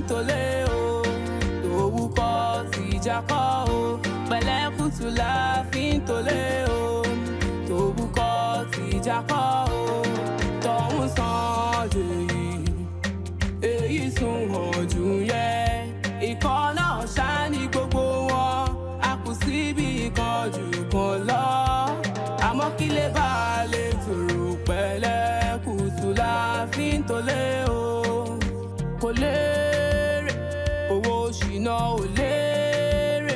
tolé o. Tòwú kọ́ tìjà kọ́ o. Pẹ̀lẹ́kùtù la fi ń tolé o. Tòwú kọ́ tìjà kọ́ o. Tọ̀hún sàn jù yìí, èyí sunwọ̀n jù yẹn. Ìkan náà ṣá ní gbogbo wọn, a kù síbi kan jù kan lọ. Àmọ́ kí lè bá a lè tòrò, pẹ̀lẹ́ kùtù la fi ń tolé o. Kò léèrè owó ṣìnà, ò léèrè,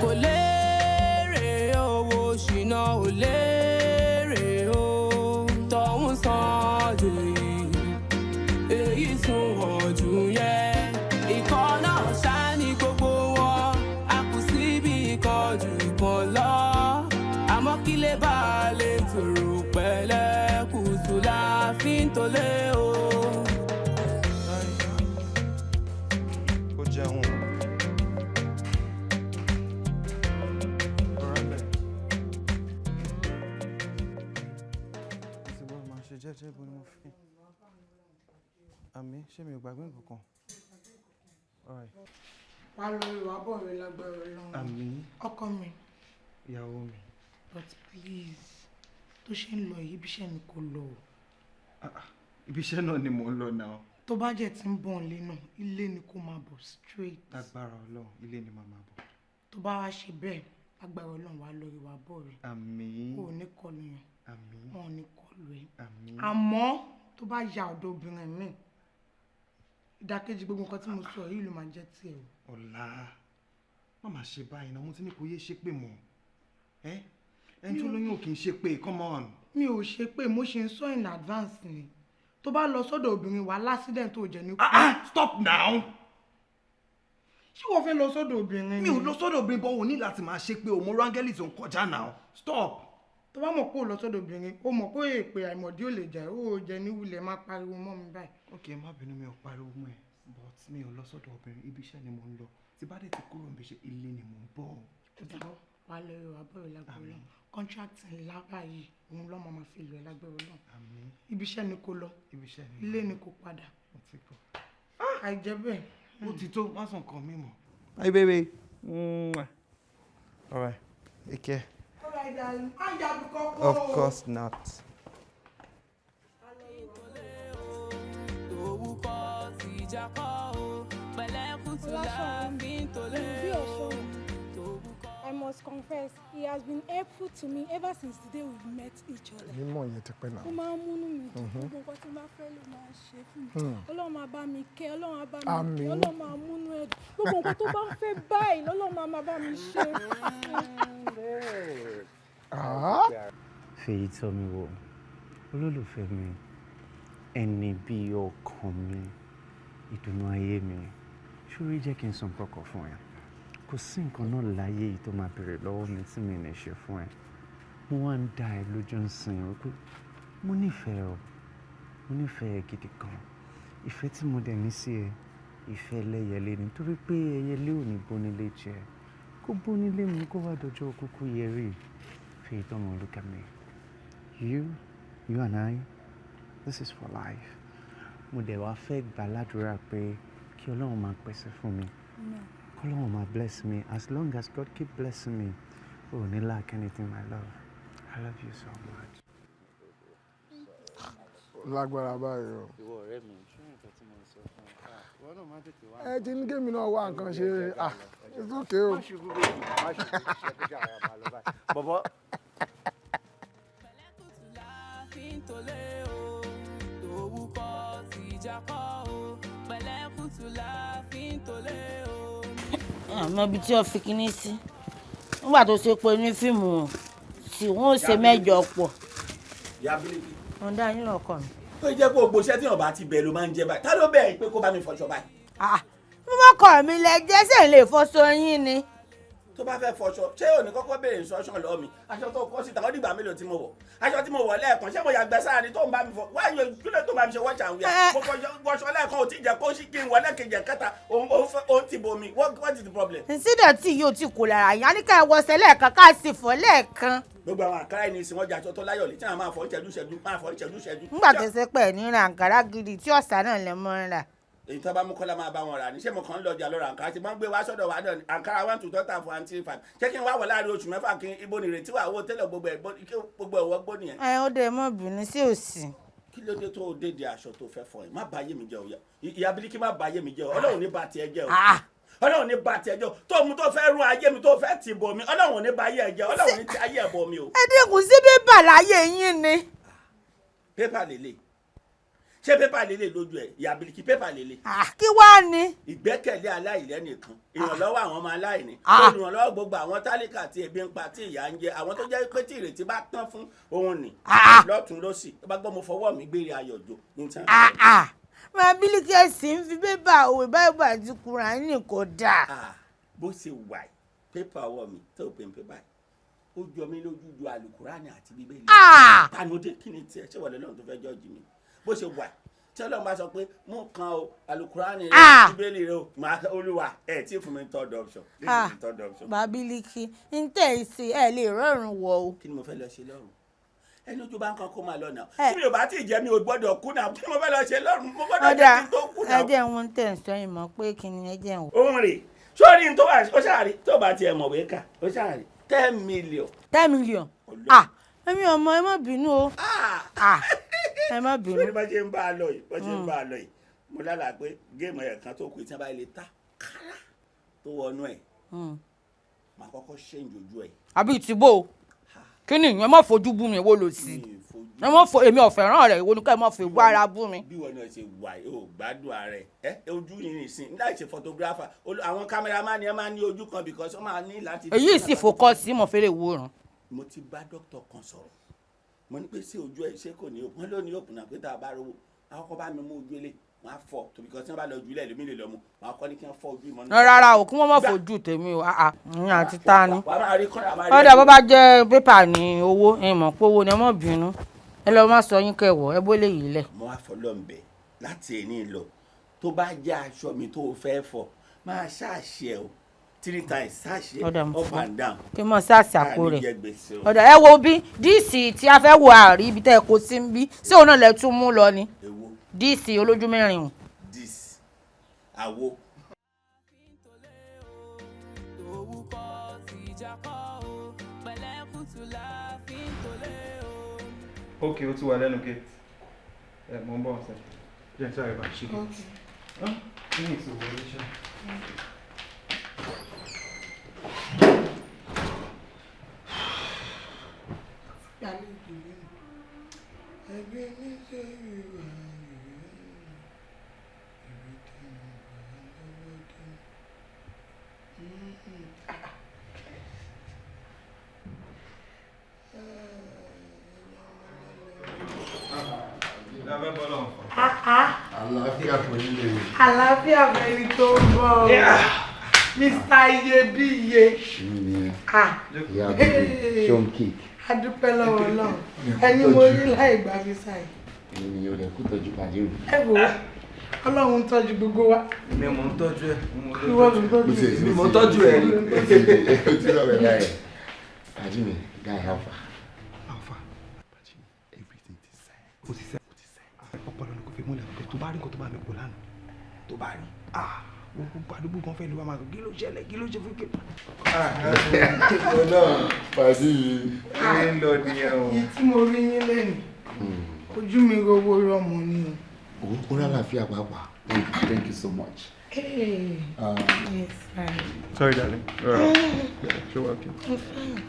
kò léèrè owó ṣìnà, ò léèrè o. Tọ̀hún sàn jù yìí, èyí sunwọ̀n jù yẹn. Ìkan náà ṣá ní gbogbo wọn, a kù síbi kan jù kan lọ. Àmọ́ kí lè bá a lè tòrò, pẹ̀lẹ́ kùtù la fi ń tolé o. Ó jẹun. Ọ̀rọ̀ bẹ̀. Ti bọ́ máa ṣe jẹ́jẹ́ bó ni mo fi. Àmì ṣé mi ò gbàgbé nǹkan kan? All right. Wàá lọ rí, wàá bọ̀ rẹ lágbára Ọlọ́run. Àmín. Ọkọ mi. Ìyàwó mi. But please, tó ṣe ń lọ yìí, ibi iṣẹ́ ni kò lọ o. Ibi iṣẹ́ náà ni mò ń lọ náà. Tó bá jẹ́ tí ń bọ̀ nílé náà, ilé ni kó máa bọ̀ straight. Lágbára Ọlọ́run, ilé ni màá máa bọ̀. Tó bá wá ṣe bẹ́ẹ̀, lágbára Ọlọ́run, wàá lọ rí, wàá bọ̀ rẹ. Àmín. O ò ní kọlu yẹn. Àmín. Wọn ò ní kọlu ẹ. Àmín. Àmọ́ tó bá ya ọ̀dọ̀ obìnrin mi, ìdàkejì gbogbo nǹkan tí mo sọ yìí ló máa jẹ́ tiẹ̀ o. Ọ̀la, má máa ṣe báyìí náà, mo ti ní kó yé ṣépè mọ́. Ẹ́ ẹni tó lóyún ò kì í ṣe pé, come on. Mi ò ṣe pé, mo ṣe ń sọ in advance ni. Tó bá lọ sọ́dọ̀ obìnrin, wà l'accident tó jẹ́ ní kú. Stop now. Ṣé wọ́n fẹ́ lọ sọ́dọ̀ obìnrin ni? Mi ò lọ sọ́dọ̀ obìnrin, bọ́ ò ní láti máa ṣe pé o mo rángẹ́lì tó ń kọjá now. Stop. Tó bá mọ̀ pé ò lọ sọ́dọ̀ obìnrin, ó mọ̀ pé èpè àìmọ̀dí ò lè jà, ó jẹ ní wulẹ̀ máa pariwo mọ́ mi báyìí. Ok, má bínú, mi ò pariwo mọ́ ẹ, but mi ò lọ sọ́dọ̀ obìnrin, ibi iṣẹ́ ni mo ń lọ. Tí bá dẹ̀ ti kúrò níbi iṣẹ́, ilé ni mo ń bọ̀. Wàá lọ rí, wàá bọ̀ rẹ lágbára Ọlọ́run. Contract ńlá báyìí òun lọ́mọ máa fi lọ ẹ lágbára Ọlọ́run. Àmín. Ibi iṣẹ́ ni kò lọ. Ibi iṣẹ́ ni. Ilé ni kò padà. Mo ti gbọ́. Àìjẹ́ bẹ́ẹ̀. Ó ti tó, má sọ nǹkan mi mọ́. Hi baby. Mwah. All right. Take care. All right, darling. Má yàgò kọ́kọ́. Of course not. Tòwú kọ́ tìjà kọ́ o. Pẹ̀lẹ́kùtù la fi ń tolé o. I must confess, he has been helpful to me ever since the day we met each other. Mímọ̀ yẹn ti pẹ́ náà. Ó máa ń múnú mi dùn, gbogbo nǹkan tí n bá fẹ́ ló máa ń ṣe fún mi. Ọlọ́run máa bá mi kẹ́, Ọlọ́run á bá mi kẹ́, Àmín. Ọlọ́run máa múnú ẹ̀ dùn. Gbogbo nǹkan tó bá ń fẹ́ báyìí lọ́lọ́run máa máa bá mi ṣe fún. Ah. Fèyí tọ́ mi wò, olólùfẹ́ mi, ẹni bí ọkàn mi, ìdùnnú ayé mi. Ṣúrí, jẹ́ kí n sọ nǹkan kan fún ẹ. Kò sí nǹkan náà láyé yìí tó máa béèrè lọ́wọ́ mi tí mi ní ṣe fún ẹ. Mo wá ń dá ẹ lójú ń sìn wípé mo nífẹ̀ẹ́ ọ, mo nífẹ̀ẹ́ ẹ gidi gan. Ìfẹ́ tí mo dẹ̀ ní sí ẹ, ìfẹ́ ẹlẹ́yẹlé ni, nítorí pé ẹyẹlé ò ní bónílé jẹ. Kó bónílé mu kó wá dọjọ́ kúkú yẹrí. Fèyí tọ́ mi, look at me. You and I, this is for life. Mo dẹ̀ wá fẹ́ gbà ládùúrà pé kí Ọlọ́run máa pèsè fún mi. Kọ́lọ́run máa bless me. As long as God keep blessing me, o ò ní lack anything, my love. I love you so much. Lágbára báyìí o. Ìwọ ọ̀rẹ́ mi, ṣé nǹkan tí mo sọ fún ẹ? Ìwọ náà má tètè wá. Ẹ ti ní kémi náà wá nǹkan ṣe, ah, it's okay o. Má ṣubú bèbí, má ṣubú, ṣe kó ṣe àrà máa lọ báyìí. Bọ̀bọ̀. Pẹ̀lẹ́kùtù la fi ń tolé o. Tòwú kọ́ tìjà kọ́ o. Pẹ̀lẹ́kùtù la fi ń tolé o. Àmọ́ ibi tí wọ́n fi kinní sí nígbà tó ṣe pé ní fíìmù tí wọ́n ó ṣe mẹ́jọ pọ̀. Ìyá Bílíkì. Mo dá yín lọ́kàn mi. Tó jẹ́ pé gbogbo iṣẹ́ tí wọ́n bá ti bẹ̀ ló máa ń jẹ́ báyìí, tá ló bẹ̀ pé kó bá mi fọṣọ báyìí? Bí wọ́n kọ̀ mí lẹ jẹ́ sẹ́yìn lè fọṣọ yín ni. Tó bá fẹ́ fọṣọ, ṣé ò ní kọ́kọ́ béèrè instruction lọ́wọ́ mi? Aṣọ tó kọ́ síta, ó dìgbà mélòó tí mo wọ̀? Aṣọ tí mo wọ̀ lẹ́ẹ̀kan, ṣé mo yàgbẹ́ sára ni tó ń bá mi fọ? Wáyé kílẹ̀ tó bá mi ṣe wash and wear? Mo fọṣọ lẹ́ẹ̀kan, ò tí jẹ́ kó sí kí n wọ lẹ́ẹ̀kejì, ẹ̀kẹta, òun ti bomi. What is the problem? Sídọ̀tí yóò ti kò lára yín, a ní ká ẹ wọṣẹ lẹ́ẹ̀kan ká sì fọ̀ lẹ́ẹ̀kan. Gbogbo àwọn àkàrà ẹni ìsìn wọn jẹ aṣọ tó láyọ̀ létí, àwọn máa fọ ìṣẹ́jú ṣẹ́jú, máa fọ ìṣẹ́jú ṣẹ́jú. Nígbà tó ṣe pẹ̀ ní ra àǹkárá gidi tí ọ̀sán náà lè mọ́ ń rà. Èyí tó bá mú kọ́lá máa bá wọn rà ní. Ṣé mo kàn ń lọ ọjà lọ ra àǹkárá tí wọ́n ń gbé wá sọ́dọ̀ wa náà ní àǹkárá 1 2 3 4 and 3 5. Ṣé kí n wá wọ̀ láàrin oṣù 6 kí ibo ni ìrètí wà owó tẹ́lẹ̀ gbogbo ẹ̀ gbogbo ẹ̀wọ́ gbó nìyẹn. Ẹ ó dẹ̀ mọ́ bínú sí òsì. Kí ló dé tó o dédé aṣọ tó fẹ́ fọ ẹ̀? Má bà ayé mi jẹ́ o. Ìyá Bílíkì, má bà ayé mi jẹ́ o. Ọlọ́run ní bà tiẹ̀ jẹ́ o. Ọlọ́run ní bà tiẹ̀ jẹ́ o. Tó mú tó fẹ́ rún ayé mi tó fẹ́ tì bọ̀ mi. Ọlọ́run ní bà ayé ẹ jẹ́. Ọlọ́run ní ti ayé ẹ̀ bọ̀ mi o. Ẹ dínkù sí bébà láyé yín ni. Pépà lélẹ̀. Ṣé pépà lélẹ̀ lójú ẹ̀? Ìyá Bílíkì, pépà lélẹ̀. Kí wàá ní. Ìgbẹ́kẹ̀lé aláìlẹ́nìkan, ìrànlọ́wọ́ àwọn ọmọ aláìní, olùrànlọ́wọ́ gbogbo àwọn tálíkà tí ebi ń pa, tí ìyà ń jẹ, àwọn tó jẹ́ pé tí ìrètí bá tán fún òun nì lọ́tún lọ́sì. Tó bá gbọ́ mo fọwọ́ mi gbére ayọ̀jò ní tí wọ́n. Máa Bílíkì, ẹ̀sìn ń fi bébà òwe báyìí àti Kùránì kò dáa. Bó ṣe wà yìí, pépà ọwọ́ mi tó pè ń pépà yìí, ó jọ mí lójú ju àlùkùránì àti Bíbélì. Panudé, kí ni tiẹ̀? Ṣé wọlé lọ́run tó fẹ́ jọ́ọ̀jì mi? Bó ṣe wà, tí Ọlọ́run bá sọ pé mú kan o, alukurani rẹ, Bíbélì rẹ o, màá Olúwa ẹ tí fún mi third option. This is the third option. Bàbílíkì ń tẹ̀ ẹ́ sí ẹ lè rọrùn wọ o. Kí ni mo fẹ́ lọ ṣe lọ́run? Ẹni ojú bá ń kan kó máa lọ náà. Tí mi ò bá tí ì jẹ́, mi ò gbọ́dọ̀ kú náà. Kí ni mo fẹ́ lọ ṣe lọ́run? Mo gbọ́dọ̀ jẹ́ kí n tó kú náà. Ẹ jẹ́ wọn tẹ̀ ń sọ yìí mọ̀ pé kí ni ẹ jẹ́ wọn. Òun rè sórí tó wà, ó ṣàrí tó bá tiẹ̀ mọ̀wé kà, ó ṣàrí 10 million. 10 million? Ah, èmi ò mọ, ẹ má bínú o. Ah, ẹ má bínú. Sórí bá ṣe ń bá a lọ yìí, bá ṣe ń bá a lọ yìí, mo lálàá pé game ẹ̀ kan tó kù tí wọ́n bá lè ta kárá tó wọnú ẹ̀, màá kọ́kọ́ ṣéǹjì ojú ẹ̀. Àbí ìtìbò kí ni ìyẹn? Má fojú bú mi, èwo lò sí ẹ má fo, èmi ò fẹ́ràn rẹ̀, ìwo ni ká ẹ má fi wá ara bú mi. Bí wọn náà ṣe wà yìí, ò gbádùn ara ẹ. Ẹ ojú yìí nìsín láì ṣe photographer, àwọn cameraman yẹn máa ní ojú kan because wọ́n máa ní láti. Èyí sì focus mo fẹ́rẹ̀ wòran. Mo ti bá dókítà kan sọ̀rọ̀, mo ní pé sí ojú ẹ ṣé kò ní òkun? Wọn ló ní òkun náà, pé tá a bá rówó àwọn kọ́ bá mi mú ojú ilé wọn á fọ tó, because tí wọ́n bá lọ jùlẹ̀ lómi lè lọ mu, wọn á kọ́ ní kí wọ́n fọ ojú ìmọ̀. Rárá o, kí wọ́n má fojú tèmi o. Ah, ah, ìyẹn àti ta ni. Wàá máa rí kọ́ra máa rí. Ọ̀dà bó bá jẹ́ pépà ní owó, ẹ mọ̀ pé owó ni, ẹ má bínú. Ẹ lọ má sọ yín kẹwọ̀, ẹ bó lè yìí lẹ̀. Mo wá fọlọ́ ń bẹ̀ láti èní lọ, tó bá jẹ́ aṣọ mi tó o fẹ́ fọ, máa ṣáàṣì ẹ o three times, ṣáàṣì Ọ̀dà ẹ mo up fọ́. and down. Kí n mọ̀ sáàsì àpò Àní rẹ̀. jẹ gbèsè o. Ọ̀dà ẹ wo bí díìsì tí a fẹ́ wo àárí ibi tẹ́ ẹ kó sí ń bí, sí òun náà lẹ tún mú lọ ni? Èwo? Díìsì olójú mẹ́rin o. This àwo. Tòwú kọ́ tìjà kọ́ o, pẹ̀lẹ́kùtù la fi ń tolé o. Ok, ó ti wà lẹ́nu gate. Ẹ mò ń bọ̀ ọ̀sẹ̀. Jẹ́ sáré bá ṣe gate. Kí ni ìṣòro ṣá? Gbàlejò mi. Ẹbí mi ṣe ìwà ìwé tí mo wà lọ́wọ́ dé. Lábẹ́ bọ́lá ọ̀fọ̀. Àlàáfíà fún nílé mi. Àlàáfíà fẹ́ni tó ń bọ̀ o. Mr. Iyebíye. Èmi nìyẹn. Ah. Ìyá àbúrò ṣó ń kick. A dúpẹ́ lọ́wọ́ Ọlọ́run. Ẹni mo rí láì gba visa yìí. Èmi nìyẹn, ò lè kú tọ́jú pàdé mi. Ẹ wo, Ọlọ́run ń tọ́jú gbogbo wa. Èmi mò ń tọ́jú ẹ̀. Ìwọ ló ń tọ́jú ẹ̀. Èmi mò ń tọ́jú ẹ̀. Ó ti rọ̀ rẹ̀ láyẹ̀. Pàdé mi, guy, how far? How far? Pàdé mi, everything ti sẹ́. Ó ti sẹ́. Ọpọlọ ni kò fi múlẹ̀ pé tó bá rí nǹkan tó bá mi pò lánàá, tó bá rí, ah, gbogbo àdúgbò kan fẹ́ ló wá máa sọ kí ló ṣẹlẹ̀, kí ló ṣe fún kí. Pàdé mi. Ẹ ń lọ nìyẹn o. Èyí tí mo rí yín lẹ́nu, ojú mi rówó rọmọ ni o. Òun kúrò àlàáfíà pàápàá. Thank you, thank you so much. Hey. Yes, fine. Sorry, darling. Ṣé wàá kí? I'm fine.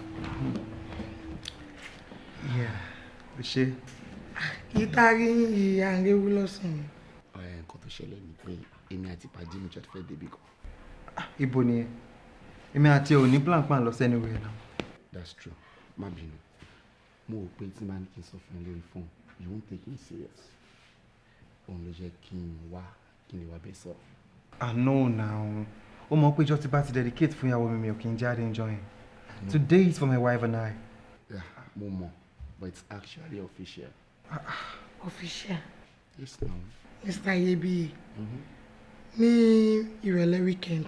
Yeah. O ṣe. Yìí tá a rí yín yìí, à ń réwú lọ́sàn-án. Ọ̀rẹ́, nǹkan tó ṣẹlẹ̀ ni pé èmi àti pàdé mi jọ fẹ́ débi kan. Ibo nìyẹn? Èmi àti ẹ ò ní plan plan lọ sí anywhere now. That's true. Má bínú. Mo rò pé tí màá ní kí n sọ fún ẹ lórí phone, you won't take me serious. Òun ló jẹ́ kí n wá, kí n lè wá bẹ́ẹ̀ sọ̀rọ̀. I know now. Ó mọ̀ pé ìjọ tí bá ti dedicate fún ìyàwó mi, mi ò kí n jáde enjoy yẹn. Today is for my wife and I. Yeah, mo mọ̀, but it's actually official. Official. Yes, now. Mr. Iyebíye. Ní ìrọ̀lẹ́ weekend.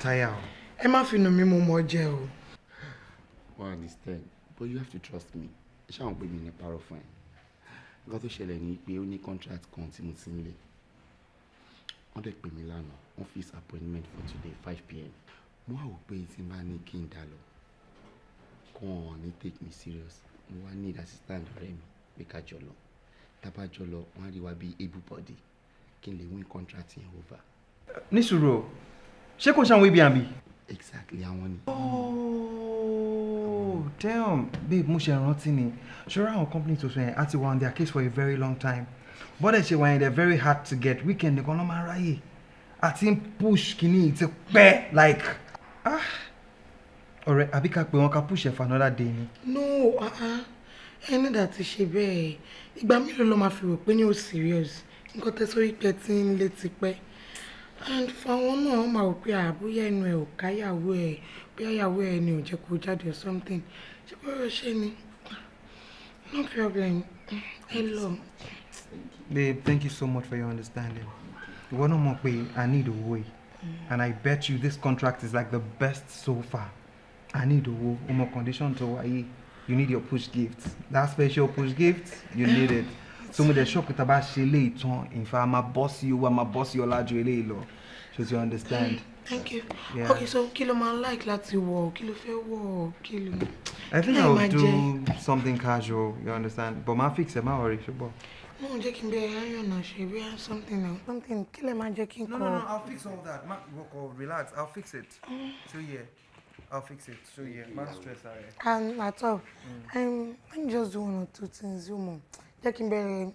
Táyà o. Ẹ má fi nù mí, mo mọ̀ jẹ́ o. I understand, but you have to trust me. Ṣé àwọn pè mí ní parọ́ fún ẹ? Nǹkan tó ṣẹlẹ̀ ni pé ó ní contract kan tí mo ti ń lé. Wọ́n dẹ̀ pè mí lánàá, wọ́n fix appointment for today 5 p.m. Mo wá wò pé tí n bá ní kí n dá lọ, kó wọn ní take me serious. Mo wá need assistant ọ̀rẹ́ mi pé ká jọ lọ. Tá bá jọ lọ, wọ́n á rí wa bí able body kí n lè win contract yẹn over. Ní sùúrù o, ṣé kò ṣàwọn Airbnb? Exactly, àwọn ni. Oh, damn, babe, mo ṣe rántí ni. Ṣọ́ra àwọn company tó sọ yẹn, a ti wà on their case for a very long time. Bọ́dẹ̀ ṣe wà yẹn, they're very hard to get. Weekend nìkan ló máa ń ráyè. Àti ń push kìíní ti pẹ́ like. Ah, ọ̀rẹ́, àbí ká pè wọ́n ká push ẹ̀ for another day ni? No, ah ah, ẹni dà ti ṣe bẹ́ẹ̀. Ìgbà mélòó ló máa fi rò pé ní o serious? Nǹkan tẹ́ sórí pé tí ń lé ti pẹ́. And fáwọn náà, wọ́n máa rò pé àbúyá ẹnu ẹ̀ ò káyàwó ẹ̀, bóyá ìyàwó ẹ̀ ni ò jẹ́ kó jáde or something. Ṣé bọ́rọ̀ ṣe ni? No problem, ẹ lọ. Babe, thank you so much for your understanding. Ìwọ náà mọ̀ pé I need owó yìí. And I bet you this contract is like the best so far. I need owó. O mọ condition tó wà yìí. You need your push gift. That special push gift, you need it. So mo dẹ̀ sure pé tá a bá ṣe eléyìí tán, in fact, a máa bọ́ sí owó, a máa bọ́ sí ọlá ju eléyìí lọ. So you understand? Thank you. Yeah. Okay, so kí ló máa ń like láti wọ̀? Kí ló fẹ́ wọ̀? Kí ló? I think Kí lẹ I'll máa do jẹ? something casual, you understand? But máa fix it, má worry, ṣùgbọ́n. No, jẹ́ kí n bẹ iron náà ṣe bí something else. Something kí lẹ máa jẹ́ kí n kọ? No, I'll fix all that. Ma, work, relax. I'll fix it. So yeah, I'll fix it. So yeah, má stress ara ẹ. And at all. Let me just do one or two things, you know. Jẹ́ kí n bẹ̀rẹ̀,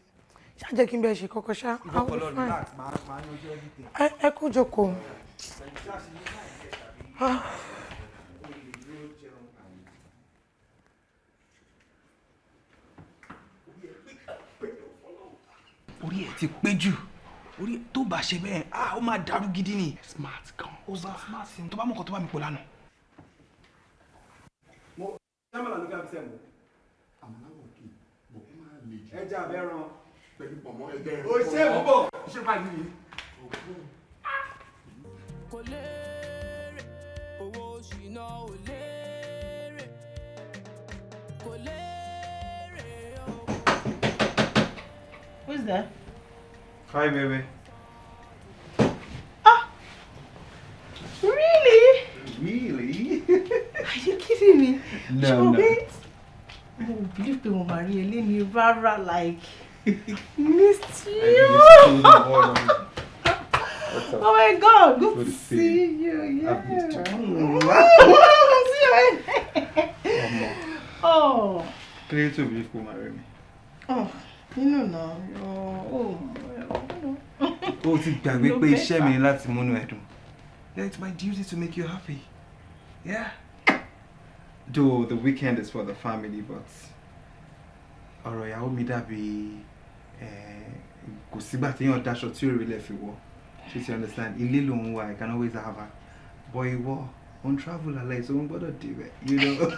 ṣá jẹ́ kí n bẹ̀rẹ̀ ṣe kọ́kọ́ ṣá. I'll be fine. Relax, máa yanjú everything. Ẹ kú jókòó. Ah. Orí ẹ ti pé jù, orí tó bá ṣe bẹ́ẹ̀, ah, ó máa dàrú gidi ni. Smart gan. Ó bá smart sí tó bá mọ̀ nǹkan tó bá mi pò lánàá. Mo sábà ló ká fi sẹ́mu. Àmàlà wọ̀ kí bọ̀ ó máa le jù. Ẹja abẹ́ran. Pẹ̀lú pọ̀nmọ́ ẹgbẹ́. O ṣé, mo bọ̀. Ṣé báyìí ni? Kò léèrè, owó ṣìnà ò léèrè, kò léèrè owó. Who's there? Hi, baby. Really? Really? Are you kidding me? No, Ṣé o no. wait? Mo ò believe pé mo máa rí ẹ léni rárá, like, missed you. What's up? Oh my God, good Good to to see see you. Yeah. I've missed you. See you. Ọmọ. Oh. Kí ló tó believe pé o máa rí mi? Oh, you know now. Oh, oh, O ti gbàgbé No pé iṣẹ́ mi better. ni láti múnú ẹ dùn. Yeah, it's my duty to make you happy. Yeah. Though the weekend is for the family, but ọ̀rọ̀ ìyàwó mi dàbí kò sígbà téèyàn dáṣọ tí ò rí lẹ̀ fi wọ̀. Ṣé you understand? Ilé lòun wà, I can always have her. But ìwọ, on travel alẹ́, so òun gbọ́dọ̀ débẹ̀, you know.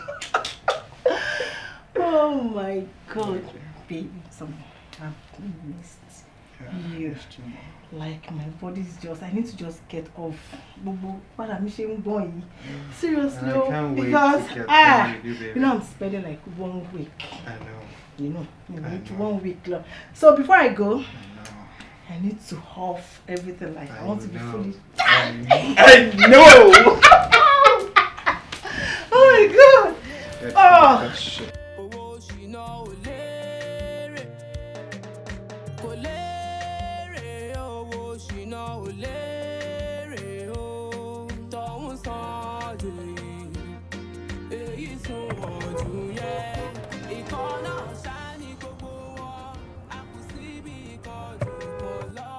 Oh my God, babe, some I've missed you. Like, my body's just, I need to just get off. Gbogbo padà mi ṣe ń gbọ̀n yìí. Seriously, I oh, can't wait because to get ah, done with you, baby. I'm spending like one week. I know. You I need know. one week long. So before I go, I know. I need to off everything. Like, I want to be know. fully. I know. Oh my God. That's Oh. that shit. Owó ṣìnà ò léèrè, kò léèrè, owó ṣìnà ò léèrè o. Tọ̀hún san jù èyí, èyí sunwọ̀n jù yẹn. Ìkan náà ṣá ní gbogbo wọn, a kù síbi kan jù kan lọ.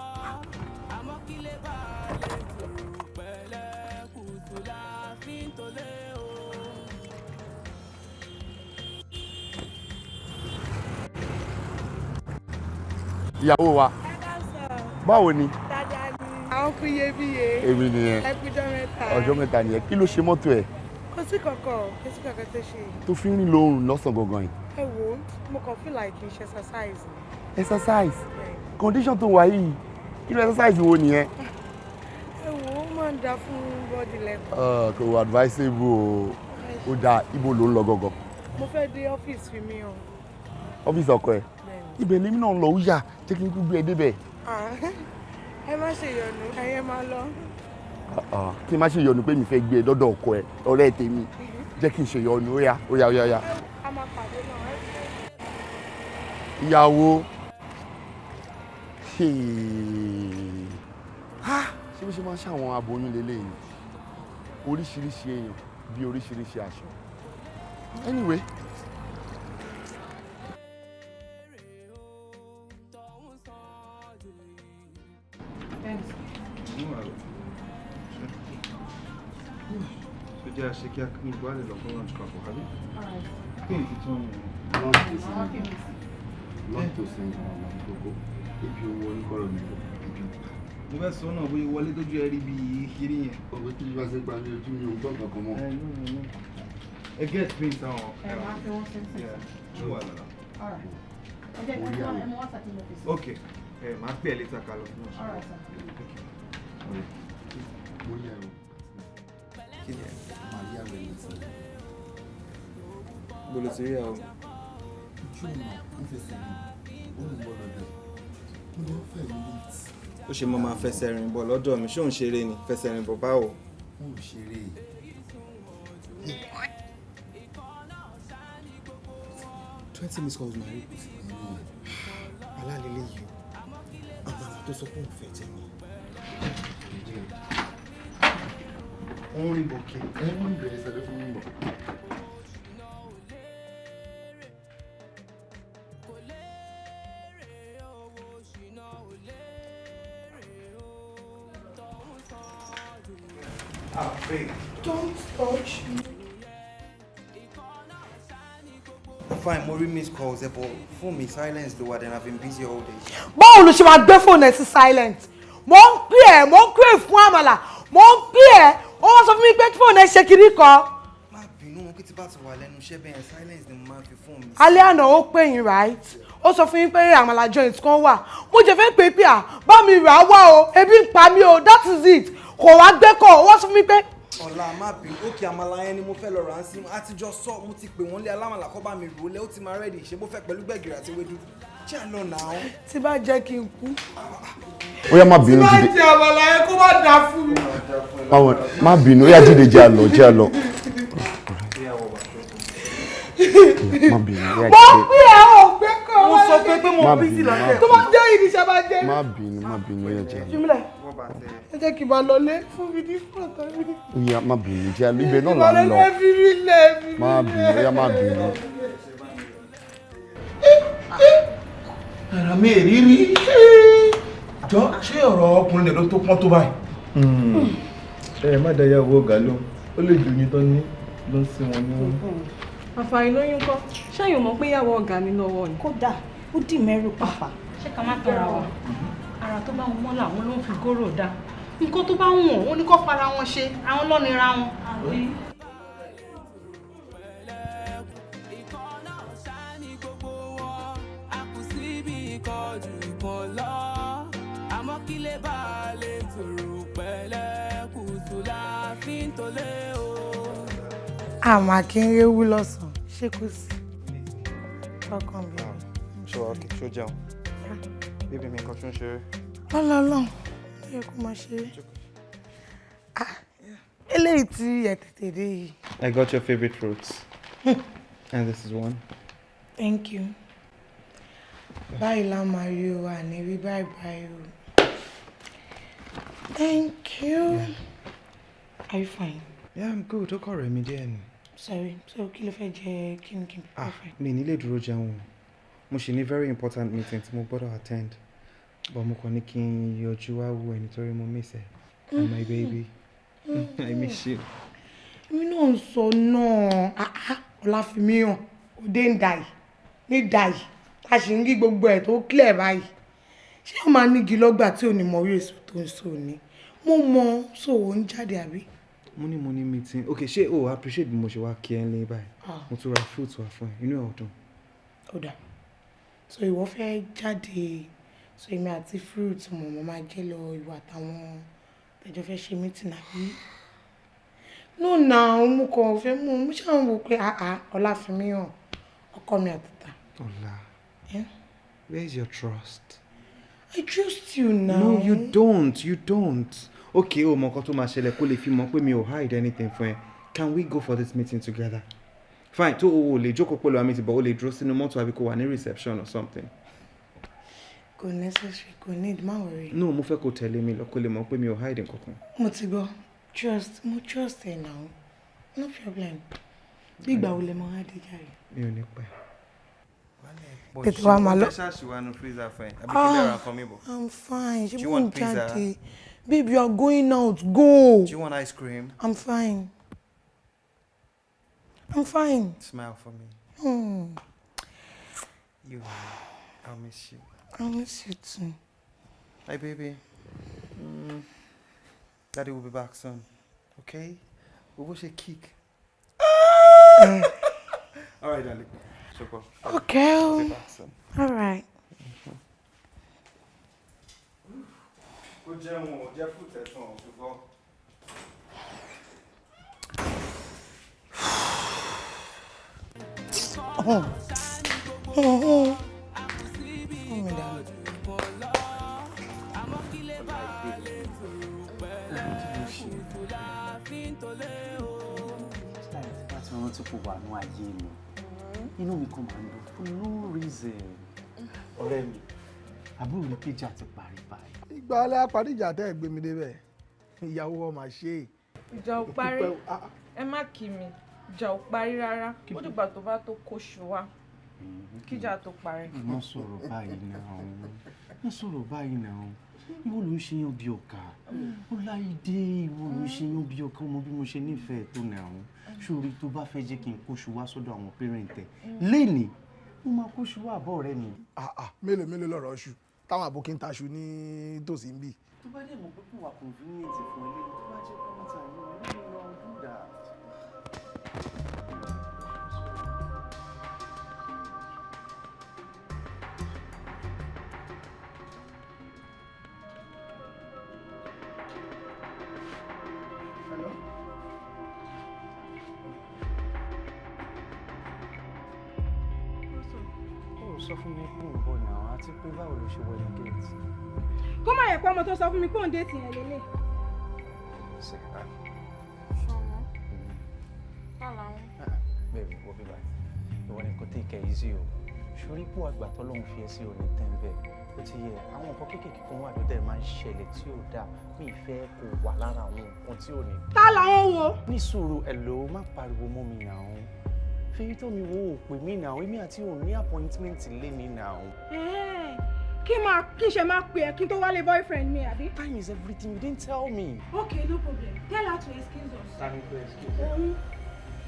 Àmọ́ kí lè bá a lè tòrò, pẹ̀lẹ́ kùtù la fi ń tolé o. Ìyàwó wa, báwo ni? Dáadáa ni. Àwọn kú iyebíye. Èmi nìyẹn. Ẹ kújọ́ mẹ́ta. Ọjọ́ mẹ́ta nìyẹn. Kí ló ṣe mọ́tò ẹ̀ Kò sí kankan, kò sí kankan tó ṣe. tó fi ń rìn lóorùn lọ́sàn gangan yìí? Ẹ wo, mo kàn feel like kì í ṣe exercise ni. Exercise? Condition tó wà yìí, kí ló exercise wo nìyẹn? Ẹ wo, ó máa ń da fún body lẹ́kọ̀ọ́. Ah, kò wà advisable o. Ó dáa, ibo ló ń lọ gangan? Mo fẹ́ dé ọ́fíìsì fi mí hàn. Ọ́fíìsì ọkọ ẹ̀? Ibẹ̀ lèmi náà ń lọ, ó yá, jẹ́ kí n kú gbé ẹ débẹ̀. Ah, Ẹ má ṣe yọnu, ẹyẹ máa lọ. Kí n má ṣe yọnu pé mi fẹ́ gbé e dọ́dọ̀ ọkọ ẹ, ọ̀rẹ́ tèmi. Jẹ́ kí n ṣe yọnu, ó yá, ó yá, ó yá, ó yá. A máa pàdé náà. Ìyàwó. Ṣé bí ṣe máa ń ṣàwọn aboyún lélẹ́yìn? Oríṣiríṣi èèyàn bí oríṣiríṣi aṣọ. Anyway. So jẹ́ àṣẹ kí a kí gbogbo àlè lọ fún lunch papọ̀, àbí? Kí ni ti tún mi? Lunch tó sin àwọn ọmọ gbogbo. Ibi owó oníkọ̀rọ̀ mi lọ. Ibi ń pa. Mo fẹ́ sọ náà bóyá wọlé tójú ẹ rí bí kiri yẹn. Ọ̀gbẹ́ tí bá ṣe ń pa mí, ojú mi ò gbọ́ nǹkan kan mọ́. Ẹ no, no, no. Ẹ get me down. Ẹ máa fi wọ́n sí sí. Yeah, ṣé wà lára? All right. Ẹ jẹ́ kí wọ́n ẹ mú WhatsApp mi lọ́fíìsì. Okay, ẹ máa pè ẹ́ later ká lọ fún lunch. All right, sir. Mo rí ẹ̀rọ. Kí ni ẹ? Màá rí àwẹ̀ mi sí. Bolo ti rí ẹ o. Ojú ọ̀nà ń fẹsẹ̀ rìn, ó ń bọ̀ lọ́dọ̀ ẹ̀. Mo lọ fẹ́ mi lift. Ó ṣe mọ́ máa fẹsẹ̀ rìn bọ̀ lọ́dọ̀ mi, ṣé òun ṣeré ni? Fẹsẹ̀ rìn bọ̀ báwo? Mo ò ṣeré. 20 missed calls máa rí. Alálẹ́lẹ́ yìí o. Àmàlà tó sọ pé òun fẹ́ jẹ ni. Òun rìn bọ̀ kí. Ẹ ń bẹ̀rẹ̀ sẹ́lẹ̀ fún mi bọ̀. Ah, babe. Don't touch me. Fine, mo rí missed calls ẹ, but phone mi silence ló wà, then I've been busy all day. Báwo ló ṣe máa gbé fóònù ẹ sí silent? Mo ń pè ẹ́, mo ń pè fún àmàlà, mo ń pè ẹ́, ó wá sọ fún mi pé fóònù ẹ ṣe kiri kan. Má bínú wọn pé tí bá ti wà lẹ́nu iṣẹ́ bẹ́ẹ̀, silence ni mo máa ń fi fóònù mi sí. Alẹ́ àná ó pè yín, right? Ó sọ fún yín pé àmàlà joint kan wà. Mo jẹ fẹ́ pé pé à bá mi rà á wá o, ebi ń pa mí o, that is it. Kò wá gbé kọ̀, ó wá sọ fún mi pé Ọ̀la, má bínú. Òkè àmàlà yẹn ni mo fẹ́ lọ rà á sí. Àtijọ́ sọ, mo ti pè wọ́n lé alámàlà kọ́ bá mi rò ó lẹ́, ó ti máa ready. Ṣé bó fẹ́ pẹ̀lú gbẹ̀gìrì àti ewédú? Jẹ́ àlọ́ náà. Tí bá jẹ́ kí n kú. Ó yá, má bínú, Tí bá Jíde. jẹ àmàlà yẹn, kó má dà fún mi. Báwo, má bínú, ó yá Jíde, jẹ́ àlọ́, jẹ́ àlọ́. Má bínú, ó yá Mo Jíde. pè ẹ́, ò gbé kọ̀. Mo sọ fún ẹ pé mo Má busy bínú, má lálẹ́. Tó bá jẹ́ ìdíṣẹ́ bá jẹ́. Má bínú, má bínú, ó yá jẹ́ àlọ́. Jùmílẹ̀, ẹ jẹ́ kí n máa lọlé, fún mi ní fún ọ̀tá mi. Ó yá, má bínú, jẹ́ àlọ́, ibẹ̀ náà là ń lọ. Ẹ fi mí lẹ̀, ẹ fi mí Má bínú, ó yá, má bínú. Ara mi èrírí. Jọ, ṣé ọ̀rọ̀ ọkùnrin lè ló tó pọ́n tó báyìí? Ẹ má dáyàwó ọ̀gá lóhùn, ó lè jù yín tán ní ló ń sin wọn ní wọn. Àfààní lóyún kọ́, ṣẹ́yìn ò mọ̀ pé ìyàwó ọ̀gá ní lọ́wọ́ ni? Kódà, ó dì mẹ́rù pàpà. Ṣé ká má tọra wa? Ara tó bá wọn mọ́ làwọn ló ń fi góró dá. Nǹkan tó bá wùn wọn ní kó fara wọn ṣe, àwọn lọ́nira wọn. Ìkànnà ṣáá ní gbogbo wọn. A kù síbi ìkọjù kan lọ. Àmọ́ kí lè bá a lè tòrò, pẹ̀lẹ́ kùtù la fi ń tolé o. Àmọ́ akínréwú lọ́sàn-án, ṣé kò sí ọkàn mi? Ṣé wàá okay? Ṣó jẹun? Baby mi nǹkan ṣó ń ṣeré? Lọ́lọ́lọ́, ó yẹ kó máa ṣeré. Ah, eléyìí tí ẹ tètè dé yìí. I got your favorite fruits. And this is one. Thank you. Báyìí la máa rí o, àní rí báyìí báyìí o. Thank you. Are you fine? Yeah, I'm good. Ó kọ̀ rẹ̀ mí díẹ̀ ni. Sorry, so kí ló fẹ́ jẹ? Kí ni kí n Ah, prepare? mi ní lè dúró jẹun o. Mo ṣì ní very important meeting tí mo gbọ́dọ̀ attend. But mo kàn ní kí n yọjú wá wò ẹ́ nítorí mo miss ẹ. And my baby. I miss you. Èmi náà ń sọ náà, ah ah, Ọláfínmíhàn, òde ń dà yìí, ní dà yìí, a sì ń rí gbogbo ẹ̀ tó clear báyìí. Ṣé o máa nígi lọ́gbà tí ò ní mọ orí èso tó ń so ni? Mo mọ, so ò ń jáde àbí? Mo ní meeting. Okay, ṣé o appreciate bí mo ṣe wá kí ẹ ń lé báyìí? Ah. Mo tún ra fruit wá fún ẹ. Inú ẹ̀ ò dùn. Ó dà. So ìwọ fẹ́ jáde, so èmi àti fruit mo máa jẹ́ lọ, ìwọ àtàwọn tẹjọ fẹ́ ṣe meeting àbí? No na, mo kàn fẹ́ mú, mo ṣáà ń wò pé ah ah, Ọláfínmíhàn, ọkọ mi àtàtà. Ọlá, Yeah? where is your trust? I trust you now. No, you don't. You don't. Okay, o mọ nǹkan tó máa ṣẹlẹ̀ kó lè fi mọ̀ pé mi ò hide anything fún ẹ. Can we go for this meeting together? Fine, tó o ò lè jókòó pẹ̀lú àmì but o lè dúró sínú mọ́tò àbí kó wà ní reception or something. Kò necessary, kò need, má worry. No, mo fẹ́ kó tẹ̀lé mi lọ kó lè mọ̀ pé mi ò hide nǹkan kan. Mo ti gbọ́. Trust, mo trust ẹ now. No problem. Bí ìgbà wo lẹ mọ á dé jàre? Mi ò ní pẹ́. Tètè wá máa lọ. Ṣé ṣàṣìwánu freezer fún ẹ? Àbí kí lè ra nǹkan mi bọ̀? I'm fine. Ṣé Do you mo want ń pizza? jáde? Babe, you are going out. Go. Do you want ice cream? I'm fine. I'm fine. Smile for me. You, I'll miss you. I miss you too. Hi, baby. Daddy will be back soon. Okay? We will a kick. All right, darling. Super. Okay. I'll be back soon. All right. Ó jẹun ò jẹ́ fún tẹ̀sán ṣùgbọ́n. Oh. Oh. Oh. Oh, my darling. Láti rántí kò wà ní ayé mi, inú mi kàn máa ń dùn for no reason. Ọ̀rẹ́ mi, àbúrò mi péjà ti parí báyìí. Ìgbà alẹ́ àparí ìjà tẹ́ ẹ̀ gbé mi débẹ̀, ìyàwó ọmọ àṣẹ. Ìjà ò parí, ẹ má kí mi, ìjà ò parí rárá. Ó dìgbà tó bá tó kóṣù wa kíjà tó parí. Má sọ̀rọ̀ báyìí náà, má sọ̀rọ̀ báyìí náà. Ìwọ ló ń ṣe yan bí ọkà. Ọláìdé, ìwọ ló ń ṣe yan bí ọkà. Ọmọ bí mo ṣe nífẹ̀ẹ́ tó náà. Ṣórí tó bá fẹ́ jẹ́ kí n kóṣù wá sọ́dọ̀ àwọn parent ẹ̀ lénìí, mo máa kóṣù wá àbọ̀ ọ̀rẹ́ mi. Mélòó mélòó lọ̀rọ̀ ṣu táwọn àbókí ń taṣu ní tòsí ń bì. Tó bá dẹ̀ mọ̀ pé kò wà convenient fún ẹ lẹ́nu, tó bá jẹ́ pé níta yìí, let me know, I'll do that. Hello? Ó sọ fún mi pé òun bọ̀ náà, àti pé báwo ló ṣe wọlé gate. Kó má yẹ pé ọmọ tó sọ fún mi pé òun dé tìyẹn lélẹ̀. Baby, we'll be back. Ìwọ ni kò take it easy o. Ṣorí pò àgbà tọ́lọ́run fi ẹ́ sí òní tẹ́ńbẹ̀. Ó ti yẹ àwọn nǹkan kéékèèké kan wà tó dẹ̀ máa ń ṣẹlẹ̀ tí ò dáa. Mi ì fẹ́ kó wà lára àwọn nǹkan tí ò ní. Ta làwọn wo? Ní sùúrù, hello, má pariwo mọ́ mi náà. Fèyí tó mi wo ò pè mí náà, èmi àti òun ní appointment lé mi náà. Kí n ṣe máa pè ẹ́ kí n tó wálé boyfriend mi, àbí? Time is everything, you didn't tell me. Okay, no problem. Tell her to excuse us. Ta ni kò excuse ẹ? Òun.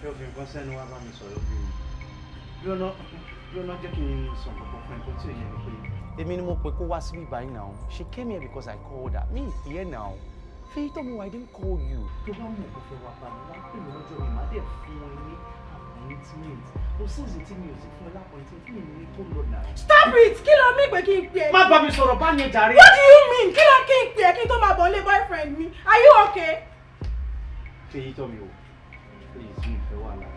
Ṣé o fi nǹkan sẹ́nu wá bá mi sọ̀rọ̀ bí mi? Lọ́nà jẹ́ kí n sọ nǹkan fún ẹ kó tí ò yẹ ni pé. Èmi ni mo pè kó wá síbí báyìí náà. She came here because I called her. Mi ì pè é náà. Fèyí tó mi wá, I didn't call you. Tó bá mọ̀ kó fẹ́ wá bá mi, wá pè mí lọ́jọ́ mi, màá dẹ̀ fún ẹ ní appointment. Kò sí ìsìn tí mi ò sì fún ẹ lápọ̀ìntment mi ní kó lọ náà. Stop it! Kí ló mí pé kí n pè é? Má bá mi sọ̀rọ̀ bá yẹn jàre. What do you mean? Kí ló kí n pè é kí n tó máa bọ̀ lé boyfriend mi? Are you okay? Fèyí tó mi wò, please, mi ì fẹ́ wàhálà.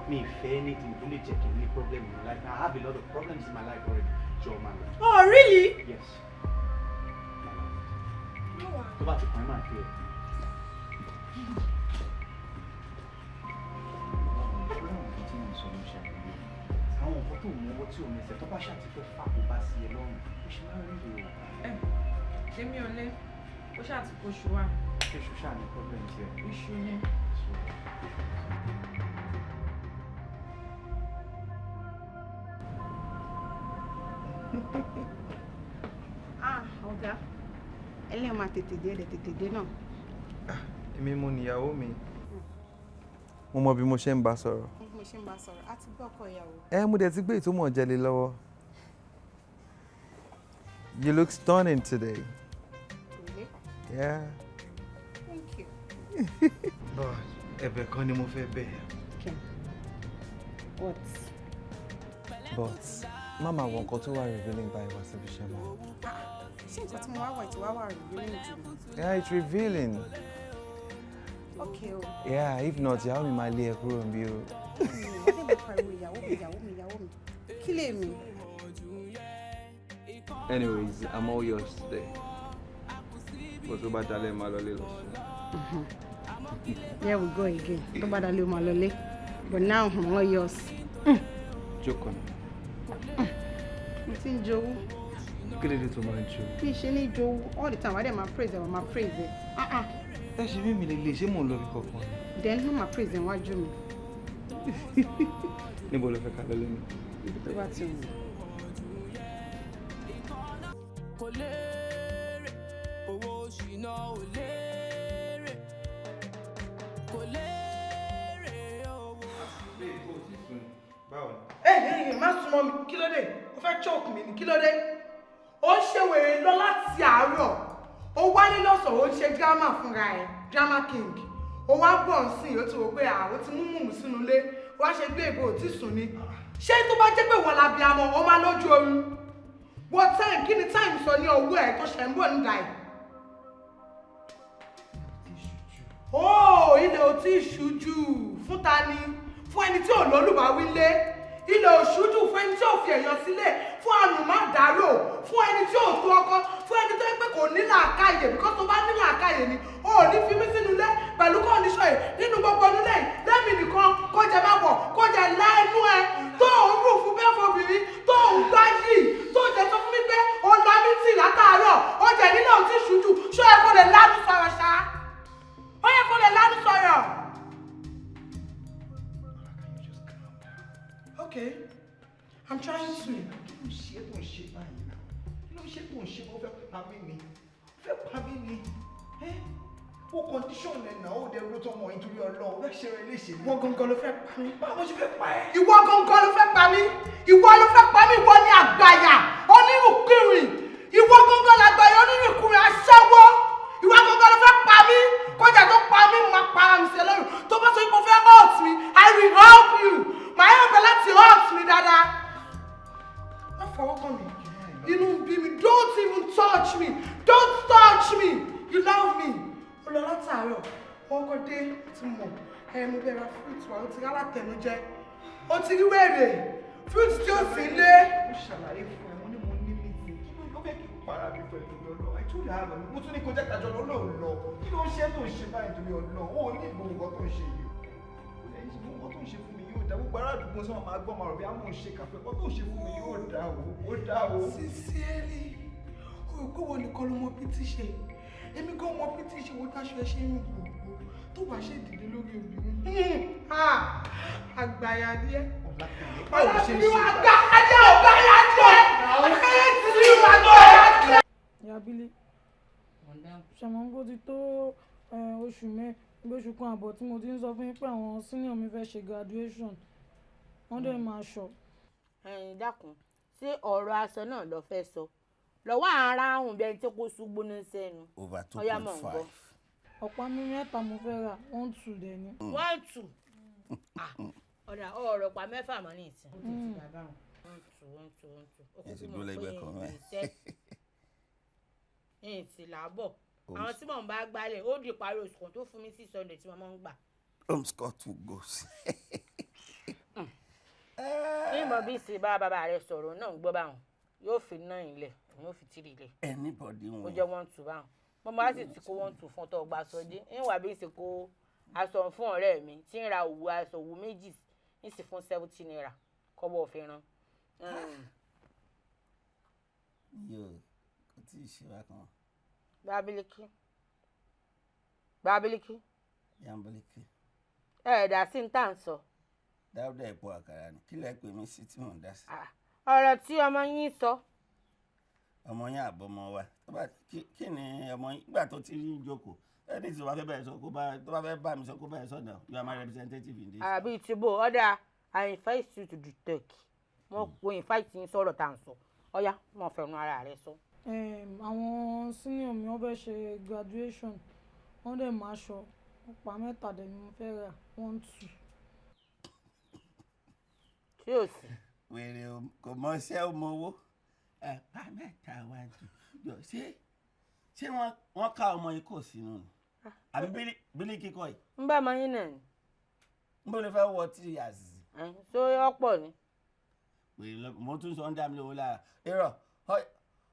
Mi ì fẹ́ anything tó lè jẹ́ kí n ní problem in my life. I have a lot of problems in my life already. Jọ̀ọ́ máa lọ. Oh, really? Yes. Tó bá ti kàn ẹ́ máa kí ẹ. Àwọn nǹkan tó mú ọwọ́ tí ò mẹsẹ̀ tó bá ṣàtìfẹ́ fà kó bá sí ẹ lọ́rùn, ó ṣe máa ń rí rèé o. Èmi ò lé, ó ṣàtìkó ṣù wá. Ṣé ṣù ṣáà ní problem tiẹ̀? Iṣu ni. Ah, ọ̀gá, ẹlẹ́yìn máa tètè dé, ẹ̀dẹ̀ tètè dé náà. Èmi mo níyàwó mi. Mo mọ bí mo ṣe ń bá sọ̀rọ̀. Bí mo ṣe ń bá sọ̀rọ̀, a ti gbọ́ ọkọ ìyàwó. Ẹ mo dẹ̀ ti gbé ìtumọ̀ jẹlé lọ́wọ́. You look stunning today. Really? Yeah. Thank you. But ẹ̀bẹ̀ kan ni mo fẹ́ bẹ̀. Okay. What? But má máa wọ nǹkan tó wà revealing báyìí wá síbi iṣẹ́ mọ́. Ṣé nǹkan tí mo wá wọ̀ tí wá wà revealing jù ni? Yeah, it's revealing. Okay o. Yeah, if not, ìyàwó mi máa lé ẹ kúrò níbí o. Wọ́n dẹ̀ máa pariwo ìyàwó mi, ìyàwó mi, ìyàwó mi. Kí lè mi? Anyways, I'm all yours today. But tó bá dalẹ̀, máa lọ lé lọ sùn. Here we go again. Tó bá dalẹ̀, ó máa lọlé. But now I'm all yours. Jókòó ni. Mo ti ń jowú. Kí ló dé tó máa ń jó? Bí ṣe ní jowú all the time, wàá dẹ̀ máa praise ẹ̀, wàá máa praise ẹ̀. Ah ah. Ẹ ṣe bí mi lè lè ṣé mò ń lọ bí kankan ni? Then ló máa praise ẹ̀ wájú mi. Níbo ló fẹ́ ká lọ lẹ́nu? Ibi tó bá ti wù. Kò lérè, owó ṣìnà ò lérè, kò lérè owó. Báwo ni? Ẹ ẹ ẹ, má súnmọ́ mi. Kí ló dé? O fẹ́ choke mi ni? Kí ló dé? Ó ń ṣe wèrè lọ láti àárọ̀, ó wálé lọ́sàn-án, ó ń ṣe drama fúnra ẹ̀, drama king. Ó wá bọ̀ ń sìn, ó ti wò pé àwọn ti mú mùmù sínú ilé, ó wá ṣe gbé ìbò tí sùn ni. Ṣé tó bá jẹ́ pé wọ́n la bí amọ̀, ó máa lójú oorun? What time? Kí ni time sọ ní ọwọ́ ẹ̀ tó ṣẹ̀ ń bọ̀ nígbà yìí? Ó ilẹ̀ ò tí ì ṣújú fún ta ni? Fún ẹni tí ò lólùbáwí lé. Ilẹ̀ ò ṣújú fún ẹni tí ò fi èèyàn sílẹ̀, fún ànùmádàrò, fún ẹni tí ò tó ọkọ, fún ẹni tó yẹ pé kò ní làákàyè. Bíkọ́ tó bá ní làákàyè ni o ò ní fi mí sínú ilé pẹ̀lú condition yìí, nínú gbogbo inú ilé yìí lẹ́mìí nìkan, kó jẹ má bọ̀, kó jẹ lá ẹnu ẹ tó ń rù fún bẹ́ẹ̀ fobìnrin tó ń gbá yìí, tó jẹ sọ fún mi pé o lọ mítì látàárọ̀, ó jẹ nílẹ̀ ò tí ṣújú. Ṣó yẹ kó lè lánú sọ̀rọ̀ ṣá? Ó yẹ kó lè lánú sọ̀rọ̀. Okay, I'm trying to. Kí ló ṣe tó ń ṣe báyìí náà? Kí ló ṣe tó ń ṣe? Ó fẹ́ pa mí ni? Ó fẹ́ pa mí ni? Ẹ́ ó condition ẹ̀ náà, ó dẹ̀ ro tọmọ nítorí Ọlọ́run, ó fẹ́ ṣe rẹ léṣe. Ìwọ gangan ló fẹ́ pa mí. Báwo ṣe fẹ́ pa ẹ́? Ìwọ gangan ló fẹ́ pa mí. Ìwọ ló fẹ́ pa mí. Ìwọ ni àgbàyà onírùnkìrìn. Ìwọ gangan làgbàyà onírùnkìrìn aṣẹ́wó. Ìwọ gangan ló fẹ́ pa mí. Kọjá tó pa mí, máa para mi sí ẹ lọ́rùn. Tó bá sọ pé mo fẹ́ hurt mi, I will help you. Màá help ẹ láti hurt mi dáadáa. Má fọwọ́ kàn mí. Inú ń bí mi. Don't even touch me. Don't touch me. You love me. Ó lọ látàárọ̀. Wọ́n kọ́ dé ti mọ̀. Ẹ mo bẹ̀rẹ̀ fruit wa, ó ti rí alátẹnujẹ. Ó ti rí wèrè. Fruit tí ó sì lé. Mo ṣàlàyé fún ẹ, mo ní mo ní meeting. Kí ló fẹ́ kí n para mi pẹ̀lú Ọlọ́run? I told her, mo tún ní kó jẹ́ kájọ lọ lóun lọ. Kí ló ń ṣe tó ń ṣe báyìí nítorí Ọlọ́run? Ó ní ìgbò nǹkan tó ń ṣe yìí. Ó lè ṣe nǹkan tó ń ṣe fún mi yóò dá. Gbogbo ará àdúgbò sọ máa gbọ́ máa rò bí àwọn ò ṣe kàfẹ́. Nǹkan tó ń ṣe fún mi yóò dá o. Ó dá o. Sincerely, o rò pé wọ́n nìkan ló mọ bí tí ṣe. Èmi gan mọ bí tí ṣe wo táṣọ ẹ ṣe ń rùn gbogbo tó bá ṣe dìde lórí obìnrin. Àgbàyà ni ẹ. Báwo ló ṣe ń ṣe? Àgbàyà àgbàyà ni ẹ. Àgbàyà ni àgbàyà ni ẹ. Ìyá Bílí, ṣàmọ́ bó ti tó oṣù mẹ́ bí oṣù kan àbọ̀ tí mo ti ń sọ fún yín pé àwọn senior mi fẹ́ ṣe graduation, wọ́n dẹ̀ máa ṣọ. Ẹ̀yin dákun, ṣé ọ̀rọ̀ aṣọ náà lọ fẹ́ sọ lọ́wọ́ ara àrùn bẹ́ẹ̀ tí kò ṣùgbọ́n sẹ́nu? Over two Ọ̀yá, point mọ̀ ń gbọ́. five. Ọ̀pá mi mẹ́ta mo fẹ́ rà, one two dẹ̀ ni. One two. Ọ̀dà ọ̀rọ̀ pa mẹ́fà mọ́ ní ìsìn. One two, one two, one two. Ó Ẹ ti kúkú dúró mọ̀ pé lẹ́gbẹ̀ẹ́ kan mẹ́. ìṣe ìsìn làbọ̀ àwọn tí mò ń bá gbálẹ̀, ó di ìparí oṣù kan tó fún mi 600 tí mo máa ń gbà. Home score two goals. Níbo bí ṣe bá bàbá rẹ sọ̀rọ̀ náà ń gbọ́ báwọn, yóò fi nine lẹ̀, yóò fi three lẹ̀. Anybody Ó win. jẹ́ one two báwọn. Mo máa sì ti kó one two fún ọ tó gba aṣọ dé níwà bí ṣe kó aṣọ fún ọ̀rẹ́ mi tí ń ra òwú, aṣọ òwú méjì ń sì fún ₦70 kọ́bọ̀ òfin ran. Yóò kò tí ì ṣe bákan. Bábílíkì, Bábílíkì. Yamboliki. Ẹ̀ẹ́dà sí ń tà ń sọ. Dáúdà ìpò àkàrà ni. Kí lẹ pè mí sí tí mò ń dá sí? Ọ̀rọ̀ tí ọmọ yín sọ. Ọmọ yín àbọ̀mọ wa. Tó bá kí ni ọmọ yín nígbà tó ti rí ìjókòó? Ẹni tí ó bá fẹ́ bẹ̀rẹ̀ sọ kó bá tó bá fẹ́ bá mi sọ kó bẹ̀rẹ̀ sọ náà. You are my representative in this. Àbí tìbò ọ̀dà, I invite you to the talk. Mo kò invite yín sọ̀rọ̀ tá à ń sọ. Ọ̀yá, mo fẹ̀nu ara rẹ sọ. Àwọn senior mi, wọ́n fẹ́ ṣe graduation, wọ́n dẹ̀ máa ṣọ. Ọ̀pá mẹ́ta dẹ̀ ni mo fẹ́ rà, one two. Tí ò sí. Wèrè o, kò mọ iṣẹ́, ó mọ owó. Ẹ̀pá mẹ́ta wá jù. Jọ ṣé wọ́n ká ọmọ yìí kò sínú ni? Àbí bílíkì kọ́ yìí? Ń bá ọmọ yín náà ni. Ń bó ló fẹ́ wọ 3 years? Ṣó ọ̀pọ̀ ni? Wèrè lọ, mo tún sọ ń dá mi lówó lára. Irọ́.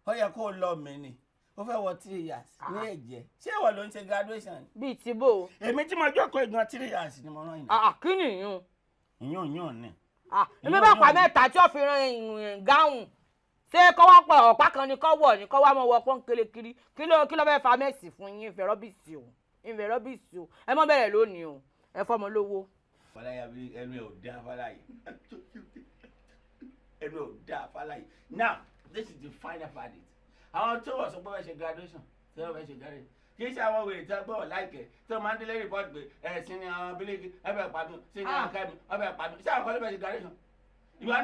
Ó yẹ kó o lọ mí ni. Ó fẹ́ wọ 3 years ní ẹ̀jẹ̀. Ṣé ìwọ ló ń ṣe graduation? Bíi ti bò ó. Èmi tí mo jókòó ìgbọ̀n, 3 years ni mo rán yìí. Ah, kí nìyún? Ìyún yún ni. Èmi bá pa mẹ́ta tí ó fi ran gáhùn, ṣé kọ́ wá pọ̀ ọ̀pá kan ni kọ́ wọ̀ ni kọ́ wá mọ̀ wọ pọ́n kiri? Kí ló fẹ́ fa mess fún yín? Ìfẹ́ rubbish o, ìfẹ́ rubbish o. Ẹ mọ́ bẹ̀rẹ̀ lónìí o, ẹ fọmọ lówó. Fọláyà, bí ẹnu ẹ ò dá, Fọláyà, ẹnu ẹ ò dá, Fọláyà. Now this is the final verdict. Àwọn tó wọ̀ sọ pé wọ́n ṣe graduation, tí wọ́n fẹ́ ṣe graduation, kì í ṣe àwọn wèrè tí wọ́n gbọ́ láìkẹ́ tí wọ́n máa ń délé report pé ẹ̀ sí ni àwọn bíléèkì ẹ bẹ̀ pa mí, sí ni àwọn kẹ́mi ẹ bẹ̀ pa mí. Ṣé àwọn kan ló fẹ́ ṣe graduation? Ìgbà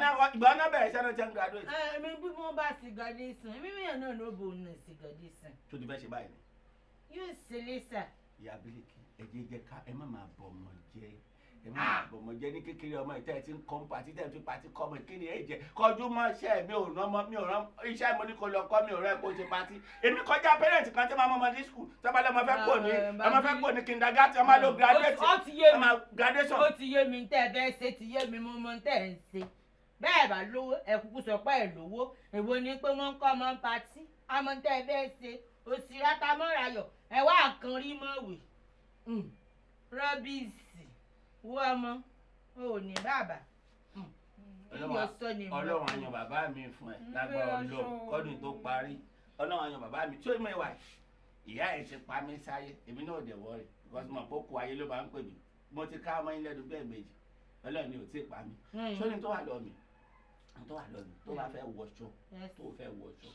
náà bẹ̀rẹ̀ sẹ́nu tí wọ́n graduate. Èmi bí wọ́n bá ti graduation, èmi mìíràn náà ló bò ń sí graduation. Tó ti fẹ́ ṣe báyìí ni. Yóò ṣe lẹ́sà. Ìyá bíléèkì, ẹ jẹ́ jẹ́ ká ẹ má máa bọ̀ ọmọ jẹ́, ẹ má máa bọ̀ ọmọ jẹ́ ní kékeré. Ọmọ ìtẹ́ ẹ ti ń kọ́ pàtí tẹ́ ẹ fi pàtí kọ́ ọmọ, kí ni ẹ jẹ́ kọjú mọ́ iṣẹ́ mi? Ò rán ọmọ mi, ò rán iṣẹ́ mo ní kó lọ kọ́ mi, ò rán ẹ kó ṣe pàtí. Èmi kọjá parent kan tí máa mọ ọmọ ní school tí wọ́n bá lọ́mọ fẹ́ kó ní ọmọ fẹ́ kó ní kindergarten, ọmọ ló graduate. Ó ti yé mi. Ọmọ graduation. Ó ti yé mi. Tẹ́ ẹ fẹ́ ṣe ti yé mi. Mo mọ tẹ́ ẹ ń ṣe. Bẹ́ẹ̀ bá lówó, ẹ kúkú sọ pé ẹ lówó. Èwo ni pé wọ́n ń kọ́ ọmọ pàtí? Àmọ́ tẹ́ ẹ fẹ́ ṣe òsì rátámọ́rayọ̀, ẹ wá nǹkan rí mọ̀wé rubbish. Wọ́ ọmọ ò ní bàbá. Ọlọ́run àyàn bàbá mi fún ẹ lágbára Ọlọ́run kọ́dún tó parí. Ọlọ́run àyàn bàbá mi tí ó mọ̀ ìwà ìyá ẹ̀ ti pa mí sáyé. Èmi náà dẹ̀ wọ́ọ̀rì because mo kó kó ayé ló máa ń pè mí. Mo ti ká ọmọ yín lẹ́nu bẹ́ẹ̀ méjì, Ọlọ́run ni ò tí ì pa mí. Sóní tó wà lọ́ọ̀ mi, tó wà lọ́ọ̀ mi, tó bá fẹ́ wọṣọ, tó fẹ́ wọṣọ,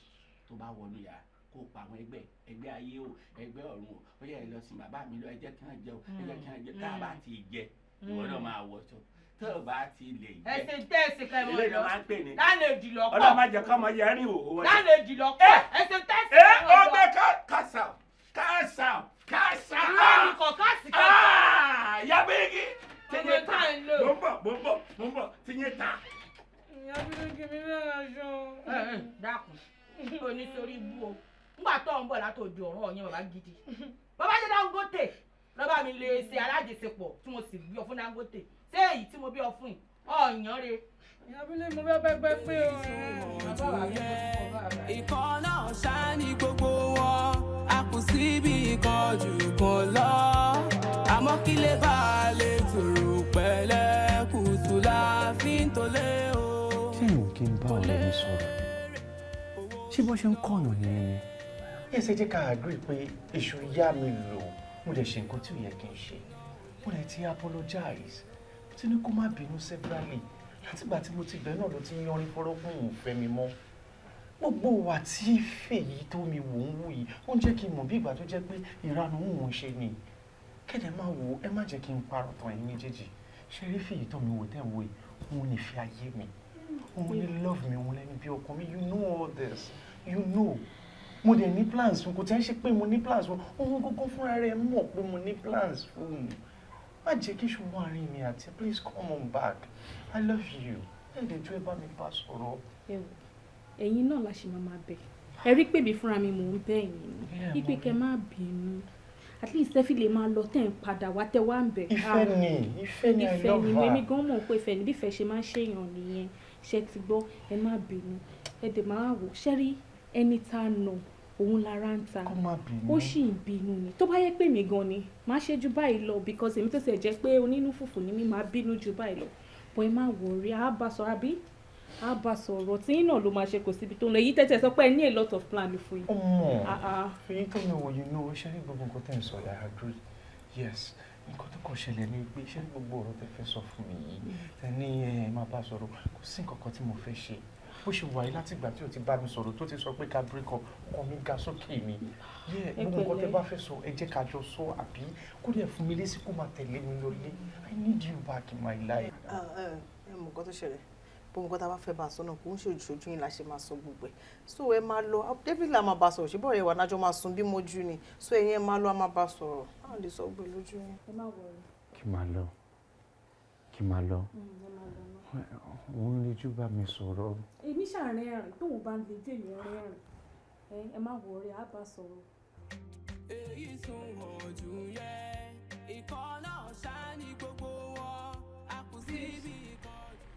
tó bá wọnú yàrá, kó pa àwọn ẹgbẹ́ ẹgbẹ́ ayé o, ẹgbẹ́ ọ̀run o, ó yẹ ẹ lọ sin bàbá mi lọ, ẹ jẹ́ kí wọ́n jẹ o, ẹ jẹ́ kí wọ́n jẹ. Tá a bá ti jẹ, ìwọ náà máa wọṣọ. Tó o bá ti lè jẹ, ẹsẹ̀ tẹ́ẹ̀sì kẹ́ mọ́ ilé ìlú máa ń pè ní lálejì lọ́pọ̀. Ọlọ́run má jẹ́ kọ́ ọmọ yẹn rìn òwò wọlé. Lálejì lọ́pọ̀, ẹsẹ̀ tẹ́ẹ̀sì ẹ kẹ́ mọ́ ó lọ. gbé kásá kásá kásá. Lórí kọ̀ káàsì kẹ́. Yabirigi tíyẹn ta. Ọmọ tá à ń lò. Mo ń bọ̀, mo ń bọ̀, mo ń bọ̀, tíyẹn ta. Ìyá bíléèkì, mi fẹ́ aṣọ. Dákun, onítorí bú o. Ńgbà tó ń bọ̀ látòjú ọ̀run ọ̀yàn bàbá gidi, bàbá jẹ́ Dangote lọ́ba mi lè ṣe alájẹsepọ̀ tí mo sì bí ọ fún Dangote. Ṣé èyí tí mo bí ọ fún yìí ọ̀yàn re. Ìyá bíléèkì, mo fẹ́ pẹ́pẹ́ pé o. Ìkan náà ṣá ní gbogbo wọn, a kò síbi kan jù kan lọ. Àmọ́ kí lè bá a lè tòrò, pẹ̀lẹ́ kùtù la fi ń tolé o. Ṣé ìwọ̀n kí n bá ọ̀rẹ́ mi sọ̀rọ̀? Ṣé bó ṣe ń kọ̀yàn nìyẹn ni? Yes, ẹ jẹ́ ká agree pé èṣù yá mi lò. Mo dẹ̀ ṣe nǹkan tí ò yẹ kí n ṣe. Mo dẹ̀ ti apologize. Mo ti ní kó má bínú severally. Látìgbà tí mo ti bẹ̀ náà ló ti ń yanrí fọ́rọ́ fún òun fẹ́ mi mọ́. Gbogbo ìwà tí fèyí tó mi wò ń wù yìí, ó ń jẹ́ kí n mọ̀ bí ìgbà tó jẹ́ pé ìranu òun ṣe ni. Kẹ́dẹ̀ máa wò ó, ẹ má jẹ́ kí n parọ́ tán ẹ̀yin méjèèjì. Ṣé rí fèyí tó mi wò tẹ́ ń wò yìí, òun ní ìfẹ́ ayé mi. Òun ní love mi, òun lẹ́ni bí ọkàn mi. You know all this. You know. Mo dẹ̀ ní plans fún, kò tẹ́ ń ṣe pé mo ní plans fún. Òun gógó fúnra rẹ̀ mọ̀ pé mo ní plans fún un. Má jẹ́ kí ṣùgbọ́n àárín mi àti ẹ, please come on back. I love you. Ẹ̀ẹ́dẹ̀jú, ẹ bá mi bá sọ̀rọ̀. Ẹ wò, ẹ̀yin náà la ṣe máa máa bẹ̀. Ẹ rí pé mi fúnra mi mò ń bẹ̀ yín ni wípé kẹ́ má bínú, at least ẹ fi lè máa lọ tẹ̀ ń padà wá tẹ́ wá ń bẹ̀. Ìfẹ́ ni, ìfẹ́ ni, I Ìfẹ́ love ni. her. Èmi gan mọ̀ pé ìfẹ́ ni. Bí ìfẹ́ ṣe máa ń ṣèyàn nìyẹn. Ṣe ti gbọ́? Ẹ má bínú. Ẹ dẹ̀ máa wò, ṣẹ́ rí ẹni tá a nà, òun lára ń ta. Kó má bínú. Ó sì ń bínú ni. Tó bá yẹ pé mi gan ni, má ṣe ju báyìí lọ, because èmi tó ṣe jẹ́ pé onínú fùfù ni mi, máa bínú ju báyìí lọ. But ẹ má worry, á bá sọ̀rọ̀, àbí á bá sọ̀rọ̀ tí yín náà ló máa ṣe. Kò síbi tó ń lọ. Èyí tẹ́tẹ́ sọ pé ẹ ní a lot of plan fún yín. Ó mọ̀. Ah, ah. Fèyí tó mi wò, you know, ṣé rí gbogbo nǹkan tẹ́ ń sọ yìí, I agree. Yes, nǹkan tó kàn ṣẹlẹ̀ ni pé ṣé gbogbo ọ̀rọ̀ tẹ́ fẹ́ sọ fún mi yìí, tẹ́ ní ẹ máa bá sọ̀rọ̀, kò sí nǹkan kan tí mo fẹ́ ṣe. Bó ṣe wà yìí, látìgbà tí o ti bá mi sọ̀rọ̀, tó ti sọ pé ká break up, ọkàn mi ga sókè mi. Yeah, Ẹ gbogbo nǹkan tẹ́ pẹ̀lẹ́. bá fẹ́ sọ, ẹ jẹ́ ká jọ sọ, àbí kó dẹ̀ fún mi lésì, kó máa tẹ̀lé mi lọlé. I need you back in my life. Ẹ mọ nǹkan tó ṣẹlẹ̀, gbogbo nǹkan tá a bá fẹ́ bá a sọ náà, kò ń ṣe òjòjú yín la ṣe máa sọ gbogbo ẹ̀. So ẹ máa lọ, definitely a máa bá a sọ̀rọ̀. Ṣùgbọ́n ọ̀rẹ́ wa nájọ́ máa sun bí mojú ni, so ẹ̀yin ẹ máa lọ, a máa bá a sọ̀rọ̀, a lè sọ gbé lójú yín. Ẹ má worry. Kí máa lọ, kí máa lọ. Ẹ máa lọ náà. Òun lè jú bá mi sọ̀rọ̀. Èmi ṣàrẹ́rìn tóun bá ń lejú, èmi rẹ́rìn. Ẹ má worry, á bá sọ̀rọ̀. Èyí sunwọ̀n jù yẹn, ìkan náà ṣá ní gbogbo wọn, a kò síbi kan jù.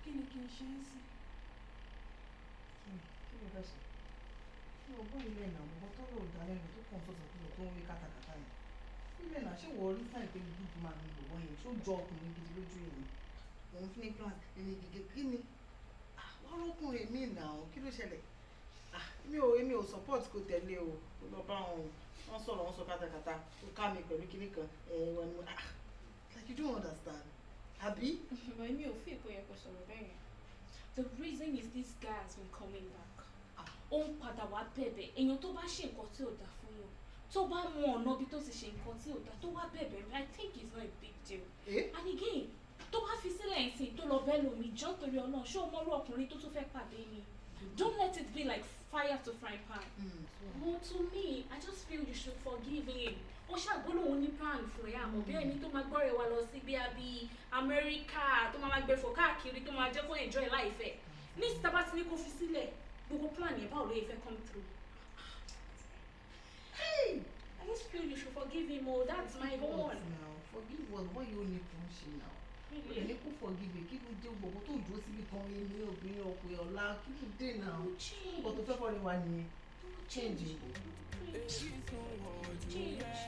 Kí ni kí n ṣe é sí? Kí ló Fẹ́ sọ mi ò gbọ́ ilé náà, mo tó rò dá lẹ́nu tó kàn sọ̀tọ̀ kúrò tó ń wí kátàkátà yẹn. Ilé náà, ṣé wọ́n rí sáì pé good man ni bọ̀bọ̀ yẹn? Ṣó jọ ọkùnrin gidi lójú yẹn? Òun fi ní plan ẹni gidi kí ni wọ́n rọ́kùnrin mi náà? Kí ló ṣẹlẹ̀? Mi ò support kò tẹ̀lé o. Kó lọ bá wọn, wọ́n sọ̀rọ̀, wọ́n sọ kátàkátà tó ká mi pẹ̀lú kinní kan ẹ̀ wọ́n ni. Ah, like, you don't understand, àbí? But èmi ò fi ìpò yẹ kó sọ̀rọ̀ bẹ́ẹ̀ yẹn. The reason is this guy has been coming back. Ó ń padà wá bẹ̀bẹ̀. Èèyàn tó bá ṣe nǹkan tí ò dáa fún yàn, tó bá mọ ọ̀nà bí tó ti ṣe nǹkan tí ò dáa, tó wá bẹ̀bẹ̀, I think it's not a big deal. And again, tó bá fi sílẹ̀ ẹ̀sìn tó lọ bẹ́ẹ̀ lómi jọ́, torí Ọlọ́run, ṣé o mọ́rú ọkùnrin tó tún fẹ́ pàdé ni? Don't let it be like fire to frying pan. Well, to me, I just feel you should forgive him. Ó ṣàgbólóhùn ní plan fún ẹ, àmọ́ bí ẹni tó máa gbọ́rẹ̀ wa lọ sí bí abí Amẹ́ríkà, tó máa gbé fò káàkiri, tó máa jẹ́ kó enjoy life ẹ̀. Ní ìsìta bá ti ní kó fi sílẹ̀, gbogbo plan yẹn, báwo ló yẹ fẹ́ come through? Hey, I just feel you should forgive him o. That's my own. Now, forgive what? What you ní kò ń ṣe now? Ó lè ní kó forgive you. Kí ló dé? Gbogbo tó dúró síbi kan, èmi obìnrin ọkùnrin ọ̀la, kí ló dé now? Nǹkan tó fẹ́ fọ́ni wa nìyẹn. Change. Change.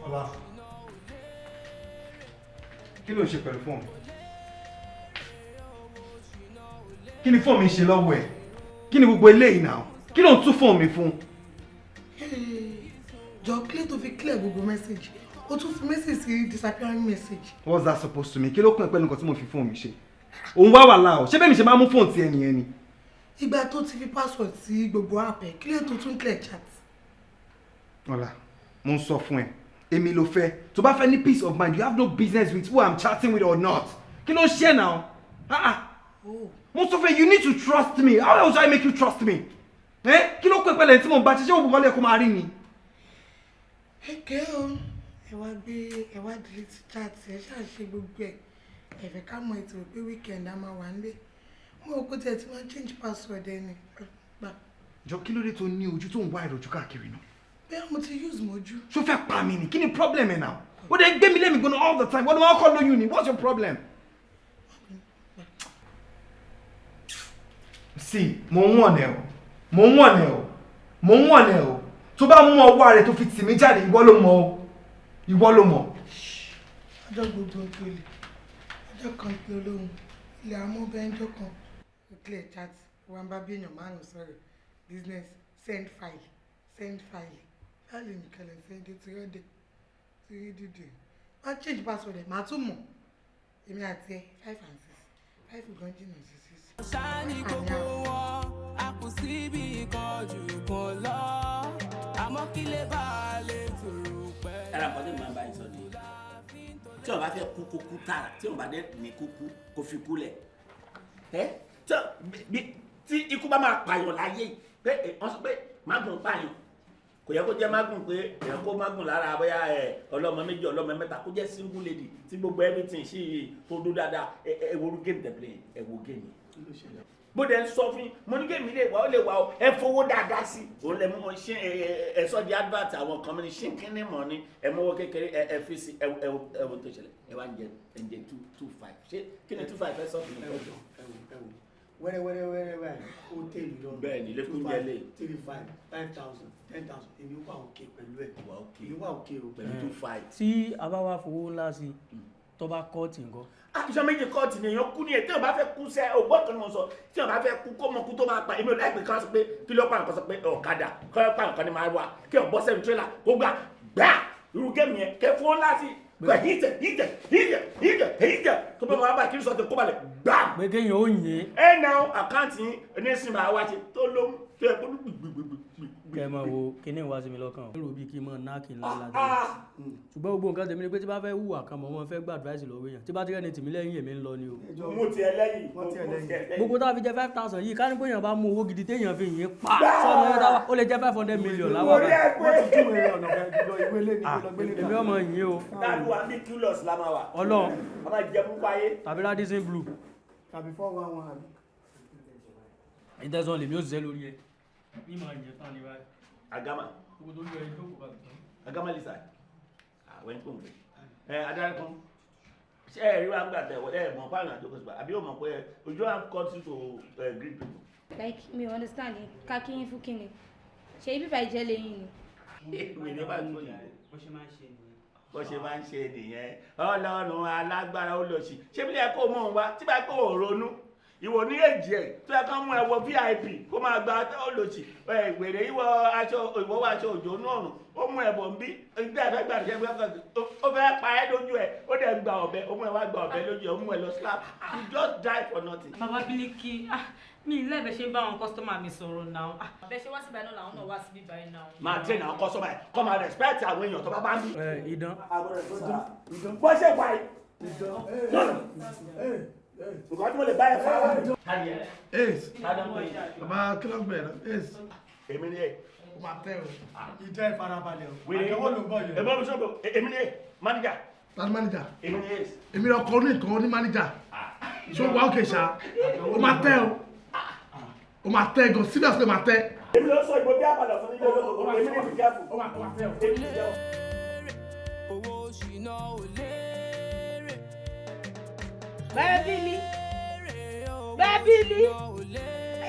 Ọlá, kí ló ń ṣe pẹ̀lú fóònù? Kí ni fóònù mi ṣe lọ́wọ́ ẹ̀? Kí ni gbogbo eléyìí náà? Kí ló ń tún fóònù mi fún? Jọ, clear tó fi clear gbogbo message, o tún fi message sí disappearing message. What's that supposed to mean? Kí ló kún ẹ pẹ̀lú nǹkan tí mo fi fóònù mi ṣe? Òun wá wàhálà o. Ṣé bẹ́ẹ̀ mi ṣe máa mú fóònù tiẹ̀ nìyẹn ni? Ìgbà tó ti fi password sí gbogbo app ẹ, clear tó tún clear chat. Ọlá, mo ń sọ fún ẹ, èmi ló fẹ́. Tó bá fẹ́ ní peace of mind, you have no business with who I'm chatting with or not. Kí ló ń ṣe náà? Ah ah. Mo sọ fún ẹ, you need to trust me. How else do I make you trust me? Eh? Kí ló kún ẹ pẹ̀lú ẹni tí mo ń bá ṣe? Ṣé òun kọ́lé kó máa rí ni? Ẹkẹ o, ẹ wá gbé, ẹ wá delete chat, ẹ ṣáà ṣe gbogbo ẹ. Ẹ fẹ́ ká mọ ètò pé weekend a máa wà nílé. Mo rò pé tí ẹ ti máa change password ẹ ní gbà. Jọ, kí ló dé tó ní ojú tó ń wá ìròjú káàkiri náà? Bẹ́ẹ̀ mo ti use mojú. Ṣó fẹ́ pa mí ni? Kí ni problem ẹ̀ náà? Ó dẹ̀ ń gbé mi lẹ́mìí gbóná all the time. Wọ́n ní wọ́n kọ́ lóyún ni. What's your problem? See, mo ń wọ̀n ẹ o. Mo ń wọ̀n ẹ o. Mo ń wọ̀n ẹ o. Tó bá mú ọwọ́ rẹ̀ tó fi tì mí jáde, ìwọ ló mọ̀ o. Ìwọ ló mọ̀. Ọjọ́ gbogbo tó lè, ọjọ́ kan tó lóhùn ilẹ̀ amúbẹ́ńjọ́ kan. Clear chat, wọn bá bí èèyàn márùn sọ̀rọ̀ business, send file, send file, file nìkan lè send tí ó dé tí ó dìde. Wọ́n change password ẹ̀, màá tún mọ̀. Èmi àti ẹ, five and six, five gan jìnnà sí six. Ṣáni gbogbo wọn a kù síbi kan jù kan lọ, àmọ́ kí lè bá a lè tòrò pẹ́. Ẹ̀rọ àkọ́tẹ́ mi máa ń bá yín sọ nìyí. Tí o bá fẹ́ kú, kó kú tààrà. Tí o bá dé ní kúkú, kó fi kú lẹ̀. Ẹ tí ikú bá máa pààyàn láyé yìí, pé wọ́n sọ pé mágùn pààyàn, kò yẹ kó jẹ́ mágùn, pé èèyàn kó mágùn lára bóyá ẹ ọlọ́mọ méjì, ọlọ́mọ mẹ́ta, kó jẹ́ single lady tí gbogbo everything sì tó dó dáadáa. Ẹ wo game tẹ̀ play, ẹ wo game yìí. Bó dẹ̀ ń sọ fún yín, mo ní game lè wá, ó lè wá o. Ẹ fowó dáadáa sí òun lẹ mú wọn ṣé ẹ sọ di advert àwọn kan mi ní ṣé kíní mọ̀ ni ẹ mọ́wọ́ kékeré ẹ fi sí. Ẹ wo tó ṣẹlẹ̀, ẹ wá ń jẹ, ẹ ń jẹ two two five. Ṣé kí ni 2,5 ẹ sọ fún mi? Ẹ wò, ẹ wò, ẹ wò, wẹ́rẹ́ wẹ́rẹ́ wẹ́rẹ́ báyìí ó tẹ̀lé lọ́rùn. Bẹ́ẹ̀ni, lẹ́kùn jẹ lé. 3,500, 5,000, 10,000, èmi wà òkè pẹ̀lú ẹ̀. Wà òkè. Èmi wà òkè o. Pẹ̀lú 2,5. Tí a bá wá fowó ńlá sí i, tó bá kọ́ọ̀tì nǹkan? Iṣan méjì kọ́ọ̀tì ni èèyàn kú ní ẹ̀. Tí wọ́n bá fẹ́ kú sẹ́, ògbọ́n kan ni mo sọ, tí wọ́n bá fẹ́ kú, kó mọ kú tó máa pa. Èmi ò láìpẹ́ kan sọ pé kí ló pa nǹkan, sọ pé ọ̀kadà kọ́ pa nǹkan ni máa wà kí ọ̀ bọ́ sẹ́nu tírélà kó gbà gbà. Irú game yẹn, kẹ́ fún láti kọ́ hìtẹ̀ hìtẹ̀ hìtẹ̀ hìtẹ̀ hìtẹ̀ tó bá máa bá kí n sọ ti kó balẹ̀ gbà. Pé kéèyàn ó yìn. Ẹ na àkáǹtì onísìn máa wá ṣe tó ló ń tó ẹ kó gbìgbìgbìgbì. Kẹ́ ẹ máa wo kíní wá sí mi lọ́kàn o. Èrò bíi kí n máa náàkì ńlá ńlá tẹ́lẹ̀, ṣùgbọ́n gbogbo nǹkan tèmi ni pé tí bá fẹ́ hùwà kan, mọ̀ wọ́n fẹ́ gba advice lọ́wọ́ èèyàn. Tí bá ti rẹ́ni tèmi lẹ́yìn, èmi ń lọ ni o. Mo tiẹ̀ lẹ́yìn, mo tiẹ̀ lẹ́yìn. Gbogbo tá a fi jẹ 5,000 yìí, ká ní pé èèyàn bá mú owó gidi téèyàn fi yín pa sọ́nà ẹ̀ dáwà, ó lè jẹ́ 500 million láwà Orí báyìí. ẹ pé wọ́n ti júwe ọ̀nà kan lọ ìwé lé ní lọ gbélé. Èmi ọmọ yìí o. Dáàbò wa ní kilos la máa wà. Ọlọ́run. A máa jẹ púpọ̀ ayé. Tàbí Radisson Blu. Tàbí 411 àbí. Ìtẹ̀sán lèmi ó ṣiṣẹ́ lórí ẹ̀. Ìmọ̀ ìyẹn tán ni báyìí. Agama. Gbogbo tó yọ ẹjọ́ kò bá tán. Agama Lisa. Àwọn ẹni tó ń bẹ. Ẹ adarí kan. Ṣé ẹ rí wa ń gbà tẹ̀ wọlé ẹ̀ mọ̀ fáwọn àjọkọ̀ sípa àbí ó mọ̀ pé ojú wa cut to greet people. Like mi ò understand ni ká kí yín fún kíni ṣe ibi báyìí jẹ́ lẹ́yìn ni. Wèrè bá tó yìí. Bó ṣe máa ń ṣe nìyẹn. Bó ṣe máa ń ṣe nìyẹn. Ọlọ́run alágbára ó lọ sí. Ṣé bí ẹ kó mọ̀ ń wá tí bá kó ò ronú? Ìwọ ní èjì ẹ tó yẹ kán mú ẹ wọ VIP kó máa gba olòṣì wèrè ìwọ aṣọ ìwọ wọ aṣọ òjò náà rùn ó mú ẹ bọ̀ ń bí ìgbà ẹ̀fẹ́ gbà ṣe fẹ́ ó fẹ́ pa ẹ́ lójú ẹ ó dẹ̀ ń gba ọ̀bẹ ó mú ẹ wá gba ọ̀bẹ lójú ẹ ó mú ẹ lọ slap. You just die for nothing. Bàbá Bílíkì, mi ì lẹ́bẹ̀ẹ́ ṣe ń bá àwọn kọ́sítọ́mà mi sọ̀rọ̀ náà. Bẹ́ẹ̀ ṣe wá síbẹ̀ náà làwọn náà wá síbí báyìí náà. Máa train àwọn kọ́sọ́mà ẹ̀ kọ́ máa respect àwọn èèyàn tó bá bá ń bí. Idán. Bó ṣe wà yìí. Nǹkan tí mo lè bá ẹ fà wá. Ace. Bàbá kí ló ń bẹ̀rẹ̀ náà? Ace. Èmi ni ẹ. O máa tẹ́ o. Ìjẹ́ ìfarabalẹ̀ o. Wèrè Àdánwò ló ń bọ̀ yẹn. Èmi ò sọ̀rọ̀ èmi ni ẹ manager. Tani manager? Èmi ni Ace. Èmi lọ kọ ní nǹkan ní manager. Ṣé o wà ókè ṣá? O máa tẹ́ o. O máa tẹ́ gan, seriously o máa tẹ́. Èmi ló sọ ìbò bí àpàlọ̀ fún nílé olóko. Èmi ni be careful. O máa tẹ́ o. Èmi ni jẹ́ Owó ṣìnà ò lérè. Bábílì Bábílì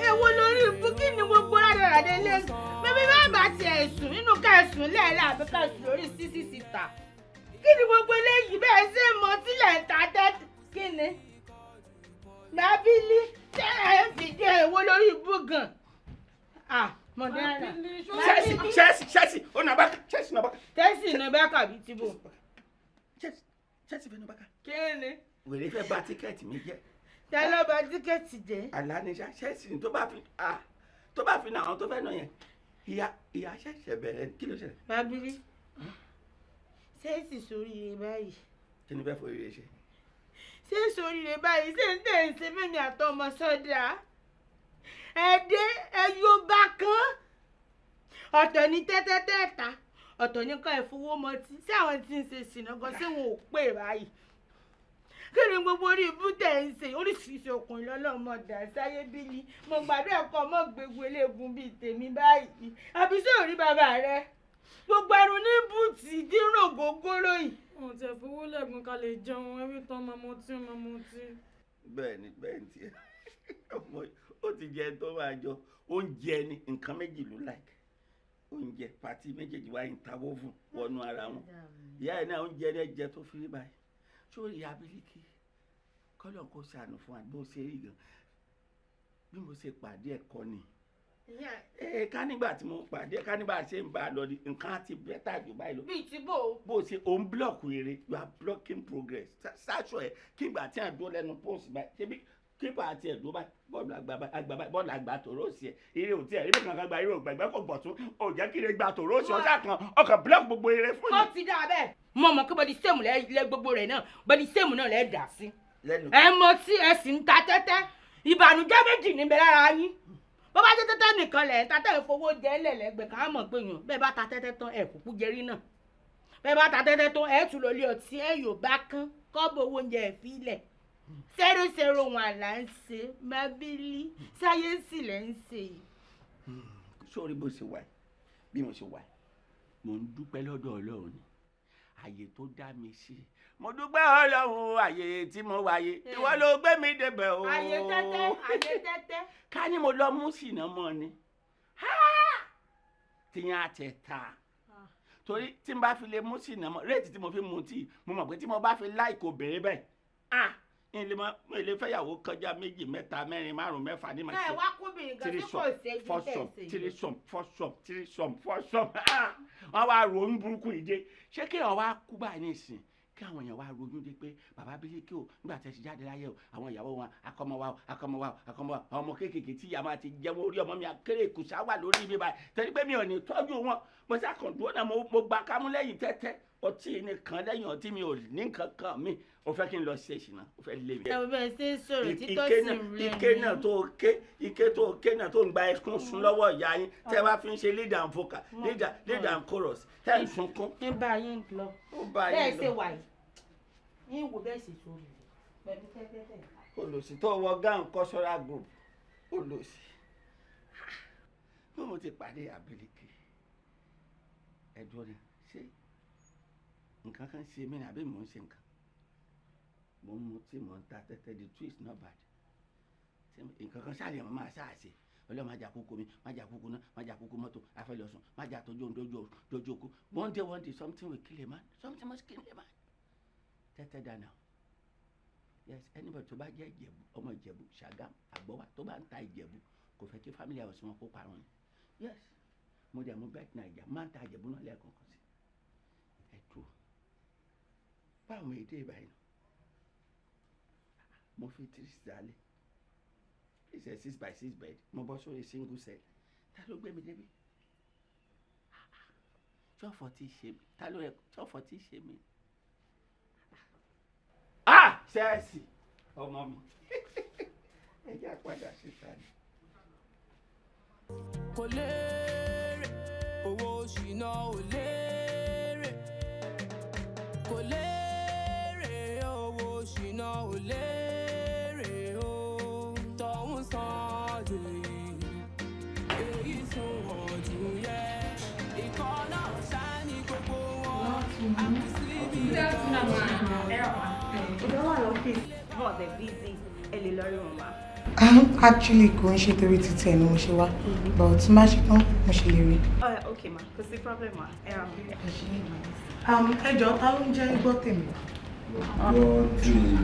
èwo lórí ibú kí ni gbogbo rádaràdé lé bébí bá bá tiẹ̀ sùn nínú ká sùn lẹ́ẹ̀lẹ́ àbí ká sùn lórí sísí síta kí ni gbogbo eléyìí bẹ́ẹ̀ ṣe mọ tílẹ̀ ń ta tẹ́ kí ni Bábílì tẹ́ ẹ̀ ń fìdí èwo lórí ibú gan ah mọ̀dẹ́rà Chelsea Chelsea Chelsea ó nà bá Chelsea nà bá. Chelsea nà bá kàbí tìbò. Chelsea fẹ́ nà bá kà. Kí ni? Wèrè fẹ́ bà tíkẹ́ẹ̀tì mi jẹ́. Ta ló bà tíkẹ́ẹ̀tì jẹ́? Àlàníṣà Chelsea tó bá fi tó bá fi nà àwọn tó fẹ́ nà yẹn ìyá ìyá ṣẹ̀ṣẹ̀ bẹ̀rẹ̀ kí ló ṣẹlẹ̀? Bábílì Chelsea sóríire báyìí. Kí ni fẹ́ fọ eré ṣe? Ṣé sóríire báyìí ṣé ń tẹ̀ ń ṣe fẹ́mi àtọmọ sọ́dà? Ẹ̀dẹ́ ẹ̀yọ́ bá kán ọ̀tọ̀ ní tẹ́tẹ́tẹ́ta ọ̀tọ̀ ní ká ẹ̀fowó mọtí sí àwọn tí ń ṣe sìnà gan ṣé wọn ò pè báyìí? Kí ni gbogbo orí ibú tẹ̀ ń ṣe oríṣiríṣi ọkùnrin lọ́lọ́mọdà sáyé bílí mo gbàdúrà kọ́ ọmọ gbégun eléegun bíi tèmi báyìí àbí ṣé ò rí bàbá rẹ gbogbo ẹrù ní bùtì dírò gógóró yìí. Wọn ti fowó lẹ́gùn ká lè jẹun ẹbí tán máa mutí máa mutí. Bẹ́ẹ̀ni bẹ́ẹ̀ni tiẹ̀ ọmọ ó ti jẹ tó máa jọ oúnjẹ ni nǹkan méjì ló like oúnjẹ pàtí méjèèjì wáyé ń tawó fún wọnú ara wọn ìyá ẹ̀ náà oúnjẹ rẹ jẹ tó fi rí báyìí sórí ìyá Bílíkì kọ́lọ̀ kó ṣàánú fún wa bó ṣe rí gan bí mo ṣe pàdé ẹ̀kọ́ ni ká nígbà tí mo pàdé ká nígbà ṣe ń bá a lọ ni nǹkan á ti bẹ́tà jù báyìí lọ. Bíi ti bò ó. Bó ṣe òun blọọkù eré, you are blocking progress. Ṣáṣọ ẹ kí ìgbà tí à ń dúró lẹ́nu post báyìí ṣebí kípa àti ẹ̀dùn báyìí bọ́ọ̀lù àgbà báyìí bọ́ọ̀lù àgbà tòró sí ẹ̀ eré ò tí ẹ̀ rí kankan gba eré ò gbàgbẹ́ kò gbọ̀ tún ò jẹ́ kí eré gba tòró sí ọjà kan ọkàn blọọkù gbogbo eré fún Ó ti dá bẹ́ẹ̀. Mo mọ̀ pé bọ́dí sẹ́mù lẹ gbogbo rẹ̀ náà bọ́dí sẹ́mù náà lẹ dà sí. Ẹ mọ tí ẹ sì ń ta tẹ́tẹ́ ìbànújẹ́ méjì níbẹ̀ lára yín. Bó bá jẹ́ tẹ́tẹ́ nìkan lẹ̀ ń ta tẹ́ ìfowó jẹ́ lẹ̀lẹ́gbẹ̀ ká mọ̀ pé yàn bẹ́ẹ̀ bá ta tẹ́tẹ́ tán ẹ̀ kúkú jẹrí náà. Bẹ́ẹ̀ bá ta tẹ́tẹ́ tán ẹ̀ tún lọ lé ọtí ẹ̀ yóò bá kán kọ́bọ̀ owó oúnjẹ ẹ̀ fi lẹ̀. 001 là ń ṣe Bábílì sáyẹ́ǹsì lẹ̀ ń ṣe yìí. Sórí bó ṣe wà yìí bí mo ṣe wà yìí mò ń dúpẹ́ lọ́dọ̀ Ọlọ́run ni àyè tó dá mi sí mo dúpẹ́ Ọlọ́run àyè tí mo wáyé ìwọ ló gbé mi débẹ̀ o. Àyè tẹ́tẹ́ àyè tẹ́tẹ́. Ká ní mo lọ mú sìnà mọ́ ni tìyàn àtẹ̀ ta torí tí n bá fi lè mú sìnà mọ́ réètì tí mo fi mu tíì mo mọ̀ pé tí mo bá fi láìkò bèrè bẹ́ẹ̀ ilé ma ilé fẹ́yàwó kọjá méjì mẹ́ta mẹ́rin márùn mẹ́fà ní màá ṣe. Ẹ wá kóbìnrin gan tí kò ṣe ju tẹ̀ ṣe. Threesome foursome threesome foursome wọ́n wá ronú burúkú yìí dé ṣé kí wọ́n wá kú báyìí nísìn kí àwọn èèyàn wá ronú dé pé bàbá Bílíkì o nígbà tẹ́ ti jáde láyé o àwọn ìyàwó wọn akọmọ wa o akọmọ wa o akọmọ wa o àwọn ọmọ kéékèèké tí ìyá máa ti jẹun orí ọmọ mi akéré ìkùsà wà lórí mi báyìí tẹ́lẹ̀ pé mi ò ní tọ́jú wọn mo ṣàkàndúró náà mo gba kámú lẹ́yìn tẹ́tẹ́ ọtí nìkan lẹ́yìn ọtí mi ò ní nǹkan kan mi ò fẹ́ kí n lọ ṣe ìṣìnà ò fẹ́ lé mi. Ẹ bẹ́ẹ̀ ṣe ń sọ̀rọ̀ títọ́ sí rẹ̀ ike náà tó ké ike tó ké náà tó ń gba ẹkún sun lọ́wọ́ ìyá yín tẹ́ bá fi ń ṣe lead and vocal lead and chorus tẹ́ ń sunkún. Ń bá yín lọ bẹ́ẹ̀ ṣe wà yìí ń wò bẹ́ẹ̀ ṣe sórí rẹ̀ pẹ̀lú tẹ́tẹ́tẹ́. Olòṣì tó wọ gown cultural group olòṣì. Bí mo ti pàdé Àbílíkì, ẹ̀dùn ni ṣé nǹkan kan ṣe mí ni àbí mò ń ṣe nǹkan? Mo ń mutí, mò ń ta tẹ́tẹ́, the twist not bad. Nǹkan kan ṣáà lè máa ṣáà ṣe. Ọlọ́run má jà kúkú mi, má jà kúkú náà, má jà kúkú mọ́tò, afẹ́lọ́sùn, má jà tójú ohun dójú okú. One day, one day, something will kill a man. Something must kill a man. Tẹ́tẹ́ dáná. Yes, anybody tó bá jẹ́ Ìjẹ̀bú, ọmọ Ìjẹ̀bú, Ṣàgámù, Àgbọ̀wá tó bá ń ta Ìjẹ̀bú, kò fẹ́ kí family house wọn kó parun ni. Yes, mo dẹ̀ mú Bet Naija, máa ń ta Ìjẹ̀bú náà lẹ́ẹ̀kọ̀ọ̀kan sí. Ẹ dúró. Báwo mo dé ìbáyìí nù? Mo fi three sálẹ̀. It's a 6 by 6 bed. Mo bọ́ sórí single cell. Ta ló gbé mi débi? Ṣọ́ọ̀fọ̀ tí ṣe mí. Ta ló yẹ ṣọ́ọ̀fọ̀ tí ṣe mí? Ah! Ṣẹ́ẹ̀sì ọmọ mi. Ẹ jẹ́ àpàdà síta ni. Kò léèrè, owó ṣìnà ò léèrè. Kò léèrè, owó ṣìnà ò léèrè o. Tọ̀hún san jù èyí, èyí sùn wọ̀n jù yẹ. Ìkan náà ṣá ní gbogbo wọn. A kù síbi ìkan. Ọ̀gá wà lọ́fíìsì, wọ́n dẹ̀ busy, ẹ lè lọ rí wọn ma. Actually, kò ń ṣe torí títí ẹ̀ ni mo ṣe wá, but tí má ṣe tán, mo ṣe lè rí. Oh, okay ma, kò sí problem ma. Ẹ rà mí. Ẹ jọ̀ọ́, ta ló ń jẹ́ gbọ́ tèmi?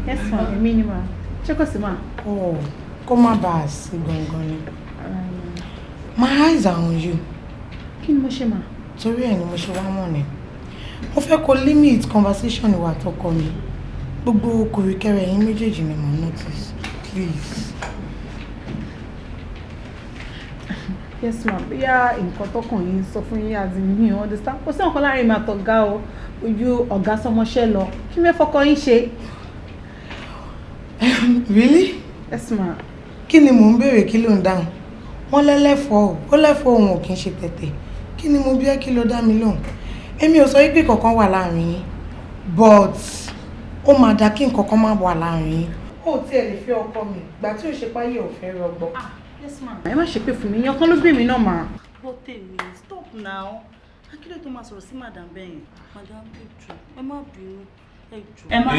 Yes ma, èmi ni ma. Ṣé kò sí ma? Oh, kó má bàa sí gangan ni. My eyes are on you. Kí ni mo ṣe ma? Torí ẹ̀ ni mo ṣe wá mọ̀ ni. Mo fẹ́ kó limit conversation ìwà àtọkọ mi. Gbogbo kòríkẹ́rẹ́ yín méjèèjì ni mo notice. Please. Yes ma, bóyá nǹkan tọkàn yín sọ fún yín as in mi ò understand. Kò sí nǹkan láàrin mi àtọ̀gá o, ojú ọ̀gá sọmọṣẹ́ lọ. Kí mi fọkọ yín ṣe? Really? Yes ma. Kí ni mò ń béèrè, kí ló ń dáhùn? Wọ́n lẹ́lẹ́fọ̀ọ́ o, ó lẹ́fọ̀ọ́ òun ò kí ń ṣe tẹ̀tẹ̀. Kí ni mo bí ẹ́, kí ló dá mi lóhùn? Èmi ò sọ wípé kankan wà láàrin yín, but ó máa dáa kí nǹkan kan má wà láàrin yín. Ó tiẹ̀ lè fẹ́ ọkọ mi, ìgbà tí ò ṣe páyé ò fẹ́ rọgbọ. Yes ma. Ẹ má ṣe pé fún mi, yan kan ló bí mi náà mà. Gbọ́ tèmi, stop now. Akílẹ̀ tó máa sọ̀rọ̀ sí madam bẹ́yẹn. Madam, ẹ jọ̀ọ́, ẹ má bínú, ẹ jọ̀ọ́. Ẹ má.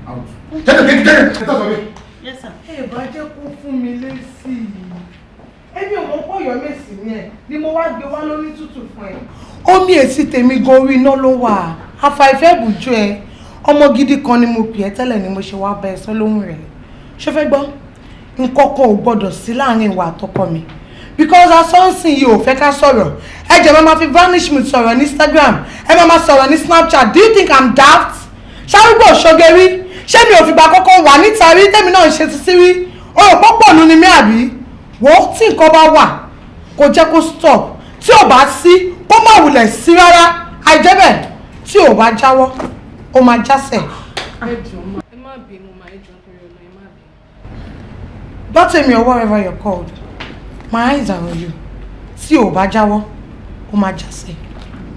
Out. Jẹ́jẹ́ jẹ́jẹ́ jẹ́jẹ́ ẹ tọ́ mi. Yes sir. Ẹ bá jẹ́ kó fún mi lésì. Èmi ò mọ̀ pé Ọ̀yọ́ mèsì ni ẹ̀ ni mo wá gbé wá lóní tútù fún ẹ. Omi èsì tèmi gan orí iná ló wà. Àfàìfẹ́ bùjú ẹ. Ọmọ gidi kan ni mo pè ẹ́ tẹ́lẹ̀ ni mo ṣe wá bá ẹ sọ lóhùn rẹ̀. Ṣé fẹ́ gbọ́? Nǹkan kan ò gbọ́dọ̀ sí láàrin ìwà àtọkọ mi. Because asọ́nsìn yìí ò fẹ́ ká sọ̀rọ̀. Ẹ jẹ́ máa ma fi vanish me sọ̀rọ̀ ní Instagram. Ẹ máa ma sọ̀rọ̀ ní Snapchat. Do you think I'm daft? Ṣárúgbó ṣoge rí. Ṣé mi ò fìgbà kọ́kọ́ wà níta rí tèmi náà ń ṣe títí rí? O rò pọ́pọ̀ nu ni mí àbí? Wo, tí nǹkan bá wà, kò jẹ́ kó stop. Tí ò bá sí, kó má wulẹ̀ sí rárá. Àìjẹ́ bẹ́ẹ̀, tí ò bá jáwọ́, ó máa jásẹ̀. Ẹ jọ̀ọ́ ma, ẹ má bínú ma, ẹ jọ̀ọ́ nítorí Ọlọ́run, ẹ má bínú. Bọ́tẹ̀mí or whatever you're called, my eyes are on you. Tí ò bá jáwọ́, ó máa jásẹ̀.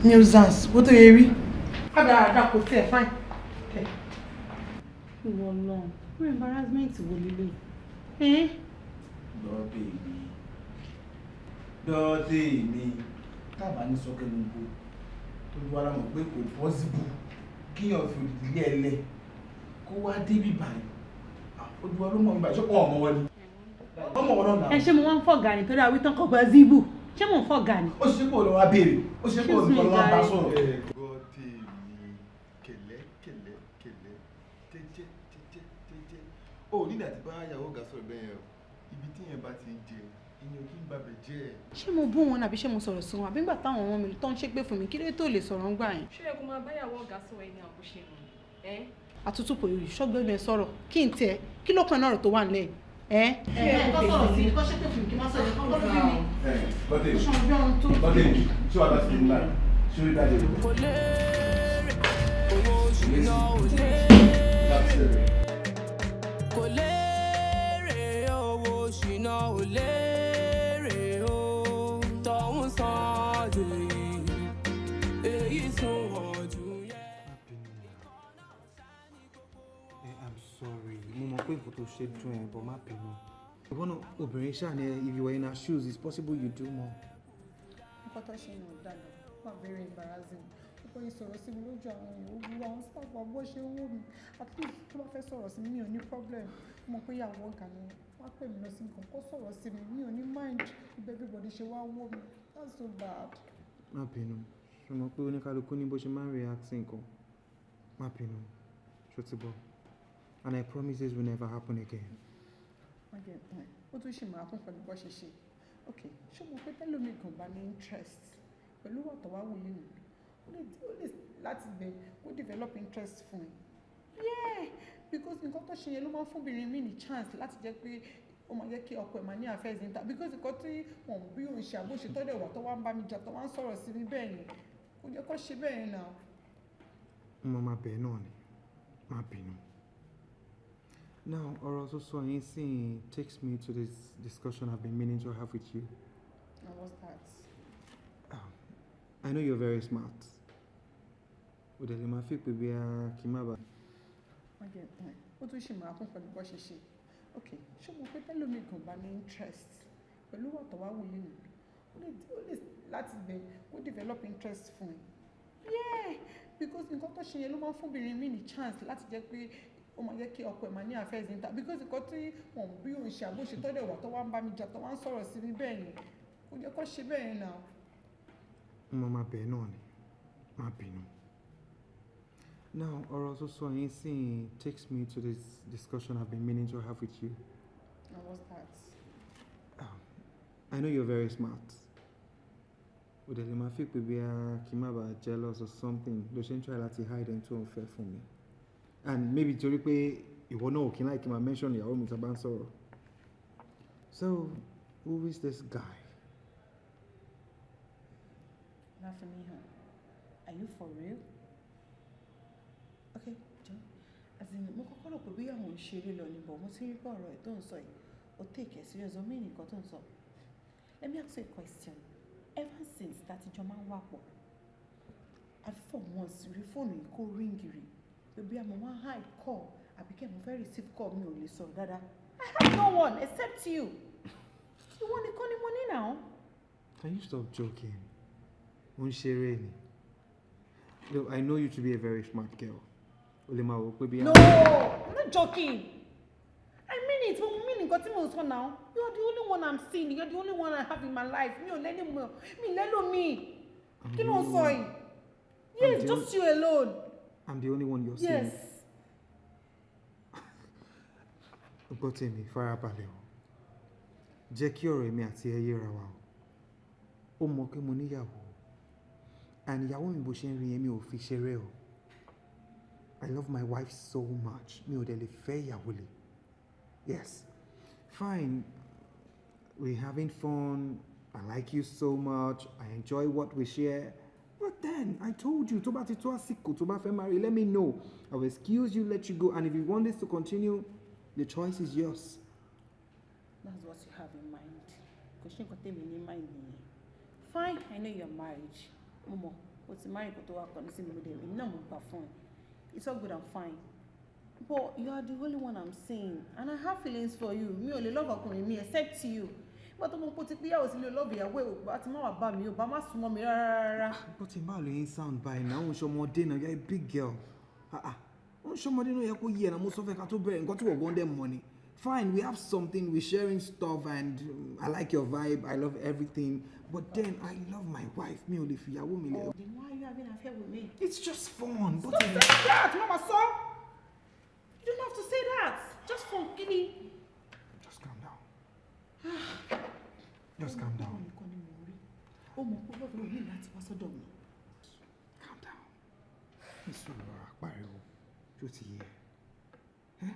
Nuisance, bó tó yẹ rí. Rádaràda kò tiẹ̀ fine. Ìwọ Ọlọ́run, irú embarrassment wo lélẹ̀? Ẹ́ Dọ́tẹ̀ mi, dọ́tẹ̀ mi, tábà ní sọ́kẹ́ gbogbo tó lu ara mọ̀ pé kò possible kíyàn fi òdìdí ilé ẹ lẹ̀ kó wá débi báyìí. Ojú wa ló mọ̀ nígbà ṣé ọmọ wọn ni ọmọ wọn náà. Ẹ ṣé mo wá ń fọ̀gà ni torí àwítán kọ̀ gba zibu. Ṣé mo ń fọ̀gà ni? Ó ṣe pé òun ló wá béèrè, ó ṣe pé òun nìkan ló wá bá sọ̀rọ̀. Dọ́tẹ̀ mi, kẹ̀lẹ́ kẹ̀lẹ́ kẹ̀lẹ́, jẹ́jẹ́ jẹ́jẹ́ jẹ́jẹ́. O ò ní àti bá ìyàwó ọ̀gá sọ̀rọ̀ bẹ́ẹ̀ yẹn o. Ibi tí yẹn bá ti ń jẹ, ìyẹn kí n babẹ̀ jẹ́ ẹ̀. Ṣé mo bú wọn àbí ṣé mo sọ̀rọ̀ sí wọn? Àbí nígbà táwọn ọmọ mi tó ń ṣépè fún mi, kí ló tó lè sọ̀rọ̀ ń gbà yẹn? Ṣé ẹ kó máa báyàwó ọ̀gá sọ̀rọ̀ ẹni àbúṣe nù? Ẹ́ Àtútù kò yòòyì ṣọ́gbẹ́nu ẹ sọ̀rọ̀ kí n tiẹ̀ kí ló kàn náà ọ̀rọ̀ tó wà nílẹ̀ ẹ́. Ẹ kọ́ sọ̀rọ̀ sí kọ́ ṣépè fún mi kí n má sọ̀rọ̀ kọ́ ló bí mi. Dọ́tẹ̀ dọ́tẹ̀ mi, ṣé wàá dá sí mi láì ṣé orí dájú rẹ̀? Kò léèrè, owó ṣìnà ò léèrè. Kò léèrè, owó ṣìnà ò léèrè o. Tọ̀hún san jù èyí, èyí sùn wọ̀n jù yẹ. I'm sorry. Mo mọ̀ pé nǹkan tó ṣe dùn ẹ́, but má bínú. Ìwọ náà obìnrin ṣáà ni, if you were in her shoes, it's possible you do more. Nǹkan tó ṣe yàn dàgbà wà very embarrassing. Ó yìí sọ̀rọ̀ sí mi lójú àwọn èèyàn, ó gbúrò àwọn staff wa bó ṣe ń wò mí. At least tó bá fẹ́ sọ̀rọ̀ sí mi, mi ò ní problem. Mo mọ̀ pé ìyàwó ọ̀gá ni, wọ́n á pè mí lọ sí nǹkan kó sọ̀rọ̀ sí mi, mi ò ní mind if everybody ṣe wá wò mí. That's so bad. Má bínú. Ṣé o mọ̀ pé oníkálukú ní bó ṣe máa ń react sí nǹkan? Má bínú. Ṣó ti bọ̀? And I promise this will never happen again. Okay, ó tún ṣì máa kún pẹ̀lú bó ṣe ṣe. Okay, ṣé o mọ̀ pé tẹ́lómi gan bá ní interest pẹ̀lú wà tó wá wò yìí nù? Ó lè láti bẹ̀ kó develop interest fún ẹ. Yeah, because nǹkan tó ṣe yẹn ló máa ń fún obìnrin mi ní chance láti jẹ́ pé ó máa jẹ́ kí ọkọ ẹ̀ máa ní affairs níta, because nǹkan tí wọ́n bí òun ṣe àbóṣe tọ́lẹ̀ wà tó wá ń bá mi jà, tó wá ń sọ̀rọ̀ sí mi bẹ́ẹ̀ yẹn, kò jẹ́ kó ṣe bẹ́ẹ̀ yẹn náà. Mo máa bẹ̀ náà ni. Má bínú. Now, ọ̀rọ̀ tó sọ yín sì takes me to this discussion I've been meaning to have with you. And what's that? I know you're very smart. O dẹ̀ lè máa fi pé bí a kì í má ba. Okay, ó tún ṣì máa kún pẹ̀lú bó ṣe ṣe. Okay, ṣé o mọ̀ pé tẹ́lómi gan bá ní interest pẹ̀lú wà tó wá wò yìí nù? Ó lè láti bẹ̀ kó develop interest fún ẹ. Yeah, because nǹkan tó ṣe yẹn ló máa ń fún obìnrin mi ní chance láti jẹ́ pé ó máa jẹ́ kí ọkọ ẹ̀ máa ní affairs níta, because nǹkan tí wọ́n bí òun ṣe àbóṣe tọ́lẹ̀ wà tó wá ń bá mi jà, tó wá ń sọ̀rọ̀ sí mi bẹ́ẹ̀ yẹn, kò jẹ́ kó ṣe bẹ́ẹ̀ yẹn náà. Mo máa bẹ̀ náà ni. Má bínú. Now, ọ̀rọ̀ tó sọ yín sì takes me to this discussion I've been meaning to have with you. And what's that? I know you're very smart. O dẹ̀ lè máa fi pé bí a kì í má bàa jealous or something ló ṣe ń try láti hide ẹni tó ń fẹ́ fún mi. And maybe torí pé ìwọ náà ò kí ń láì kí n máa mention ìyàwó mi tó bá ń sọ̀rọ̀. So, who is this guy? Láfimíhàn, are you for real? Okay, jọ. As in, mo kọ́kọ́ rò pé bí àwọn ń ṣeré lọ ni, but mo ti rí pé ọ̀rọ̀ ẹ̀ tó ń sọ yìí, o take it serious, o mean nǹkan tó ń sọ. Let me ask you a question. Ever since that ìjọ máa ń wà pọ̀, àfi for once rí fóònù yìí kó ring rí, pé bí mo máa hide call àbí kẹ́ mo fẹ́ receive call, mi ò lè sọ̀rọ̀ dáadáa. I have no one except you. Ìwọ nìkan ni mo ní now. Can you stop joking? Ó ń ṣeré ni. Look, I know you to be a very smart girl. O lè máa wò pé bí. No, I'm not joking. I mean it. Mo mean nǹkan tí mo sọ now. You are the only one I'm seeing. You are the only one I have in my life. Mi ò lẹ́ni mọ̀. Mi lẹ́lòmíì. Kí ló ń sọ yìí? Yes, just you alone. I'm the only one you're seeing. Yes. Gbọ́ tèmi, farabalẹ̀ o. Jẹ́ kí ọ̀rọ̀ èmi àti ẹ yéra wa o. Ó mọ̀ pé mo níyàwó. And ìyàwó mi, bó ṣe ń rí yẹn, mi ò fi ṣeré o. I love my wife so much. Mi ò dẹ̀ lè fẹ́ ìyàwó lè. Yes. Fine. We're having fun. I like you so much. I enjoy what we share. But then, I told you, tó bá ti tó àsìkò tó bá fẹ́ marry, let me know. I will excuse you, let you go. And if you want this to continue, the choice is yours. That's what you have in mind. Kò ṣe nǹkan tèmi ní mind nìyẹn. Fine, I know you're married. Mo mọ̀, o ti marry kó tó wá kọ́ni sí mi lóde, èmi náà mo gbà fún ẹ. It's all good and fine. But you are the only one I'm seeing and I have feelings for you. Mi ò lè love ọkùnrin mi except you. Nígbà tó mọ̀ pé o ti pínyàwó sílé, love ìyàwó ẹ̀, ò bá ti má wà bá mi, ò bá má súnmọ́ mi rárá rárá. But tí n bá lè ń sound báyìí náà, ó ń ṣọmọdé náà, you're a big girl. Ah ah, ó ń ṣọmọdé náà, yẹ kó yí ẹ̀ náà, mo sọ fẹ́ ká tó bẹ̀rẹ̀ nǹkan tí wọ́n gan dẹ̀ mọ̀ ni. Fine, we have something, we're sharing stuff and I like your vibe, I love everything. But then I love my wife. Mi ò lè fìyàwó mi lẹ̀. Then why are you having an affair with me? It's just fun. Stop saying that, Mama sọ. You don't have to say that. Just fun, kini. Just calm down. Just calm down. Nìkan ni mo rí. Ó mọ̀ pé lọ́dọ̀ ní láti wá sọ́dọ̀ mi. Ní sùúrù, ọ̀rọ̀ àpariwo, ṣó ti yẹ? Eh?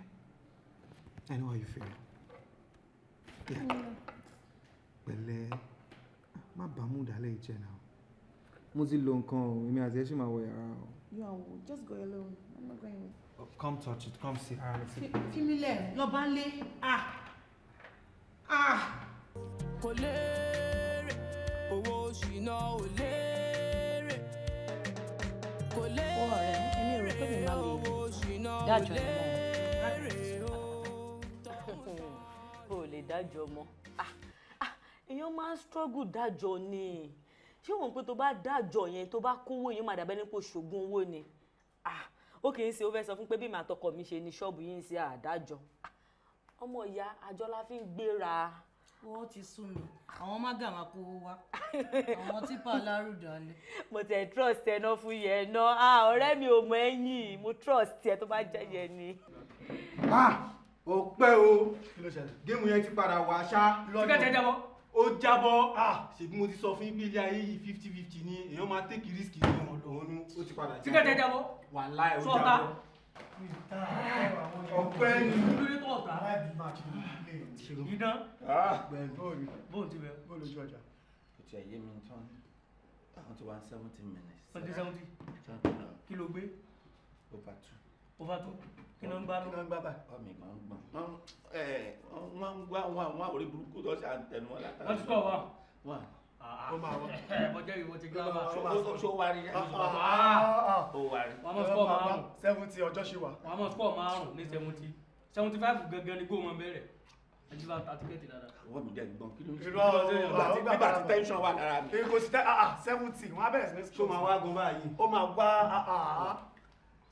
I know how you feel. Yeah. Pẹ̀lẹ́, má bàámú dálẹ̀ jẹ́ náà. Mo ti lo nǹkan o, èmi àti ẹ ṣì máa wọ yàrá o. You and who? Just go alone. I'm not going. Come touch it, come see ara mi. Fi mi lẹ̀, lọ bá ń lé. Ah! Ah! Kò léèrè, owó ṣìnà ò léèrè, kò léèrè. Ó ọ̀rẹ́, èmi ò rò pé mi máa lè owó ṣìnà ò dájọ́ ẹ̀ mọ́. léèrè o. O ò lè Lè dájọ́ mọ́. Ah, ah, èèyàn máa ń struggle dájọ́ ni. Ṣé wọn pé tó bá dájọ́ yẹn, tó bá kówó yẹn, máa dàbẹ́ ní kó ṣògùn owó ni? Ah, ó kì í ṣe ó fẹ́ sọ fún pé bí màá tọkọ mi ṣe ní ṣọ́ọ̀bù yìí ń ṣe àdájọ́. Ah, ọmọ ìyá, àjọ la fi ń gbéra. Ó ti sú mi. Àwọn mága máa kówó wá, àwọn típà alárùdálẹ̀. Mo tẹ trust ẹ náà fún yẹn náà. Ah, ọ̀rẹ́ mi ò mọ ẹ̀yìn, mo trust ẹ tó bá jẹ́ yẹn ni. Ó pẹ́ o, game yẹn ti padà wá ṣá. Ticket ẹ jábọ́. Ó jábọ́. Ṣèbí mo ti sọ fún yín pé ilé ayé yìí, 50-50 ni, èèyàn máa take risk ní òun ní ó ti padà jábọ́. Ticket ẹ jábọ́. Wàláì, ó Sọ́ọ̀tà. jábọ́. Ọpẹ́ ni. Kí ló dé tó ọ̀tá? Idán. Bóun ti bẹ. Bóun lójú ọjà. Kò tiẹ̀ yé mi tán, àwọn ti wá 70 minutes. Wọ́n ti 70. Kí ló gbé? Over two. Over two. Kí ló ń gbá? Kí ló ń gbá báyìí? Ọmọ ìgbà ń gbọ̀n. Wọ́n ń gbá wọn àwọn orí burúkú tó ṣe àtẹnu wọn látara. Wọ́n ti score wa. Wọ́n. Ó máa wá. Mo jẹ́ ìwọ ti gbá wa. Ṣó wá rí? Ó wá rí. Wọ́n á mọ̀ score márùn. 70, ọjọ́ ṣì wà. Wọ́n á mọ̀ score márùn ní 70. 75 gangan ni góò mọ̀ bẹ̀rẹ̀. Ẹ ti bá ta ticket dáadáa. Ọwọ́ mi dẹ̀ gbọ̀n, kí ló ń ṣe? Irọ́ o, Nígbà tí tension wà lára mi. Kò sí tẹ́ 70, wọ́n á bẹ̀rẹ̀ sí ní. Ṣó máa wá gan báyìí? Ó máa wá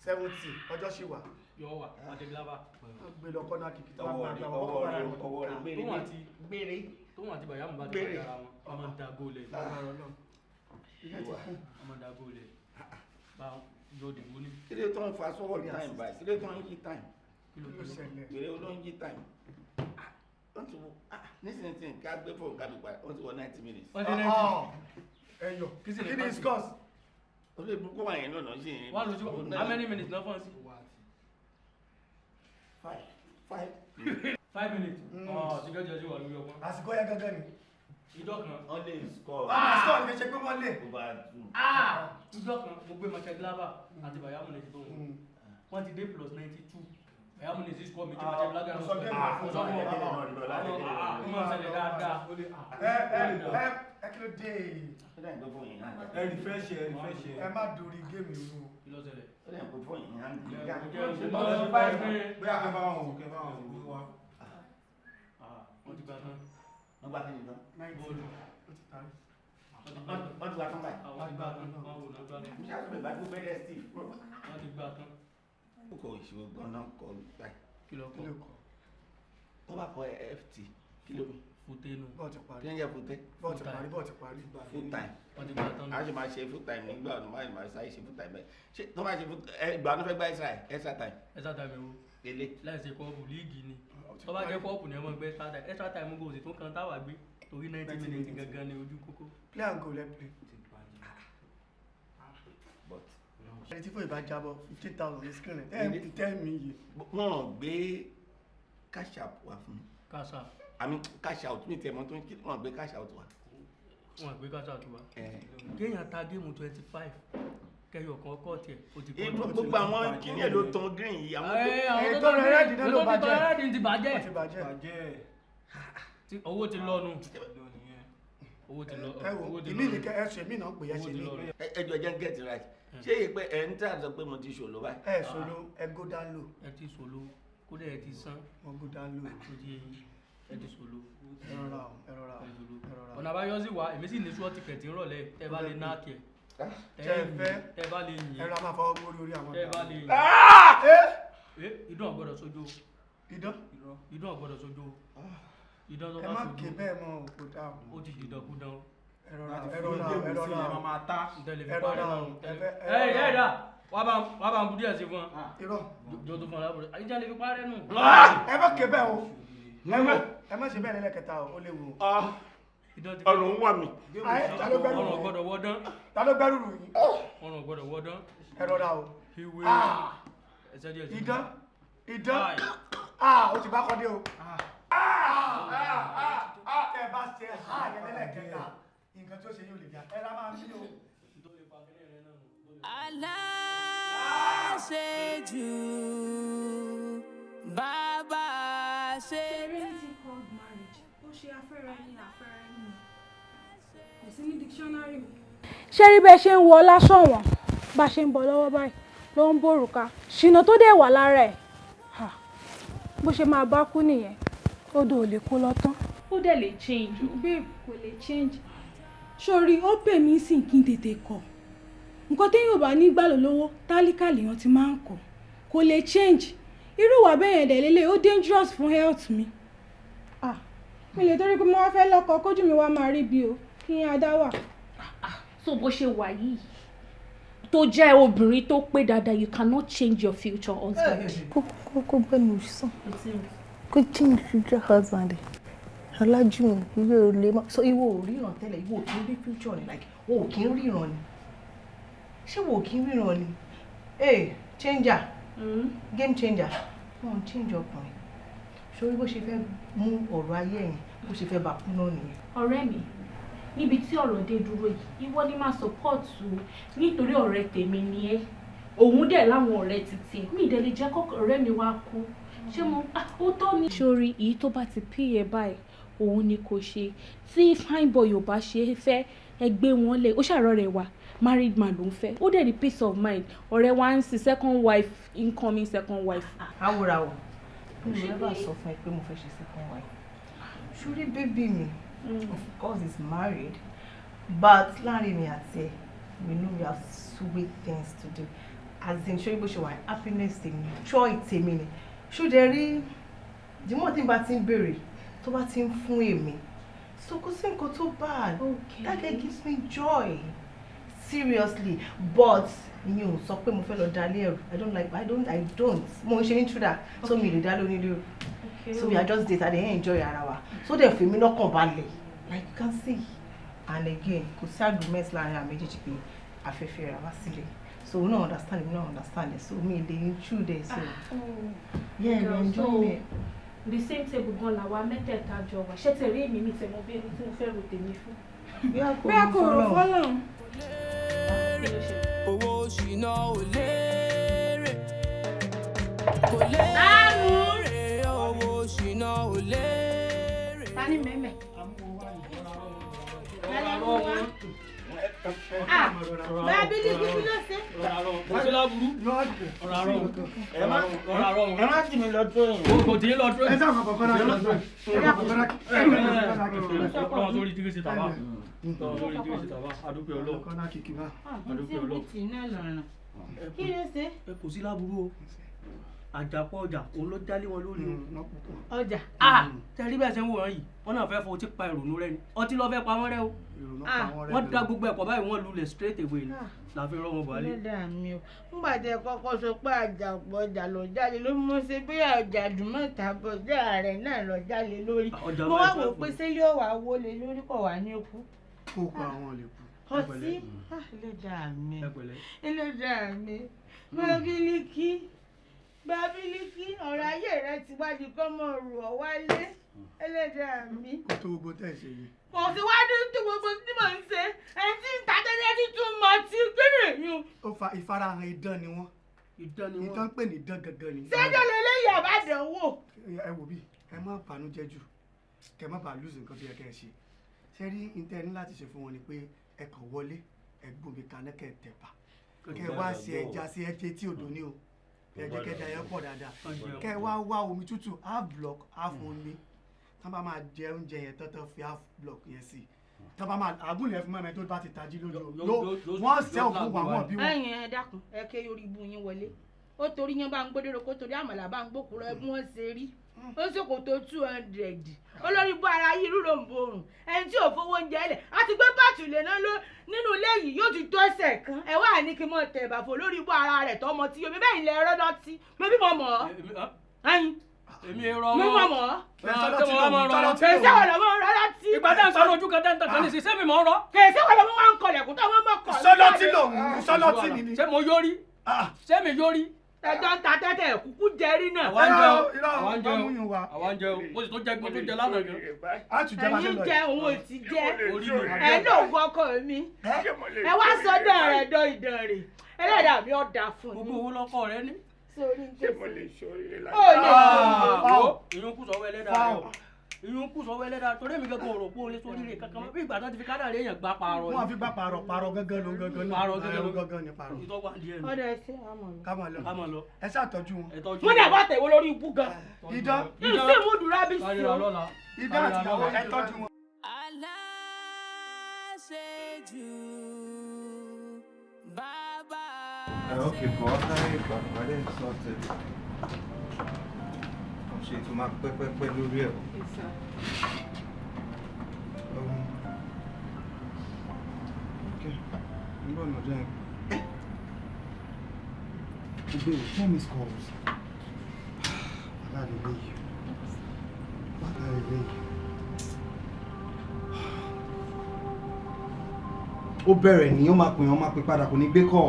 70, ọjọ́ ṣì wà. Yọ wà, àti glava. Ó gbé lọ kọ́nà kìkì tó bá Ọwọ́ gbà rẹ̀, gbà ọwọ́ rẹ̀, ọwọ́ rẹ̀ gbére. Tóun àti gbére. Tóun àti Bayern bá ti Gbére. pàdé ara wọn, wọ́n máa ń da góòlù ẹ̀. Lágbára Ọlọ́run. Wọ́n máa ń da góòlù ẹ̀. Bá yọ dìbò ní. Kí ló tó ń fa sọ́wọ́ time báyìí? Kí ló tó ń yí time? Kí ló ló ṣẹlẹ̀? Gbére ló ń yí time. Wọ́n ti wo nísinsìnyí tí ká gbé fóònù ká fi padà, wọ́n ti wọ 90 minutes. Wọ́n ti 90. Ẹyọ. Kí sì ní Kí ni pàṣẹ? scores? Olórí burúkú wà yẹn lọ́nà sí i. Wọ́n lójú, how many minutes lọ́ fọ́n sí? Five. Five. 5 minutes. Ọ̀ tíkẹ́ẹ̀tì ọjọ́ wà lórí ọgbọ́n. Àsìkò yẹn gangan ni. Ìjọ kan. Wọ́n lè score. Ah, score ni, ṣe pé wọ́n lè. Over two. Ìjọ kan mo gbé Mönchengladbach àti Bayern Munich tó wọn. Wọ́n ti dé plus 92. Bayern Munich sì score méjì, Mönchengladbach Mo sọ game yẹn fún Mo sọ fún ọ. Ó máa ń ṣẹlẹ̀ dáadáa. Ẹ ẹ ẹ ẹ, kí ló dé? Ó dẹ̀ ń gbé fóònù yẹn hàn. Ẹ refresh ẹ, refresh ẹ. Ẹ má dorí game irú o. Kí ló ṣẹlẹ̀? Ó dẹ̀ ń gbé fóònù yẹn hàn. Bóyá kẹ bá wọn wò, kẹ bá wọn wò wá. Wọ́n ti gbà tán. Wọ́n gbá kí ni tán? Bọ́ọ̀lù. Ó ti parí. Wọ́n ti gbà tán báyìí. Àwọn ti gbà tán. Wọ́n wò náà gbà tán. Mo ṣáà sọ pé ìbájú bẹ̀rẹ̀ Steve. Wọ́n ti gbà tán. Ó kọ ìṣòro gan-an kọ báyìí. Kí ló kọ? Tó bá kọ FT, kí ló mi? Fùtẹ́nu. Bọ́ọ̀ ti parí. Kí ni ń jẹ́ fùtẹ́? Bọ́ọ̀ ti parí, bọ́ọ̀ ti parí. Full time. Wọ́n ti gbà tán. A ṣe máa ṣe full time nígbà ọ̀nà máa máa ṣáà ṣe full time bẹ́ẹ̀. Ṣé tó bá ṣe full ẹ ìgbà ọ̀nà fẹ́ gba extra time? Extra time wo? Lélẹ̀. Láì ṣe cup, league ni. Tó bá jẹ́ cup ni ẹ máa gbé extra time. Extra time kò sì tún kan táwa gbé torí 90 minutes gangan ni ojú kókó. Play and go lẹ play. But Ẹni tí fóònù bá jábọ́, 15,000 ní screen rẹ̀. Tẹ́ tẹ́ mi yìí. Wọ́n gbé cash app wá fún mi. Cash app. I mean cash out, mi tiẹ̀ mọ́ tó ń kí wọ́n gbé cash out wá. Wọ́n gbé cash out wá. Kéèyàn ta game 25, kẹyọ kan kọ́ tiẹ̀, o ti kọ́. Gbogbo àwọn kìíní ẹ̀ ló tan green yìí. Àwọn Àwọn Èyí tó tó tan rẹ red náà ló tó ti tan bàjẹ́. red ti bàjẹ́. Ó ti bàjẹ́. Tí owó ti lọ nù. Owó ti lọ. Ẹ wo, Owó ti ìmí lọ ni nù. kẹ ẹ ṣe mí náà pè é Owó ṣe ti mí. lọ nù. Ẹ jọ jẹ́ get it right. Ṣé èyí pé ẹ̀ ń tà sọ pé mo ti ṣòlò báyìí? Ẹ solo, ẹ go down low. Ẹ ti sòlò, kódà ẹ ti sán. Wọ́n go down low. Ó ti ẹ ti sòlò. Ẹ rọra o, ẹ rọra o, Ẹ sòlò. ẹ rọra o. Ọ̀nà àbáyọ sì wà, èmi sì ní sure ticket ńrọ̀lẹ́ tẹ́ bá lè náàkì ẹ̀. Ṣé ẹ fẹ́? Tẹ́ bá lè yìn. Ẹ rọra máa fọwọ́ gbórí orí àwọn Tẹ́ bá lè yìn. Ẹ! Ẹ idán ò gbọ́dọ̀ sójú. Idán? Idán ò gbọ́dọ̀ sójú. Idán tó Ẹ bá má sójú. ké bẹ́ẹ̀ mọ́ o, kò dáa o. Ó ti dìdàkudàn. Ẹ rọra o, ẹ rọra o, ẹ rọra o. Ntẹ̀lẹ̀ Ẹ fi parí rọra náà. o, ẹ fẹ́ Ẹ ẹ dà, wá bá ń bu díẹ̀ sí fún ọ. Irọ́. Jọ tó fún ọ lábúrò. Àyíjà lè fi parẹ́ nù. Ẹ má ké bẹ́ẹ̀ o. Ẹ má ṣe bẹ́ẹ̀ lẹ́lẹ́kẹta o, ó léwu o. Ọrùn ń wà mí. Ayé, ta ló gbẹ́rù Ọrùn ò yín? gbọ́dọ̀ wọ́dán. Ta ló gbẹ́rù rù yín? Ọrùn ò gbọ́dọ̀ wọ́dán. Ẹ rọra o. Ìwé Ah! ẹsẹ̀ díẹ̀ sí. Idán, idán. Ah, o ti bá kọ́ dé o. Tẹ́ ẹ bá ṣe ha yẹn lẹ́lẹ́kẹta, nǹkan tó ṣe yóò lè dá. Ẹ ra máa ń bí o. Aláṣejù bàbá ṣe. Serenity called marriage, ó ṣe afẹ́ra ẹni, afẹ́ra ẹni kò sí ní dictionary mi. Ṣé rí bẹ́ẹ̀ ṣe ń wọ láṣọ̀wọ̀n, bá ṣe ń bọ̀ lọ́wọ́ báyìí ló ń bòrùka ṣìnà tó dé wà lára ẹ̀. Ha, bó ṣe máa bá kú nìyẹn. Odò ò lè kó lọ tán. Ó dẹ̀ lè change o. Babe, kò lè change. Sórí, ó pè mí sí kí n tètè kọ̀. Nǹkan téèyàn ò bá ní gbà lówó, tálíkà lèèyàn ti máa ń kọ̀. Kò lè change. Irú ìwà bẹ́ẹ̀ yẹn dẹ̀ lélẹ̀, ó dangerous fún health mi. Ah, mi lè torí pé mo wá fẹ́ lọ́kọ kójú mi wá máa rí bí o, kí n adá wà. So bó ṣe wà yìí tó jẹ́ obìnrin tó pé dáadáa, you cannot change your future husband. Kó gbẹ́nu sàn, kó change future husband ẹ̀. Ọlájúwọ̀n, ìwé ò lè má so ìwọ ò ríran tẹ́lẹ̀, ìwọ ò kí ń rí future ni, like o ò kí ń ríran ni. Ṣé wo ò kí ń ríran ni? Hey, changer, game changer, wọn ò change ọkùnrin. Sórí bó ṣe fẹ́ mú ọ̀rọ̀ ayé ẹ̀yìn, bó ṣe fẹ́ bá kú náà nìyẹn. Ọ̀rẹ́ mi, níbi tí ọ̀rọ̀ dé dúró yìí, ìwọ ni máa support o, nítorí ọ̀rẹ́ tèmi ni ẹ́. Òun dẹ̀ láwọn ọ̀rẹ́ títí ẹ̀. Mi ì dẹ̀ lè jẹ́ kọ́kọ́ ọ̀rẹ́ mi wá kú. Ṣé mo ó tọ́ ni. Sórí èyí tó bá ti pí ẹ báyìí, òun ni kò ṣe. Tí fine boy ò bá ṣe é fẹ́, ẹ gbé wọn lẹ̀. Ó ṣàrọ̀ rẹ̀ wá, married man ló ń fẹ́. Ó dẹ̀ ní peace of mind. Ọ̀rẹ́ wa ń sin second wife, incoming second wife. Àwòrán o, mi ò ever sọ fún ẹ pé mo fẹ́ ṣe second wife. Sórí baby mi, of course is married, but láàrin mi àti ẹ, we know we have sweet things to do. As in, sórí bó ṣe wà, happiness tèmi, joy tèmi ni. Ṣó dẹ̀ rí, the more tí n bá ti ń béèrè, tó bá ti ń fún èmi, so kò sí nǹkan tó bad. That guy gives me joy, seriously. But mi ò sọ pé mo fẹ́ lọ dalé ẹ̀rù. I don't like, I don't, mo ń ṣe intruder, so mi ò lè dálé onílé o. So we are just date and dey enjoy ara wa, so dẹ̀ fi mí lọ́kàn balẹ̀, like you can see. And again, kò sí agreement láàrin àwọn méjèèjì pé afẹ́fẹ́ ra wá sílẹ̀, so we no understand, we no understand it, so mi lè intrude, so yeah, we Girl, enjoy so it. The same table gan làwa mẹ́tẹ̀ẹ̀ta jọ wà. Ṣé tẹ̀rí èmi mi tẹ̀ mọ́ bí ẹni tí mo fẹ́ rò tèmi fún? Bí a kò rò fọ́lọ́run. Owó ṣìnà ò lérè, kò lérè, owó ṣìnà ò lérè. Ta ni mẹ́mẹ́? Ah, bábílì kí ló ṣe? Kò sí láburú. Ọ̀rọ̀ àrọ̀. Ẹ má tì mí lọ tó yìí. Kò tí ì lọ tó yìí. Ẹ sáà kọ̀ọ̀kan náà lọ tó yìí. Ọ̀rọ̀ sórí tí kì í ṣe tàbá. Ọ̀rọ̀ sórí tí kì í ṣe tàbá. Adúpẹ́ Ọlọ́run. Adúpẹ́ Ọlọ́run. Kí ló ṣe? Ẹ kò sí láburú o. Àjàpọ̀ ọjà òun ló dálé wọn lórí o. Ọjà. Tẹ́rí bẹ́ẹ̀ ṣe ń wòran yìí, wọ́n náà fẹ́ fọ ọtí pa ìrònú rẹ ni. Ọtí ló fẹ́ pa wọ́n rẹ́ o. Wọ́n dá gbogbo ẹ̀pọ̀ báyìí, wọ́n lulẹ̀ straight away ni. Làfi rọ́ wọn bọ̀álé. Ẹlẹ́dàá mi o, ńgbà tẹ kọ́kọ́ sọ pé àjàpọ̀ ọjà lọ jáde ló mú ṣe bí ọjà dùmọ̀tà bọ̀dá rẹ̀ náà lọ jáde lórí. Ọjà Mo wá mẹ́ta wò fún pé mi. ṣé yóò wá wọlé lórí kọ̀ wá ní kú. Kó pa àwọn lè kú. Ọtí, ah, ẹlẹ́dàá mi, Ẹ pẹ̀lẹ́. ẹlẹ́dàá mi, bábílíkì, bábílíkì, ọ̀rọ̀ ayé rẹ ti wá di kọ́ mọ́ rù ọ́ wálé, ẹlẹ́dàá mi. Kó tó gbogbo tẹ̀ ṣe yìí. Kò sí wá ní tí gbogbo tí mò ń ṣe, ẹni tí ń ta tẹ́lẹ̀ tí tún mọ tí kéré yún. Ó fa ìfarahàn idán ni wọ́n. Idán ni wọ́n. Idán pè ní idán gangan ni. Ṣẹ́jọ́ lélẹ́yìí àbádọ́wò. Ẹ wò bí ẹ má bànújẹ́ jù, kẹ má bàa lose nǹkan tó yẹ kẹ ẹ ṣe. Ṣé rí intẹ́ ní láti ṣe fún wọn ni pé ẹ kàn wọlé, ẹ gbómi kaná, kẹ tẹ̀bà, kẹ wá ṣe ẹja sí ẹjẹ tí odò ní o, kẹ jẹ́ kẹja yẹn pọ̀ dáadáa, kẹ wá wá omi tútù, half block half omi. Tán bá máa jẹ oúnjẹ yẹn tán, tán fi half block yẹn sí, tán bá máa àgùn yẹn fún mọ́mọ́ tó bá ti tají lójú wọ́n ṣẹ́ òkú wà wọ́n bí wọ́n. Ẹ̀yin ẹ dákun, ẹ ké yorí ibu yín wọlé. Ó torí yẹn bá ń gbódéró, kó torí àmàlà bá ń gbókùrọ ẹbí wọn ṣe rí. Ó sì kò tó 200. Olórí bó ara yìí rúrò ń borùn. Ẹni tí ò fowó oúnjẹ lẹ̀ á ti gbé bàtù lè ná ló nínú ilé yìí yóò ti tó ẹsẹ̀ kan. Ẹ wá ní kí n mọ̀ tẹ̀ bàfọ̀ lórí bó ara rẹ̀ tọmọ tí omi bẹ́ẹ̀ ilẹ̀ ẹ̀rọ lọ́tí. Mo bí mo mọ̀ ọ́. Ẹyin. Èmi rọ Mi mọ̀ mọ̀ ọ́. Kèsì àwọn ọ̀lọ́mọ rọ láti. Ìgbà tá à ń sọ lójú kan tẹ́ ń tàn kan ní sí, sẹ́mi mọ̀ ń rọ. Kèsì àwọn ọ̀lọ́mọ wa ń kọlẹ̀kùn tó wọ́n mọ̀ kọ̀. Sọlọ́tì lòun, sọlọ́tì ni ni. Ṣé mo yórí? Ṣé mi yórí? Ẹjọ́ ń ta tẹ́tẹ́ kúkú jẹrí náà. Àwa ń jẹ o, àwa ń jẹ o, àwa ń jẹ o, mo sì tún jẹ mo tún jẹ lánàá gan. Ẹ̀yin jẹ, òun ò ti jẹ. Ẹ ní ògùn ọkọ mi. Ẹ wá sọ́dọ̀ rẹ̀ dán ìdán rè. Ẹlẹ́dàá mi ò dà fún Gbogbo owó lọ́kọ rẹ ní. Sórí ń Ṣé mo lè ṣoríire láyé? Ó lè ṣoríire. Wo ìyún kù sọ́wọ́ ẹlẹ́dàá rẹ o. Ìyún kù sọ́wọ́ ẹlẹ́dàá torí èmi gẹ́gẹ́ òrò pé o lè sórí rẹ̀ kankan mọ́ bí ìgbà tó ti fi kádàrí èèyàn gbá parọ́ ni. Wọ́n fi gbá parọ́, parọ́ gángan ló ń gángan náà. Parọ́ gángan ló gángan ni parọ́. Ìtọ́wà díẹ̀ nù. Ọ̀dọ̀ ẹ ṣe àmọ̀ lọ. Ká máa lọ. Ká máa lọ. Ẹ ṣàtọ́jú wọn. Mo ní àbá tẹ̀wé lórí ibú gan. Idán. Ìsìn mú dùrá bí sí o. Idán àti ìyàwó ẹ tọ́jú wọn. Aláṣejù bàbá. Okay, but after ìpàdé sorted. Ṣe tó máa pẹ́ pẹ́ pẹ́ lórí ẹ̀. Okay, ń bọ̀ nà jẹ́ ẹ̀. Gbogbo èrò 10 missed calls. Wàhálà lélẹ́yìí. Wàhálà lélẹ́yìí. Ó bẹ̀rẹ̀ ní ó máa pè wọ́n máa pè padà kò ní gbé kọ́.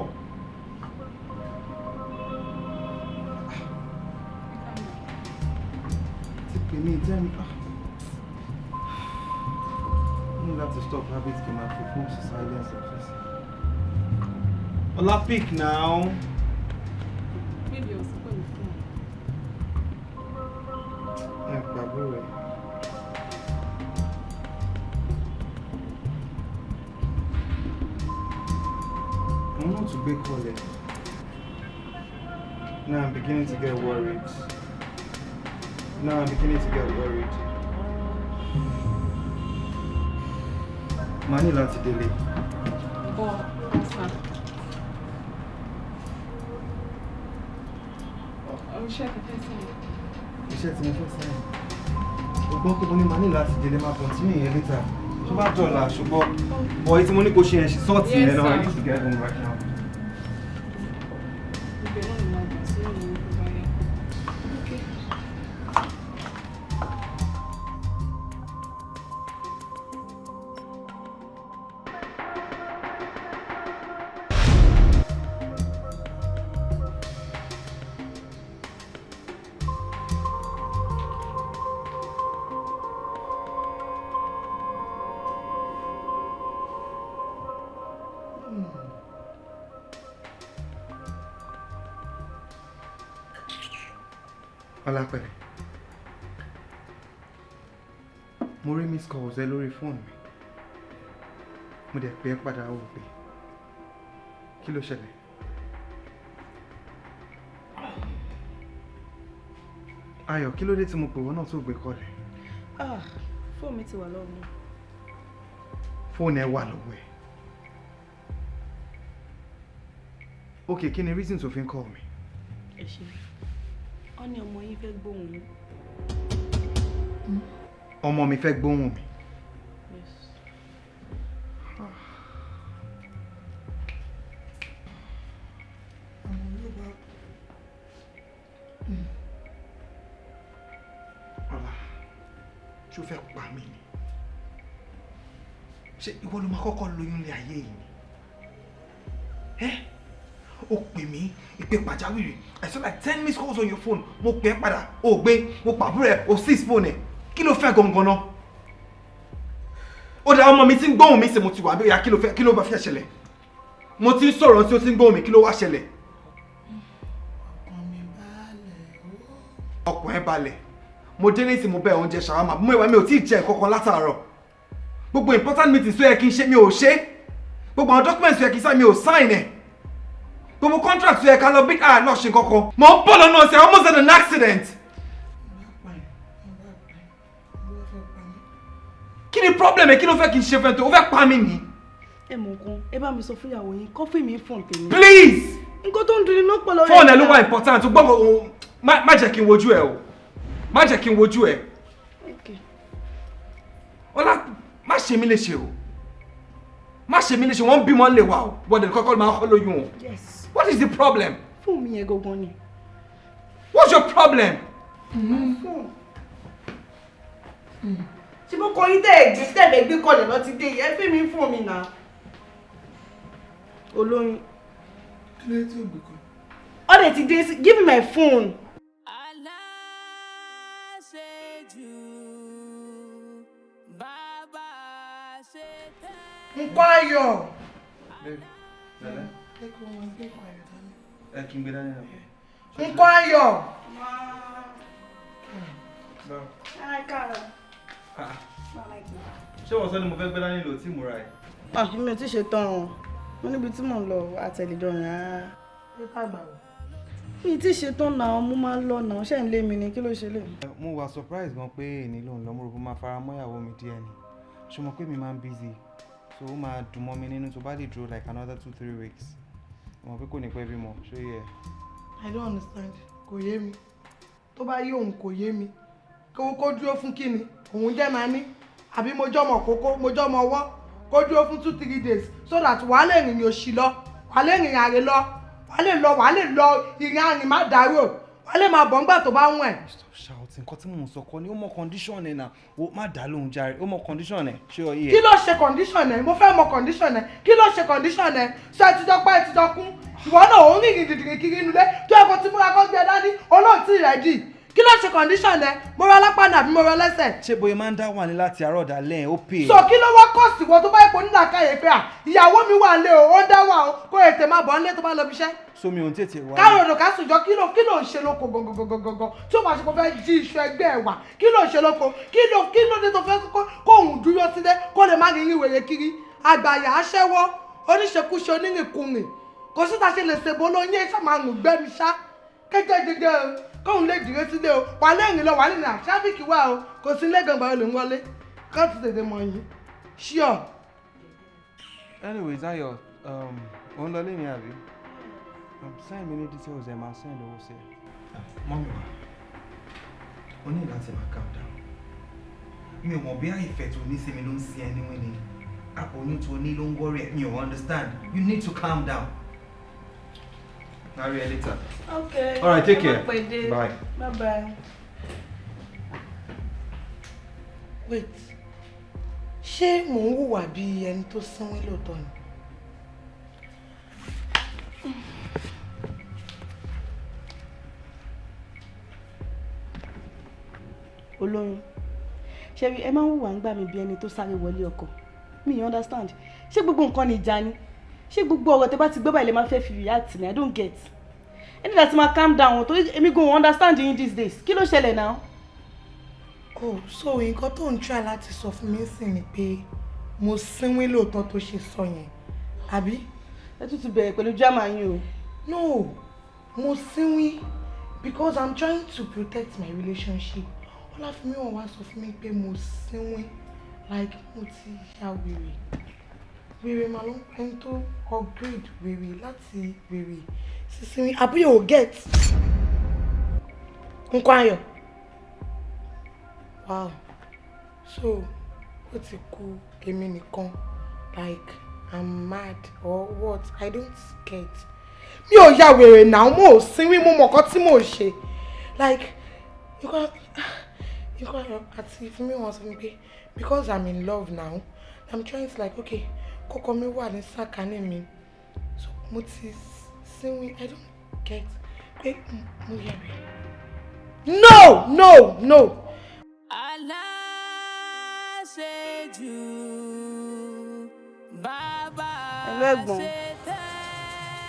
Ti pè mí jẹ́ mi. Mo ní láti stop habit kí n máa fi fóònù sí silence office. Ọlá, pick now. Baby, ò sí pẹ̀lú fún un. Ẹ gbàgbé rẹ̀. Mo náà tún gbé kọ́lẹ̀. Now I'm beginning to get worried. Now I'm beginning to get worried. Màá ní láti délé. Bọ́ sà. Iṣẹ́ kẹfẹ́ sẹ́yìn. Iṣẹ́ tí mo fẹ́ sẹ́yìn. O gbọ́ pé mo ní màá ní láti délé, máa continue yẹn later. Tó bá dọ̀la ṣùgbọ́n bọ̀ èyí tí mo ní kó ṣe yẹn ṣe sọ́ọ̀tì yẹn náà. I need to get home right now. Ibẹ̀ náà ni màá gbà sí ọ̀nà ìlú báyà. Okay. Ọlápẹ̀lẹ̀. Mo rí miss calls ẹ lórí fóònù mi. Mo dẹ̀ pè é padà ó pè. Kí ló ṣẹlẹ̀? Ayọ̀, kí ló dé tí mo pè wọ́n náà tó gbé kọ́lẹ̀? Ah, fóònù mi ti wà lọ́wọ́ mi. Fóònù ẹ wà lọ́wọ́ ẹ̀. Ok, kí ni reason tó fi ń call mi? Ẹ ṣe. Wọ́n ní ọmọ yín fẹ́ gbóhùn yín. Ọmọ mi fẹ́ gbóhùn mi. Yes. Ọlá, ṣé o fẹ́ pa mí ni? Ṣé ìwọ ló máa kọ́kọ́ lóyún lé ayé yìí ni? Ẹ́, o pè mí ìpè pàjáwìrì. I saw like 10 missed calls on your phone. Mo pè é padà, o gbé, mo pàbúrò ẹ̀, o six phone ẹ̀. Kí ló fẹ́ gangan náà? Ó dá ọmọ mi tí ń gbóhùn mi ṣe mo ti wà bí ó yá, kí ló fẹ́, kí ló bá fẹ́ ṣẹlẹ̀? Mo ti ń sọ̀rọ̀ tí ó ti ń gbóhùn mi, kí ló wá ṣẹlẹ̀? Ọkàn ẹ balẹ̀. Mo dé ní tí mo bẹ oúnjẹ ṣàwámà. Mo ìwà mi ò tí ì jẹ nǹkan kan látàárọ̀. Gbogbo important meetings tó yẹ kí n ṣe mi ò ṣe. Gbogbo àwọn documents tó yẹ kí n sign mi ò sign ẹ̀. Gbogbo contract tó yẹ ká lọ bí a lọ ṣe nǹkan kan. Mo ń bọ̀ lọ́nà ọ̀sẹ̀, I almost had an accident. Kí ni problem ẹ? Kí ló fẹ́ kí n ṣe fẹ́ tó? O fẹ́ pa mí ni? Ẹ mọ̀ nǹkan, ẹ bá mi sọ fún ìyàwó yín, kọ́fí mi fóònù tèmi. Please! Nǹkan tó ń dunni ló pọ̀ lórí. Fóònù ẹ ló wà important. O gbọ́ o má jẹ́ kí n wojú ẹ o. Má jẹ́ kí n wojú ẹ. Okay. Ọlá, má ṣe mí léṣe o. Má ṣe mí léṣe, wọ́n ń bímọ lè wà o. Bọ́dẹ̀ kọ́kọ́ máa ń kọ́ lóyún o. Yes. What is the problem? Fóònù mi yẹn gangan ni. What's your problem? Fóònù. Ṣé mo kọ yín tẹ́ ẹ̀ gbé tẹ́ ẹ̀ gbé kọlẹ̀ lọ ti dé yìí? Ẹ fẹ́ mi fún mi náà. Olóyún. Kí ló dé tí ò gbé kọ́? Ọ̀dẹ̀ ti dé sí, give me my phone. Aláṣejù bàbá ṣe tẹ́. Nǹkan ayọ̀. Babe, pẹ̀lẹ́. Ẹ kò wọ́n gbé nǹkan ayọ̀ dání. Ẹ kí n gbé dání náà. Nǹkan ayọ̀. Báwo? Hi, Carol. Ṣé wọ́n sọ ni mo fẹ́ gbé dání lò tí mo ra ẹ̀? Ah, mi ò tí ì ṣe tán o. Mo níbi tí mò ń lọ àtẹ̀lẹ́jọ́ rìn rárá. Mi ì tí ì ṣe tán náà, mo máa ń lọ náà. Ṣé ń lé mi ni? Kí ló ṣe lè? Mo wà surprise gan pé èní ló ń lọ, mo rò pé ó máa fara mọ́ ìyàwó mi díẹ̀ ni. Ṣé o mọ̀ pé mi máa ń busy? So ó máa dùn mọ́ mi nínú tó bá lè dúró like another 2-3 weeks. Mo mọ̀ pé kò ní pẹ́ bímọ, ṣó yẹ? I don't understand. Kò yé mi. Tó bá yé òun, kò yé mi. Kó dúró fún kíni? Òun jẹ́ máa ní. Àbí mo jọ́mọ kókó, mo jọ́mọ ọwọ́. Kó dúró fún 2-3 days so that wàá lè rìnrìn òṣì lọ, wàá lè rìnrìn àrè lọ, wàá lè lọ ìrìn àrìn má dárò, wàá lè máa bọ̀ ńgbà tó bá wùn ẹ̀. Shouting, nǹkan tí mò ń sọ kọ́ ni. Ó mọ condition ẹ̀ náà. O má dá lóhùn jàre, ó mọ condition ẹ̀. Ṣé o yé? Kí ló ṣe condition ẹ̀? Mo fẹ́ mọ condition ẹ̀. Kí ló ṣe condition ẹ̀? Ṣé ẹ ti jọ pẹ́, ẹ ti jọ kún? Ìwọ náà ò ń rìnrìn dìdìrì kiri inú ilé tó yẹ kó ti múra kó gbé ẹ dání, olóòtú rẹ̀ dì. Kí ló ṣe condition ẹ̀? Mo rọ lápá nàbí mo rọ lẹ́sẹ̀? Ṣé bóyá máa ń dá wà ní láti àárọ̀ dalẹ́, ó pè é. So kí ló wá kọ́ sí wọ́n tó bá ipò nílà káyè pé à ìyàwó mi wà lé o, ó ń dá wà o, kó ètè máa bọ̀ ńlé tó bá lọ bí iṣẹ́? So mi ò ń tètè wá. Káàròdò ká sùnjọ, kí ló ń ṣe lóko gangan tí ó máa ṣe kó fẹ́ jí iṣu ẹgbẹ́ ẹ̀ wà? Kí ló ń ṣe lóko? Kí ló dé tó fẹ́ kó òun dúró sílé, kó lè má rìnrìn wèrè kiri, àgbàyà aṣẹ́wó, oníṣekúṣe, onírìnkùnrin? Kò sí ta ṣe lè ṣèbó ló yẹ ṣá máa rùn gbẹ́mi ṣá kéjé jẹjẹ o, kóun lè dìré sílé o, wà lẹ́rìn lọ, wà lẹ́rìn traffic wà o, kò sí ilé gangan lè ń wọlé kóòtù tètè mọ̀ yín ṣíọ. Anyways, Ayọ̀, ò ń lọ lé ní àbí? Send me ní details ẹ̀, máa send owó sí ẹ. Mummy wa, o ní láti máa calm down. Mi ò mọ̀ bí àìfẹ́ tó ní sí mi ló ń sin ẹni wí ni. Oyún tó ní ló ń worry ẹ, mi ò understand. You need to calm down. I'll see you later. Okay. All right, take care. Bye. Bye. Bye bye. Wait, ṣé mò ń hùwà bí ẹni tó sánwó lóòótọ́ ni? Olóyún, ṣebí ẹ máa ń hùwà ń gbà mí bí ẹni tó sáré wọlé ọkọ. Mi you understand. Ṣé gbogbo nǹkan ni ìjà ni? Ṣé gbogbo ọ̀rọ̀ tẹ bá ti gbé báyìí lè máa fẹ́ fi react ni? I don't get. Ẹ ní láti máa calm down torí èmi gan understand yín these days. Kí ló ṣẹlẹ̀ náà? Oh, so nǹkan tó ń try láti sọ fún mi sì ni pé mo sínwín lóòótọ́ tó ṣe sọ yẹn, àbí? Ẹ tún ti bẹ̀rẹ̀ pẹ̀lú drama yín o. No, mo sínwín because I'm trying to protect my relationship. Ọláfínmi, wọn wá sọ fún mi pé mo sínwín, like mo ti ya wèrè. Wèrè màá ló ń pẹ́ tó upgrade wèrè láti wèrè sí sínwín. Àbí o get? Nǹkan ayọ̀. Wow. So, ó ti kú èmi nìkan, like I'm mad or what? I don't get. Mi ò ya wèrè náà, mo ò sínwín, mo mọ̀ nǹkan tí mò ń ṣe. Like, nǹkan àti fún mi, wọ́n sọ fún mi pé because I'm in love now, I'm trying to like, okay, kọ́kọ́ mi wà ní sàkání mi. So, mo ti sínwín. I don't get pé mo ya wèrè. No, no, no. Aláṣejù bàbá. Hello, ẹ̀gbọ́n.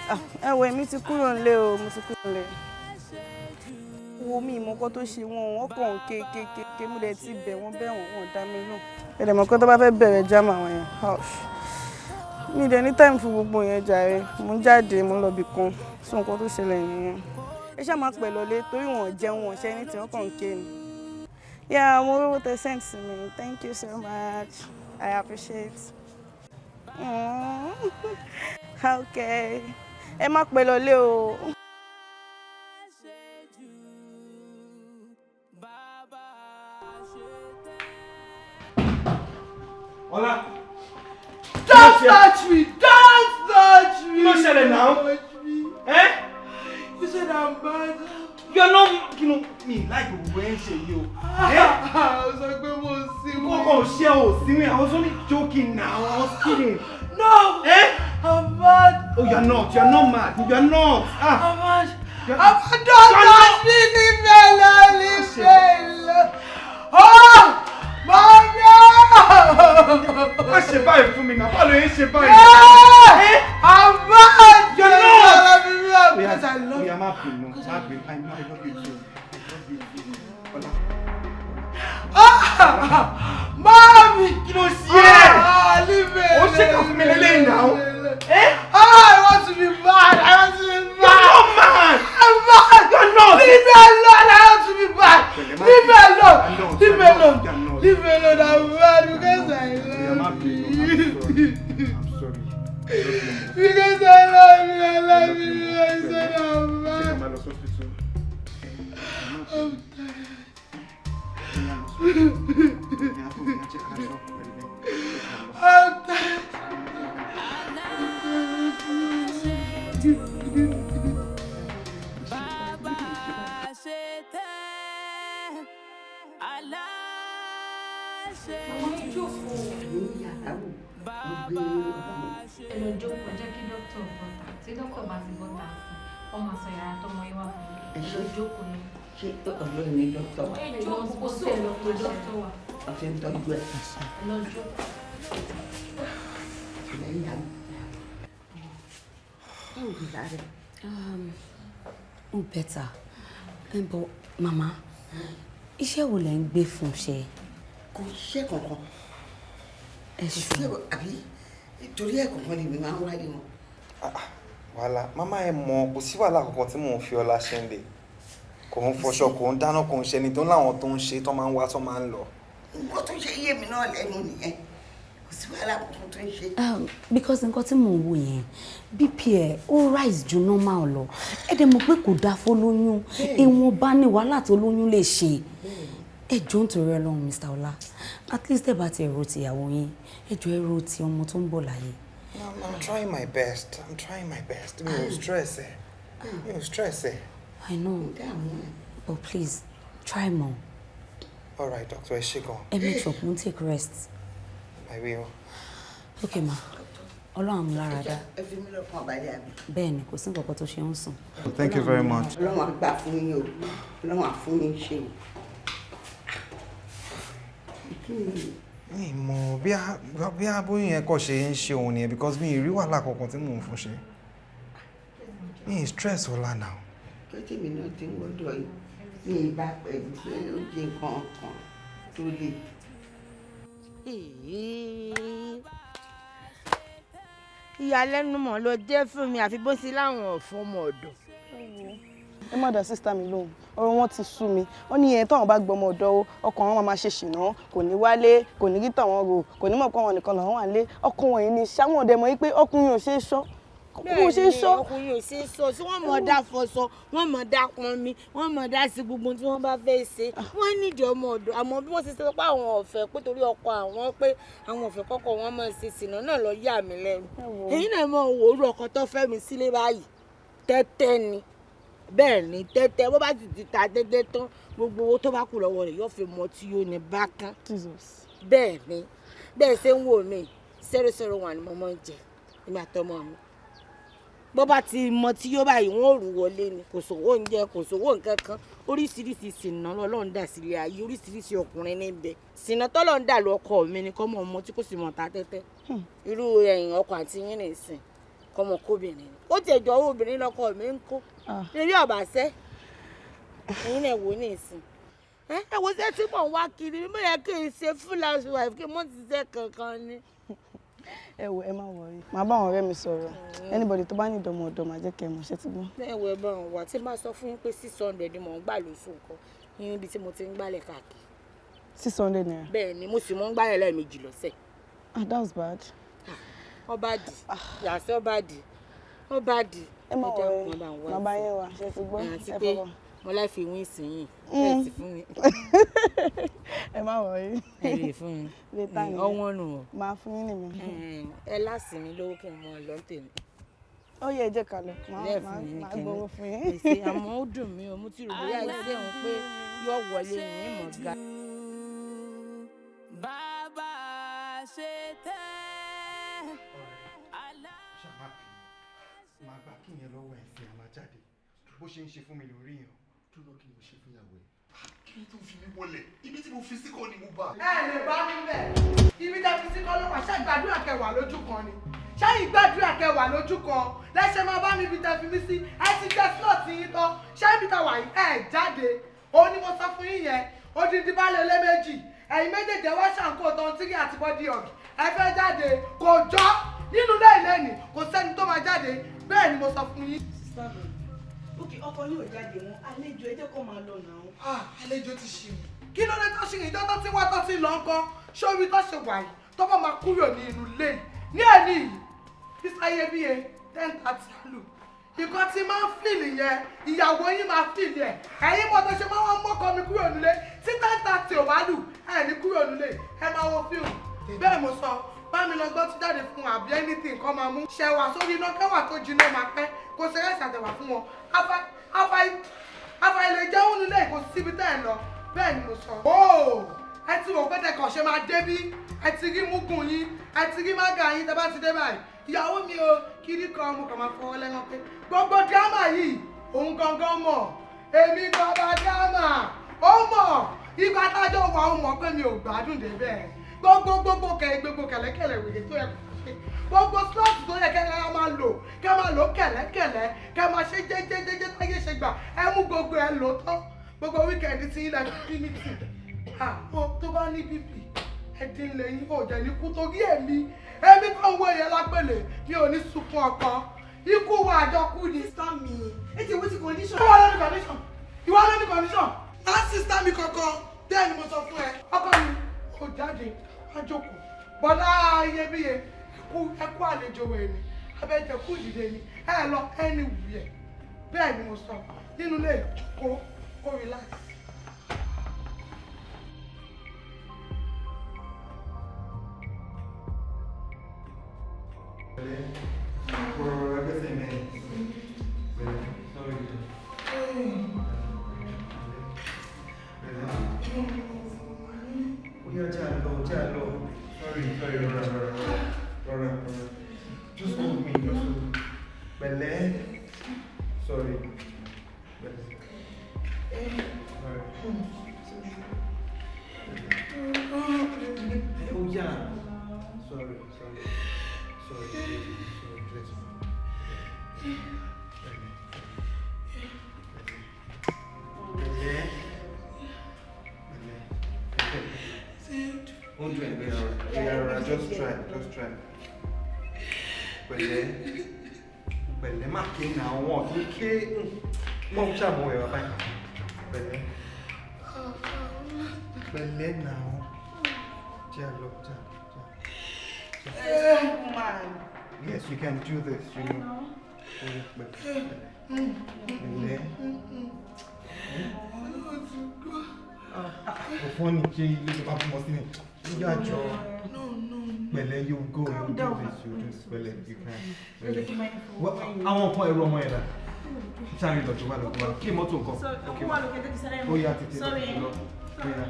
Ah, ẹ wo, èmi ti kúrò nílé o, mo ti kúrò nílé. Wo mi ìmọ̀kọ́ tó ṣe wọn, wọ́n kàn ń ké ké ké ké. Mo dẹ̀ ti bẹ̀ wọ́n bẹ̀ wọ́n, wọ́n dá mi lóhùn. Ẹ dẹ̀ mọ̀ pé tó bá fẹ́ bẹ̀rẹ̀ jámà àwọn yẹn, ouch. Mi dẹ̀ ní time fún gbogbo yẹn jàre. Mo ń jáde, mo ń lọ ibì kan. So nǹkan tó ṣẹlẹ̀ nìyẹn. Ẹ ṣáà máa pẹ̀ lọlé torí wọn ò jẹun, wọn ò ṣe anything, wọ́n kàn ń ké ni. Yeah, mo rówó tẹ send sí mi. Thank you so much. I appreciate. Okay. Ẹ má pẹ́ lọlé o. Aláṣejù bàbá ṣe tẹ́. Ọlá. Don't touch me! Don't touch me! Kí ló ṣẹlẹ̀ náà? Don't touch me. Eh? You said I'm mad. You are not, kí ló mi láì gbogbo ẹ̀ ń ṣe yìí o. Ó sọ pé mo sí. Kókò ṣe o sí mi. I was only joking now. I was kidding. No! Eh? I'm mad. Oh, you are not. You are not mad. You are not. Ah. I'm mad. You are- I'm mad. Don't You are touch me! Leave me alone! Leave me alone! Oh! Mommy! Má ṣe báyìí fún mi náà. Báwo ló ń ṣe báyìí? Yeah! I'm mad! You are not. Because I love Oya, má bínú. Má bínú. I know I love you too. I love you too. Ọlá. Ah! Mami! Kí ló ṣe é? Ah, leave me Ó ṣe kà fún mi lélẹ́yìn náà. Ah, I want to be bad. I want to be bad. You're not mad. I'm mad. You're not. Leave me alone. I want to be bad. Leave me alone. Leave me alone. Leave me alone. I'm mad because I love you. I'm sorry. Because I love you. I love you. I said I'm mad. I'm tired. I'm tired. Bàbá ṣe tẹ́ aláṣẹ jù. Bàbá ṣe Ẹ lọ jókòó, jẹ́ kí dókítà bọ́ta. Tí dókítà bá ti bọ́ta sí, wọ́n máa sọ yàrá tọmọ yín wà fún yín. Ẹ lọ jókòó ní. Ṣé ọ̀dọ́ ni dókítà wa? Ẹ jókòó, kò sí ẹ lọ pé dókítà wà. Wọ́n ti ń tọ́jú ẹ̀. Ẹ lọ jókòó. Lẹ́yìn àná. Báwo ni ìyá rẹ̀? Ó better. But mama, iṣẹ́ wo lẹ ń gbé fún ṣe? Kò ṣiṣẹ́ kankan. Ẹ Kò ṣiṣẹ́ àbí torí ẹ̀ kankan lèmi máa ń wáyé wọn. Wàhálà, màmá, ẹ mọ̀ kò sí wàhálà kankan tí mò ń fi Ọlá ṣe ń lè. Kò ń fọṣọ, kò ń dáná, kò ń ṣe ẹni tó ń láwọn tó ń ṣe tó máa ń wá tó máa ń lọ. Nǹkan tó ṣe yé mi náà lẹ́nu nìyẹn. Kò sí wàhálà kankan tó ń ṣe. Because nǹkan tí mò ń wò yẹn, BP ẹ̀ ó rise ju normal lọ. Ẹ dẹ̀ mọ̀ pé kò dáa fólóyún. Ìwọ̀nba ni wàhálà tó lóyún lè ṣe. Ẹ jọ̀ọ́, nítorí Ọlọ́run, Mr. Ọlá, at least ẹ bá ti èrò tìyàwó yín, ẹ jọ̀ọ́, ẹ ro ti ọmọ tó ń bọ̀ láyé. I'm trying my best. I'm trying my best. Mi ò stress ẹ. Mi ò stress ẹ. I know, but please try more. All right, doctor, ẹ ṣé gan. Ẹ make sure kó take rest. I will. Okay ma, Ọlọ́run á mú lára dá. Ẹ fi mí lọ́kàn balẹ̀ àbí? Bẹ́ẹ̀ ni, kò sí nǹkan kan tó ṣe ń sùn. Thank you very much. Ọlọ́run á gbà fún yín o. Ọlọ́run á fún yín ṣe o. Mi mọ̀ bí aboyún yẹn kọ́ ṣe ń ṣe òun nìyẹn, because mi ì rí wàhálà kankan tí mò ń fún ṣe. Mi ì stress Ọlá now. Tó tèmi náà ti ń wọ́dọ̀ yìí, mi ì bá pẹ̀lú pé ó jẹ́ nǹkan kan tó le. Ìyàlẹ́nu mọ̀ ló jẹ́ fún mi, àfi bó sí láwọn ọ̀fun ọmọ ọ̀dọ̀. Ẹ má dá sister mi lóhùn, ọ̀rọ̀ wọn ti sú mi. Wọ́n ní ẹ táwọn bá gbọmọ ọ̀dọ̀ o, ọkàn wọn máa ṣe ṣìnà, kò ní wálé, kò ní rí tàwọn rò, kò ní mọ̀ pé àwọn nìkan làwọn wà lé ọkàn wọ̀nyí ni ṣáwọn ọ̀dẹ̀ mọ̀ wípé ọkùnrin ò ṣeé ṣọ́, ọkùnrin ò ṣeé ṣọ́. Ọkùnrin ò ṣeé sọ sí. Wọ́n mọ̀ dá fọṣọ, wọ́n mọ̀ dá pọnmi, wọ́n mọ̀ dá sí gbogbo tí wọ́n bá fẹ́ ṣe. Wọ́n nídìí ọmọ ọ̀dọ̀, àmọ́ bí wọ́n ṣe sọ pé àwọn ọ̀fẹ́ pé torí ọkọ àwọn, pé àwọn ọ̀fẹ́ kọ́kọ́ wọn mọ̀ ṣe sìnà náà lọ yà mí lẹ́nu. Èyí náà mọ̀ wò ó, ọkọ tó fẹ́ mi sílé báyìí, tẹ́tẹ́ ni. Bẹ́ẹ̀ ni, tẹ́tẹ́. Bó bá sì ti ta tẹ́tẹ́ tán, gbogbo owó tó bá kù lọ́wọ́ rẹ̀ yóò fi mọ tí yóò ní bákan. Bẹ́ẹ̀ ni, bẹ́ẹ̀ ṣe ń wò mí, 001 ni mo máa ń jẹ nígbà tọmọ mi. Bó bá ti mọ tí yóò báyìí, wọn ò rú wọlé ni. Kò sówó oúnjẹ, kò sówó nǹkan kan. Oríṣiríṣi sìnà lọ́lọ́run dà sílé ayé, oríṣiríṣi ọkùnrin níbẹ̀. Sìnà tọ́lọ́run dà lọ ọkọ mi ni kọ́mọ ọmọ tí kò sì mọ̀ ta tẹ́tẹ́. Irú ẹ̀yìn ọkọ àti yín nìsín, kọ́mọ kóbìnrin ni. Ó tiẹ̀ jọ owó obìnrin lọ́kọ mi ń kó níbi ọ̀bàṣẹ́. Ẹ̀yin náà wò ní ìsìn, ẹ wo ṣé tí mò ń wá kiri bí mo yẹ kí n ṣe full housewife, kí n mọ̀ ti ṣe kankan ni. Ẹ wo, ẹ má worry, màá bá àwọn ọ̀rẹ́ mi sọ̀rọ̀. Anybody tó bá ní ìdánmọ̀ ọ̀dọ̀, màá jẹ́ kẹ́ ẹ mọ̀. Ṣé ti gbọ́? Ẹ wo, ẹ bá wọn wà. Tí n bá sọ fún yín pé 600 ni mò ń gbà lóṣù nǹkan níbi tí mo ti ń gbálẹ̀ káàkiri. ₦600? Bẹ́ẹ̀ ni, mo sì mọ́ ń gbálẹ̀ lẹ́ẹ̀mejì lọ́sẹ̀. Ah, that's bad. Ọba dì yàtọ̀, ọba dì, ọba dì. Ẹ má worry, màá bá yín wá. Ṣé ti gbọ́? Àti Ẹ pé fọwọ́. mo láì fi wín sí yín ẹ sì fún mi. Ẹ má worry. Ẹ lè fún mi. Later nìyẹn. Ọwọ́n nù ọ́. Màá fún yín nìyẹn. Ẹ láàsì mi lówó kí n mọ ọ lọ tèmi. Ó yẹ, ẹ jẹ́ ká lọ. Màá Lẹ́ẹ̀ màá fún mi ní màá kinní. gbowó fún yín. Ẹ ṣé, àmọ́ ó dùn mí o, mo ti rò bóyá iṣẹ́ òun pé yóò wọlé ní ìmọ̀ ga. Bàbá ṣe tẹ́. Ṣàmà bínú, máa gbà kí yẹn lọ́wọ́ ẹ̀ sí, àmà jáde. Bó ṣe ń ṣe fún mi lórí yẹn. Dúró, kí ni mo ṣe fún ìyàwó ẹ? Kí ni tó fi mí wọlé? Ibi tí mo fi sí kọ́ ni mo bá. Ẹ lè bá mi bẹ̀. Ibi tẹ́ fi sí kọ́ ló wà. Ṣé gbàdúrà kẹwàá lójú kan ni? Ṣé ìgbàdúrà kẹwàá lójú kan lẹ́sẹ̀ máa bá mi ibi tẹ́ fi mí sí? Ẹ ti jẹ́ slot yín tán. Ṣé ibi tá wà yìí, ẹ jáde? Òun ni mo sọ fún yín yẹn. Odindi baálé ilé méjì, Ẹ̀yin méjèèjì ẹ wá ṣàǹkó tán tírí àti body hug. Ẹ fẹ́ jáde, kò jọ́ nínú ilé ìlẹ́nì, kò sẹ́ni tó máa jáde. Bẹ́ẹ̀ ni mo sọ fún yín. Sister mi, ok, ọkọ yín ò jáde mọ́, àlejò ẹ jẹ́ kó máa lọ náà. Ah, àlejò ti ṣì mí. Kí ló dé tó ṣì rìn? Ìjọ́ tó ti wá tó ti lọ ńkọ́? Sórí tó ṣe wà yìí, tó bá máa kúrò ní inú ilé yìí ní ẹ̀ní yìí, Mr. Iyebíye, 10:30 lù. Nǹkan tí máa ń fìlì yẹn, ìyàwó yín máa fìlì ẹ̀. Ẹ̀yin mọ̀ tó ṣe máa wọ́n mọ́kọ mi kúrò nílé tí 10:30 ò bá lù, ẹ̀ ní kúrò nílé, ẹ máa wo fíìmù. Bẹ́ẹ̀ mo sọ, bá mi lọ gbọ́ tí jáde fún àbí anything kan máa mú. Ṣẹ̀wà sórí iná kẹwà tó jiná máa pẹ́, kó ṣe ráìsì àtẹ̀wà fún wọn. Afa ilé jẹun nílé, kò síbi tẹ́ ẹ̀ lọ. Bẹ́ẹ̀ ni mo sọ. Ooo, ẹ ti wò pé tẹkàn ṣe máa débí, ẹ ti rí mugun yín, ẹ ti rí mága yín tẹ bá ti dé báyìí. Ìyàwó mi o, kiri kan mo kàn máa fọwọ́ lẹ́nu pé gbogbo dírámà yìí òun gangan mọ̀, èmi bàbá dírámà ó mọ̀, ìgbà tájọ́ wà ó mọ̀ pé mi ò gbádùn débẹ̀. Gbogbo gbogbo kẹ gbogbo kẹ̀lẹ́kẹ̀lẹ́ wèrè tó yẹ kó ṣe, gbogbo slot tó yẹ kẹ́ ẹ máa lò, kẹ́ máa lò kẹ̀lẹ́kẹ̀lẹ́, kẹ́ máa ṣe jẹ́jẹ́jẹ́jẹ́ táyé ṣe gbà, ẹ mú gbogbo ẹ lò tán. Gbogbo weekend tí ilẹ̀ fi ní tì tó bá ní bp ẹdín lẹ́yìn ò jẹ́ ní kú torí èmi èmi tó ń wo ìyẹn lápẹ̀lẹ̀, mi ò ní sunkún ọkọ, ikú wa àjọkú ni. Sister mi, ẹ ti wo ti condition. Ìwọ ló ní condition, ìwọ ló ní condition. Má sister mi kankan, bẹ́ẹ̀ ni mo sọ fún ẹ. Ọkọ mi ò jáde, á jókòó. Bọ́lá Iyebíye, ẹ kú àlejò wẹ̀ ni, abẹ́jẹ̀kú ìdìde ni, ẹ lọ ẹni wùyẹ̀. Bẹ́ẹ̀ ni mo sọ, nínú ilé ìjókòó, kó relax. Just hold me, just hold me. Pẹ̀lẹ́. Sorry. Pẹ̀lẹ́. Sorry. Oh yeah. Sorry, sorry. Sorry, sorry, please. Pẹ̀lẹ́. Pẹ̀lẹ́. Don't do anything. Yeah, just try, just try. Pẹ̀lẹ́. Pẹ̀lẹ́ má ké náà, wọn kì í ké. Wọ́n ń ṣàmú ẹ̀rọ báyìí. Pẹ̀lẹ́. Pẹ̀lẹ́ náà. Jẹ́ lọ, jẹ́ lọ, jẹ́ lọ. Yes, you can do this, you know. Pẹ̀lẹ́. Ọ̀fọ́n ni ṣé ilé tó bá bímọ sí ni. Yíyá jọ. Pẹ̀lẹ́, you go, you do this, you do this. Pẹ̀lẹ́, you can. Pẹ̀lẹ́. Àwọn nǹkan ẹrù ọmọ yẹn dà. Sáré lọ, jọba lọ, jọba. Kí mọ́tò nǹkan. Ó yá tètè lọ. Ó yá.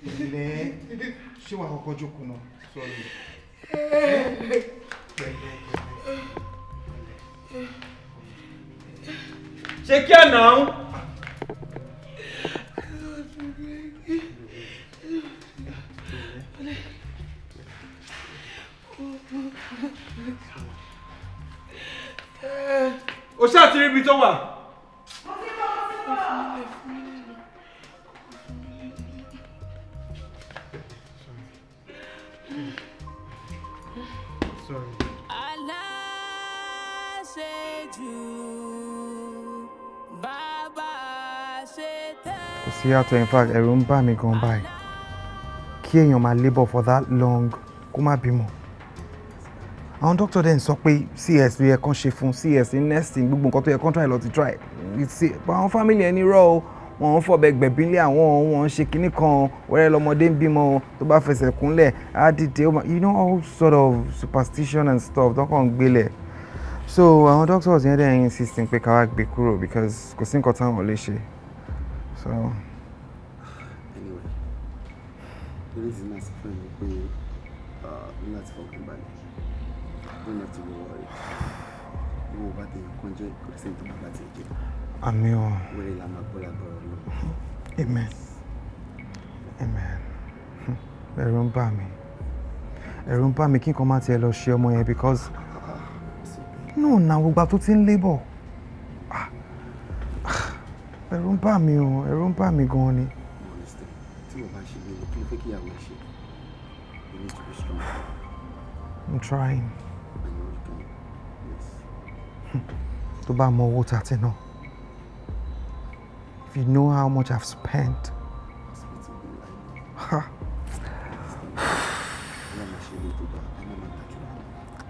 Pẹ̀lẹ́, ṣé wàá kọ́kọ́ jókòó náà? Sorry. Pẹ̀lẹ́, pẹ̀lẹ́. Ṣé kí ẹ̀ náà? O ṣáà ti rí ibi tó wà. Sorry. Aláṣejù bàbá ṣe tẹ́. Kò sí yàtọ̀, in fact, ẹ̀rù ń bà mí gan báyìí. Kí èèyàn máa labour for that long kó má bímọ. Àwọn doctor dẹ̀ ń sọ pé CS ló yẹ kán ṣe fún, CS ní nesting, gbogbo nǹkan tó yẹ kán try lọ ti try. But àwọn family ẹni rọ́ o, wọ́n ń fọ̀bẹ gbẹ̀bí lé àwọn, wọ́n ń ṣe kinní kan, wẹ́rẹ́ lọmọdé ń bímọ, tó bá fẹsẹ̀ kúnlẹ̀, á dìde, ó máa, you know, all sort of superstition and stuff tó kàn ń gbélẹ̀. So àwọn doctors yẹn dẹ̀ ń insisting pé ká wá gbé kúrò because kò sí nǹkan táwọn lè ṣe. So. Anyway, torí ti náà sọ fún mi pé ní láti fọkàn balẹ̀, don't have to be worried. Owó bá tẹ̀yàn kan jẹ́, kò sí ní tó bá bá tiẹ̀ jẹ́. Àmín o. Wẹ́rẹ́ la máa gbọ́ lágbára Ọlọ́run. Amen. Amen. Ẹ̀rù ń bà mí. Ẹ̀rù ń bà mí kí nǹkan má tiẹ̀ lọ ṣe ọmọ yẹn because no na gbogbo tó ti ń labour. Ẹ̀rù ń bà mí o, ẹ̀rù ń bà mí gan ni. Honestly, tí o bá ṣe bí kí ló fẹ́ kí ìyàwó ẹ ṣe? You need to be strong. I'm trying. I know you can. Yes. Tó bá mọ owó tá a ti ná. If you know how much I've spent. Hospital be like. Ha. Ọlọ́run máa ṣe ilé tó dáa, ẹ má máa gbàdúrà.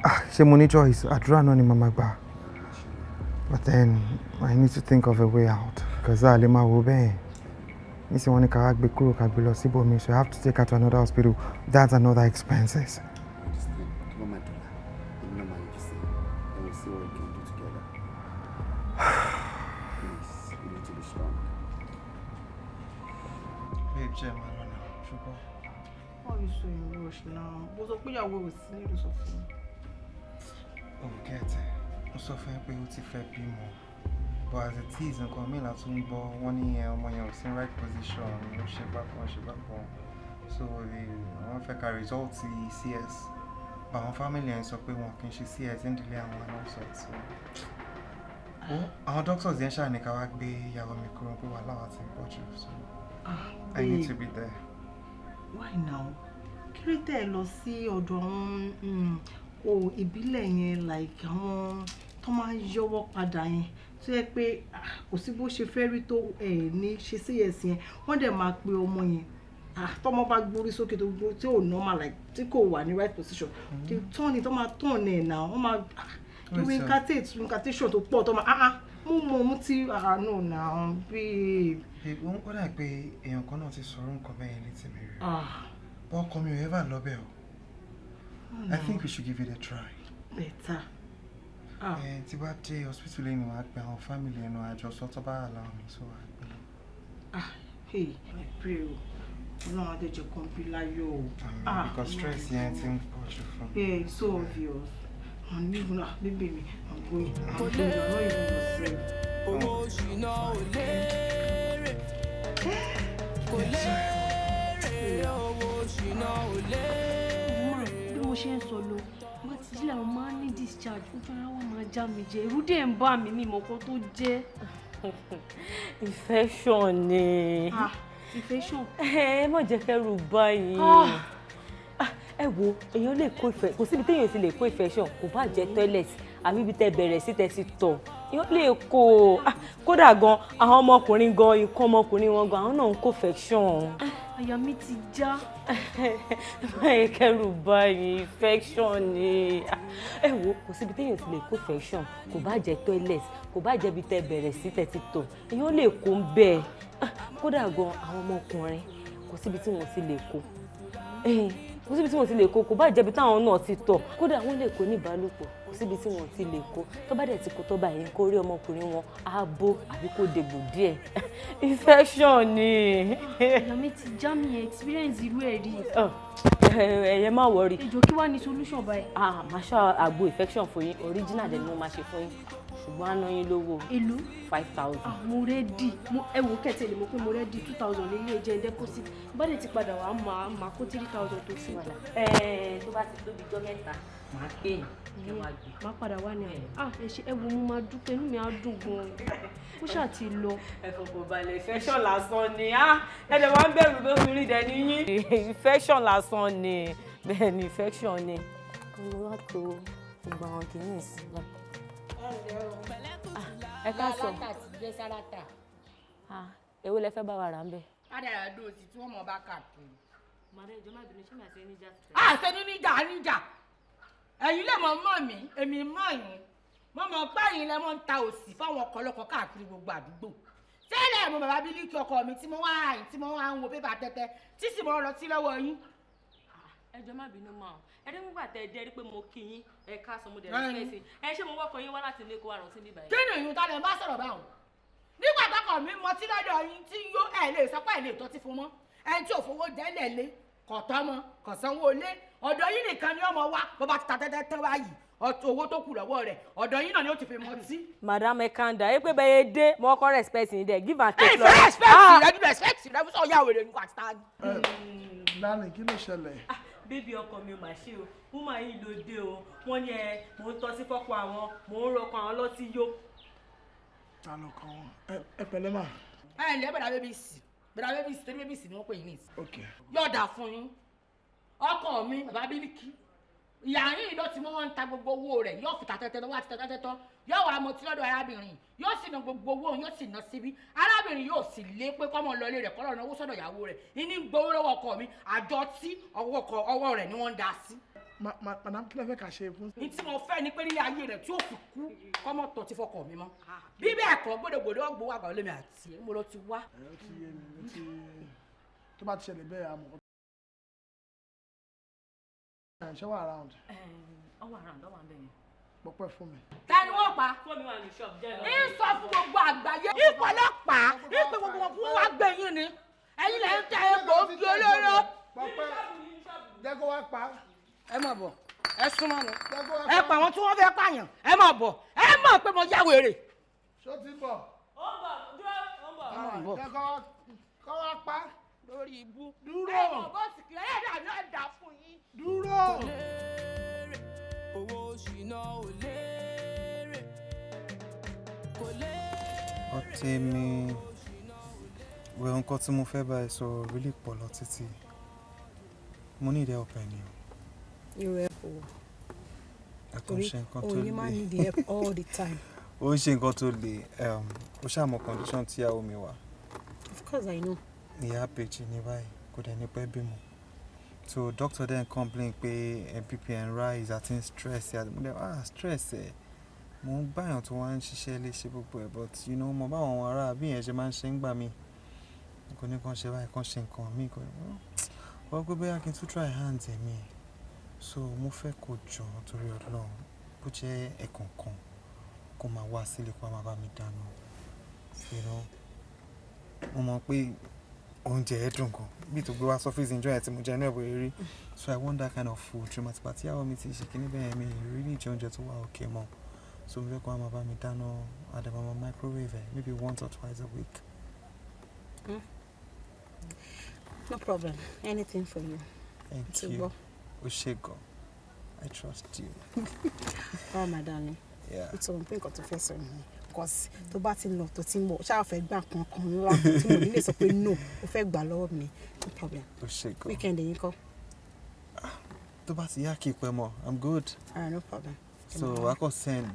Ah, ṣé mo ní choice? Àdúrà náà ni màmá gbà. But then I need to think of a way out because a lè máa wo bẹ́ẹ̀. Nísìnyí wọ́n ní ká wá gbé kúrò, ká gbé lọ síbòmí, so I have to take her to another hospital. That's another expenses. Understand? Tó bá máa dọ̀la, èmi náà máa yọjú sí i. And we'll see what we can do together. Please, you need to be strong. Babe, jẹ́ máa lọ náà, ṣùgbọ́n. Why are you so in rush now? Mo sọ pé ìyàwó ò sí nílùú, sọ fún mi. Oh, get it. Mo sọ fún ẹ pé ó ti fẹ́ bímọ. But as it is, nǹkan míì la tún ń gbọ́. Wọ́n ní ẹ ọmọ yẹn ò sí right position, ó ṣe bákan, ṣe bákan. So wọ́n fẹ́ ka result ti CS. But àwọn family ẹ̀ sọ pé wọn kì í ṣe CS nídìílé àwọn and all sorts. So ó àwọn doctors yẹn ṣáà ní ká wá gbé ìyàwó mi kúrò pé wàhálà wa ti pọ̀ jù. So I need to be there. Why now? Kí ló tẹ̀ lọ sí ọ̀dọ̀ àwọn o ìbílẹ̀ yẹn, like àwọn tó máa ń yọwọ́ padà yẹn, tó yẹ pé ah, kò sí bó ṣe fẹ́ rí tó ẹ̀ ní ṣe CS yẹn, wọ́n dẹ̀ máa pe ọmọ yẹn. Ah, tọmọ bá gbórí sókè tó gbó tí ò normal, like tí kò wà ní right position, they turn it, tó máa turn ẹ̀ náà, wọ́n máa, ah, do Wait, sir. incantate, incantation tó pọ̀ tó máa, ah ah, mo mọ̀, mo ti, ah, no now, babe. Babe, ó dà pé èèyàn kan náà ti sọ̀rọ̀ nǹkan bẹ́ẹ̀ yẹn létí mi rí. Ah. But ọkọ mi ò ever lọ bẹ́ẹ̀ o. Oh, I no. think we should give it a try. Better. Ah. Ẹ tí bá dé hospital lẹ́nu, wàá pe àwọn family ẹnu àjọsọ tó bá allow mi, so wàá gbé. Ah, hey, I pray o. Ọlọ́run á dẹ̀ jẹ́ kán bí láyọ̀ o. Ah, because stress yẹn ti ń pọ̀ jù fún mi. Yeah, it's so obvious. And even, ah, baby mi, I'm going. I'm going. I'm not even yourself. Owó ṣìnà ò lérè, kò lérè, owó ṣìnà ò lérè. Ma, bí mo ṣe ń sọ lọ, má ti jí làwọn máa ń ní discharge, ojú ara wa máa já mi jẹ, irú dẹ̀ ń bà mí, mi mọ̀ kan tó jẹ́. Infection ni. Ah, infection. Ẹ má jẹ́ kẹ́rù báyìí. Ah. Ah, ẹ wo, èèyàn lè kó ìfẹ́, kò síbi téèyàn ti lè kó infection, kò bá jẹ́ toilet àbí ibi tẹ́ bẹ̀rẹ̀ sí tẹ́ ti tọ̀, èèyàn lè kó o. Ah, kódà gan àwọn ọmọkùnrin gan, ikán ọmọkùnrin wọn gan, àwọn náà ń kó infection. Àyà mi ti já. Má yẹ kẹ́rù báyìí, infection ni. Ah, ẹ wo, kò síbi téèyàn ti lè kó infection, kò bá jẹ́ toilet, kò bá jẹ́ ibi tẹ́ bẹ̀rẹ̀ sí tẹ́ ti tọ̀, èèyàn lè kó ń bẹ́ẹ̀. Ah, kódà gan àwọn ọmọkùnrin, kò síbi tí wọ́n ti lè kó, kò síbi tí wọ́n ti lè kó, kò bá jẹ́bi táwọn náà ti tọ̀, kódà wọ́n lè kó ní ìbálòpọ̀, kò síbi tí wọ́n ti lè kó. Tó bá dẹ̀ ti kó tó bá yẹn, kó rí ọmọkùnrin wọn á bó àbí kó dégbò díẹ̀, infection ni. Àyà mi ti já mi, experience irú ẹ̀ rí. Ẹ̀yẹ má worry. Ejò, kí wàá ní solution báyìí? Ah, màá ṣọ́ àgbo infection fún yín, original dẹ̀ ni mo máa ṣe fún yín, ṣùgbọ́n á ná yín lówó. Èló? 5,000. Ah, mo ready. Mo ẹ wò kẹ̀tẹ̀ lè mọ̀ pé mo ready. 2,000 lè jẹ́ deposit. Bá dẹ̀ ti padà wá, máa kó 3,000 tó sí. Ẹ tó bá ti tóbi jọ́ mẹ́ta, màá pè yín kí wọ́n á gbé. Má padà wá ní àná. Ah, ẹ ṣe, ẹ wo, mo máa dúpẹ́, inú mi á dùn gan-an. Ó ṣáà ti lọ. Ẹ fọkàn balẹ̀, infection lásán ni. Ah, ẹ dẹ̀ máa ń bẹ̀rù bó fi rí dẹ̀ ní yín. Infection lásán ni, bẹ́ẹ̀ ni, infection ni. Mo wá tó gbogbo àwọn kìíní sílẹ̀. Ẹ káàsán. Sárátà ti jẹ́ sárátà. Ah, èwo lẹ fẹ́ bá wa rà ń bẹ̀? Ládàá òsì tí wọ́n mọ̀ bá káàkiri. Màdá, ìjọ má bínú, ṣé màá ṣe níjà? À ṣe ní níjà níjà. Ẹ̀yin lè mọ̀ mọ̀ mí, èmi mọ̀ yín. Mo mọ̀ pé ẹ̀yin lẹ mọ̀ ń ta òsì fáwọn ọkọ ọlọ́kọ káàkiri gbogbo àdúgbò. Tẹ́lẹ̀ mo bàbá Bílíkì ọkọ mi tí mo wá àyìn tí mo wá ń wo pépà tẹ́tẹ́ tí sì mo lọ sí lọ́wọ́ yín. Ẹ jọ̀ọ́ má bínú máa ẹ dé, nígbà tẹ ẹ jẹ́ rí pé mo kí yín ẹ káàsán, mo dẹ̀ rí fẹ́ẹ́ sí ẹ, ṣé mo wọ́kọ̀ yín wá láti ilé kó wa rántí bíbá yìí? Kí ni ìyún ta lè bá sọ̀rọ̀ báwọn? Nígbà tọkọ mi mọtí lọ́dọ̀ yín tí yó, ẹ̀ lè sọ pé ẹ̀ lè tọ́tí fún mọ́. Ẹni tí ò fowó jẹ́lẹ̀ lé, kò tọ́ mọ́, kò sanwó lé, ọ̀dọ̀ yín nìkan ni ọmọ wa. Bó bá ti ta tẹ́tẹ́ tán báyìí, owó tó kù lọ́wọ́ rẹ̀, ọ̀dọ̀ yín náà ni ó ti fi mọtí. Madam Ekanda, ẹ pé bẹ́ẹ̀ dé, mo kọ́ respect yín dẹ̀, give and take. Ẹ fẹ́ respect rẹ, bí respect rẹ fún sọ̀yà wèrè nípa ti ta ni. Lánàá, kí ló ṣẹlẹ̀? Bébí ọkọ mi, ò mà ṣe o, wúmà yìí ló dé o, wọ́n ní ẹ mò ń tọ́sí fọ́kọ àwọn, mò ń rọkọ àwọn lọ́tí yó. Ta ló kàn wọ́n? Ẹ pẹ̀lẹ́ mà. Ẹ ǹlẹ́ bẹ̀rẹ̀ bébísì, bẹ̀rẹ̀ bébísì torí bébísì ni wọ́n pè yín ní ìsìn. Yóò dà fún yín. Ọkọ mi, bàbá Bílíkì, ìyá yín ló ti mú wọn ń ta gbogbo owó rẹ̀, yóò fi ta tẹ́tẹ́ lọ́wọ́ àti ta tẹ́tẹ́ tán, yóò wá mọtí lọ́dọ̀ arábìnrin, yóò sì ná gbogbo owó, yóò sì ná síbí. Arábìnrin yóò sì lé pé kọ́mọ lọlé rẹ̀ kọ́lọ́ náwó sọ́dọ̀ ìyàwó rẹ̀. Ìní ń gbowó lọ́wọ́ ọkọ mi, àjọ tí ọwọ́ rẹ̀ ni wọ́n ń dá sí. Madam, kí lẹ fẹ́ ká ṣe fún. Ní tí mo fẹ́ ni pé nílé ayé rẹ̀ tí ó fi kú kọ́mọ tọ̀ tí fọkọ mi mọ́. Bí bẹ́ẹ̀ kọ́, gbódògbódò ọgbó àgbà olómi àti ẹ̀ mo lọ ti wá. Ẹ ó ti yé mi, ó ti tó bá ti ṣẹlẹ̀ bẹ́ẹ̀ àmọ́. Ṣé wà around? Ó wà around, ó wà ńbẹ̀ yẹn. Pọpẹ́ fún mi. Ta ni wọ́n pa? Fóònù mi wà ní ṣọ́ọ̀bù jẹ́ lọ. Ń sọ fún gbogbo àgbáyé. Ipò ọlọ́pàá, ipò gbogbo wọn fún wa gbé yín ni. Ẹ̀yin lẹ ń tẹ egbòogi olóró. Pọpẹ́ jẹ́ kó wá pa. Ẹ má bọ̀, ẹ súnmọ́ mi. Ẹ pa àwọn tí wọ́n fẹ́ pààyàn. Ẹ má bọ̀, ẹ mọ̀ pé mo yá wèrè. Ṣó ti ń bọ̀? Ó ń bọ̀, dúró, ó ń bọ̀. Ẹ má bọ̀. Jẹ́ kó wá pa. Lórí ibú. Dúró. Ẹ mọ̀ bọ́ọ̀sì kìlẹ̀ ẹ̀ dà ní ọ̀dà fún yín. Dúró. Owó ṣìnà ò lérè. Kò lérè. Ọtí mi, wẹ̀, nǹkan tí mo fẹ́ bá ẹ sọ really pọ̀ lọ títí. Mo need help ẹ ni o. Irú help wo? Ẹ kò ń ṣe nǹkan tó Torí òun máa le. need the help all the time. Ó ń ṣe nǹkan tó le. Ó ṣàmọ̀ condition tí ìyàwó mi wà. Of course I know. Ìyá ìbejì ní báyìí, kò dẹ̀ ní pẹ́ bímọ. So doctor then complain pé BP ń rise àti stress ẹ̀. Mo dẹ̀ stress ẹ̀. Mo ń báyàn tó wá ń ṣiṣẹ́ lé ṣe gbogbo ẹ̀, but you know mo bá àwọn ará bí ìyẹn ṣe máa ń ṣe ń gbà mí. Kò ní kàn ṣe báyìí, kàn ṣe nǹkan mi kò ní. Wọ́n pé bóyá kí n tún try hands mi. So mo fẹ́ kó jọ torí Ọlọ́run, bó jẹ́ ẹ̀ẹ̀kọ̀ọ̀kan kó máa wá sílé kó máa bá mi dáná. Mo mọ̀ pé oúnjẹ ẹ dùn gan. Bí tó gbé wá sọ́fíìsì ìjọ yẹn tí mo jẹ inú ẹ̀ bóyá rí. So I want that kind of food. Ṣùgbọ́n àtìgbà tí ìyàwó mi ti ṣe kíní bẹ́ẹ̀, mi really jẹ oúnjẹ tó wà okay mọ́. So mo fẹ́ kó máa bá mi dáná, a dẹ̀ máa ma microwave ẹ̀ maybe once or twice a week. No problem. Anything for you. Thank Ti you. gbọ́. O ṣé gan. I trust you. Oh my darling. Yeah. Ó ti mọ̀ pé nǹkan tó fẹ́ sọ nìyẹn. Because tó bá ti lọ tó ti ń bọ̀, ṣáà fẹ́ gbà kankan ńlá tí mo ní lè sọ pé no, ó fẹ́ gbà lọ́wọ́ mi. No problem. O ṣé gan. Weekend yìí ńkọ́? Tó bá ti yá kí pẹ́ mọ́, I'm good. Ah, no problem. So I can send,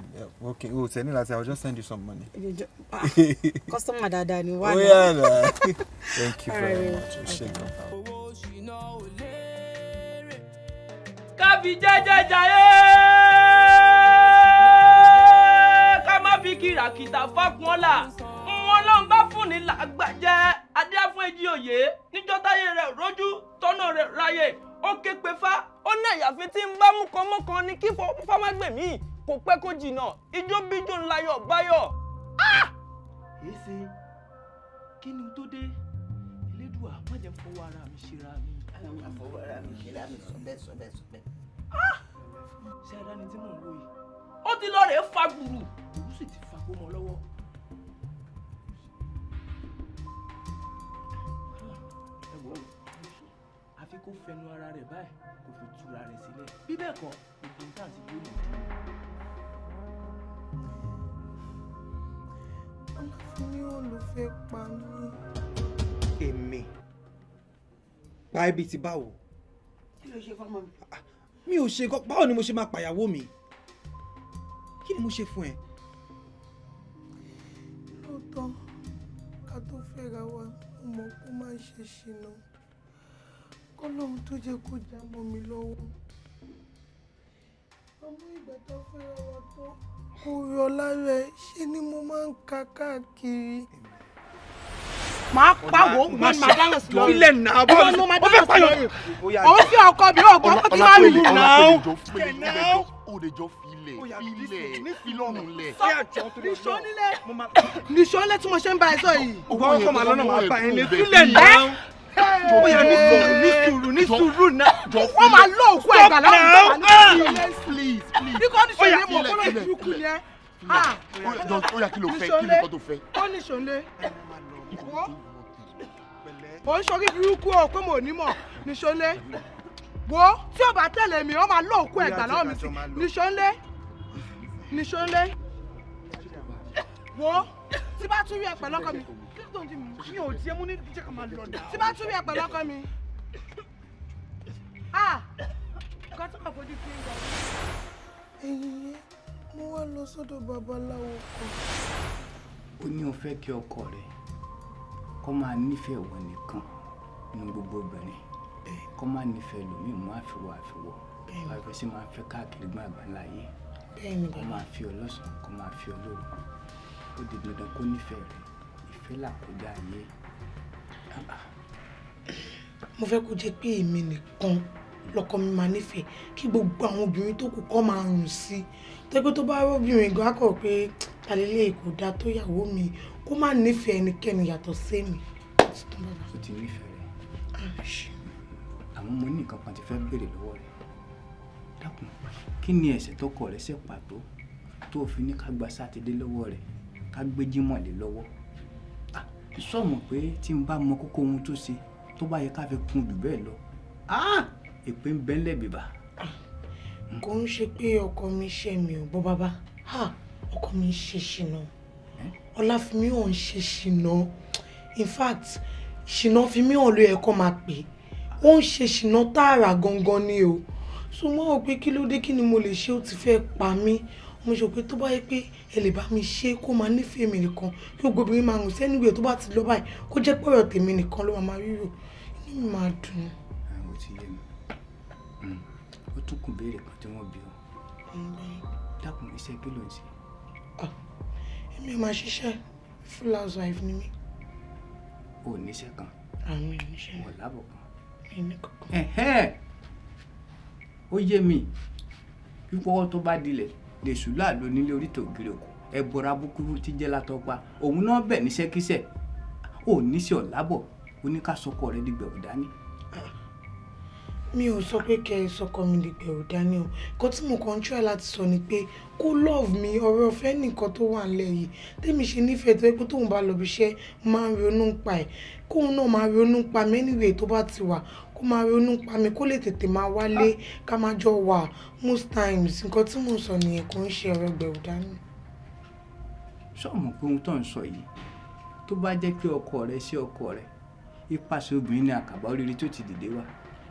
okay, oh, tell me that I will just send you some money. Customer dáadáa ni wá Oh náà. yeah, nah. Thank you All very right, much. O ṣé gan. Owó ṣìnà ò lérè. Ká fi jẹ́jẹ́ jayé, ká má fi kìràkìtà fákun ọ̀la wọn lọ́n bá fún ní làgbàjẹ́ adé fún èjì òye níjọ́ táyé rẹ̀ rójú tọ́nà rẹ̀ ráyè, ó ké pe fá, ó ní àyàfi tí ń bá mú kan mọ́kan ní kí fámágbèmí kò pẹ́ kó jìnnà ijó bíjó ńláyọ̀ báyọ̀. Èsè kí ni tó dé? Elédùà, má jẹ́ fọwọ́ ara mi ṣera mi. Má fọwọ́ ara mi ṣera mi, sọ bẹ́ẹ̀, sọ bẹ́ẹ̀, sọ bẹ́ẹ̀. Ṣé ẹ̀dá ni tí mò ń wò yìí? Ó ti lọ rèé fa gbùrù, òun sì ti fa gbọmọ lọ́wọ́. Ẹ wò ó, àfi kó fẹnu ara rẹ̀ báyìí kó fi túra rẹ̀ sílẹ̀, bí bẹ́ẹ̀ kọ́ gbogbo nǹkan àti yóò mọ̀. Ọláfínní ò ló fẹ́ pa mí. Èmi pa ibi tí báwo? Kí ló ṣe fọmọ mi? Mi ò ṣe nǹkan. Báwo ni mo ṣe máa pàyàwó mi? Kí ni mo ṣe fún ẹ? Lóòótọ́, ká tó fẹ́ra wa, mo mọ̀ kó má ṣe ṣìnà. Kọ́lọ́hun tó jẹ́ kó já mọ́ mi lọ́wọ́. Àmọ́ ìgbà tá a fẹ́ra wa tán, kò yọ lára ẹ̀, ṣe ni mo máa ń ka káàkiri. Máa pa wo, mo máa dáná sí lọ́rùn. Filẹ̀ náà, Ẹ̀wọ̀n ni mo máa dáná sí lọ́rùn. Òun fi ọkọ mi, ọgbọ́n kó ti máa lù náà. Ó lè jọ filẹ̀ filẹ̀ filọ́run lẹ̀. Nìṣó nílé. Nìṣó nílé tí mo ṣe ń bá ẹ sọ yìí. Owó ọkọ̀ màá lọ́nà máa bá ẹ lé, filẹ̀ náà. Ó yá, ní sùúrù, ní sùúrù, ní sùúrù náà. Wọ́n máa lọ òkú ẹ̀gbà lọ́rùn tó wà ní Please, please. Ní kò ní ṣòlè mọ̀ kó ló burúkú ni ẹ́. Ó yá, kí ló fẹ́? Kí ló kọ́ tó fẹ́? Ó ní ṣòlè. Ó ń ṣorí burúkú o pé mo ní mọ̀ nìṣó lé. Wo, tí o bá tẹ̀lé mi, wọ́n máa lọ òkú ẹ̀gbà lọ́wọ́ mi sí. Nìṣó lé. Nìṣó lé. Wo. Tí bá tún rí ẹ pẹ̀lú ọkọ mi, kí ló tó ń dì mí? Mi ò tiẹ̀ mú ní jẹ́ ká máa lọ náà. Tí bá tún rí ẹ pẹ̀lú ọkọ mi. Ah! Nǹkan tó kàn fojú sí ń gbà. Ẹ̀yin yẹn, mo wá lọ sọ́dọ̀ babaláwo kan. Ó ní o fẹ́ kí ọkọ rẹ kó máa nífẹ̀ẹ́ ìwọ nìkan nínú gbogbo obìnrin, kó máa nífẹ̀ẹ́ lòmíì mú àfiwọ́ àfiwọ́ àfẹ́ sí máa ń fẹ́ káàkiri gbọ́n àgbáńlá ayé, kó máa fi ọ lọ́sàn-án, kó máa fi ọ lóru. Ó di dandan kó nífẹ̀ẹ́ rẹ, ìfẹ́ là kọjá ayé. Mo fẹ́ kó jẹ́ pé èmi nìkan lọ́kọ mi máa nífẹ̀ẹ́, kí gbogbo àwọn obìnrin tó kù kọ́ máa rùn sí i. Tẹ́gbẹ́ tó bá rọ́bìnrin gan, á kọ̀ pé talẹ́lẹ́ kò dáa tó ìyàwó mi, kó má nífẹ̀ẹ́ ẹnikẹ́ni yàtọ̀ sí mi. O ti nífẹ̀ẹ́ rẹ. Àmọ́ mo ní nǹkan kan tí fẹ́ béèrè lọ́wọ́ rẹ. Dákun, kí ni ẹ̀ṣẹ̀ tọkọ rẹ ṣe pàtó tó fi ní ká gba Sátidé lọ́wọ́ rẹ̀, ká gbé Jímọ̀ lé lọ́wọ́? Sọ̀mọ̀ pé tí n bá mọ kókó ohun tó ṣe, tó bá yẹ ká fi kún jù bẹ́ẹ̀ lọ, èpè ń bẹ́ńlẹ̀ bìbà. Kò ń ṣe pé ọkọ mi ṣe mi ò bọ́ bàbá, ọkọ mi ń ṣe ṣìnà. Ọláfínmi ò ń ṣe ṣìnà. In fact, ṣìnà fi mí hàn ló yẹ kó máa pè. Ó ń ṣe ṣìnà tààrà gangan ni o. So mo rò pé kí ló dé, kí ni mo lè ṣe, ó ti fẹ́ pa mí. Mo sọ pé tó bá yẹ pé ẹ lè bá mi ṣe kó máa nífẹ̀ẹ́ mi nìkan, kí gbogbo obìnrin máa rùn sẹ́nu ìwé tó bá ti lọ báyìí, kó jẹ́ pé ọ̀rọ̀ tèmi nìkan ló máa rírò, inú mi máa dùn. Ó ti yé mi. Ó tún kù béèrè kan tí wọ́n bi ọ́. Dákun, iṣẹ́ kí ló ń ṣe? Èmi ò máa ṣiṣẹ́, full housewife ni mí. O ò níṣẹ́ kan? Àmì ò níṣẹ́. O ò lábọ̀ kan? Mi ò ní kankan. Ó yé mi. Pípọ́wọ́ tó bá dilẹ̀ lè sùn láàlú nílé oríta ògiri òkú. Ẹ̀bọra búkúrú ti jẹ́ látọ́pa. Òun náà bẹ̀ níṣẹ́kíṣẹ́. O ò níṣẹ́ ọ̀lábọ̀. O ní ká sọkọ rẹ dìgbẹ̀wò dání. Mi ò sọ pé kẹ́ ẹ sọkọ mi dìgbẹ̀wò dání o. Nǹkan tí mo kàn ń try láti sọ ni pé kó love mi, ọ̀rọ̀ ọ̀fẹ́ nìkan tó wà nílẹ̀ yìí. Tèmi ṣe nífẹ̀ẹ́ tó yẹ pé tóun bá lọ ibi iṣẹ́, máa ń ronú pa ẹ̀. Kóun náà máa ronú pa mi anyway tó bá ti wà. Kó máa ronú pa mi, kó lè tètè máa wálé, ká máa jọ wà most times. Nǹkan tí mò ń sọ nìyẹn, kò ń ṣe ọ̀rọ̀ gbẹ̀wò dání. Ṣé o mọ̀ pé ohun tó ń sọ yìí, tó bá jẹ́ pé ọkọ rẹ sí ọkọ rẹ, ipasẹ̀ obìnrin ni àkàbà oríire tó ti dìde wá.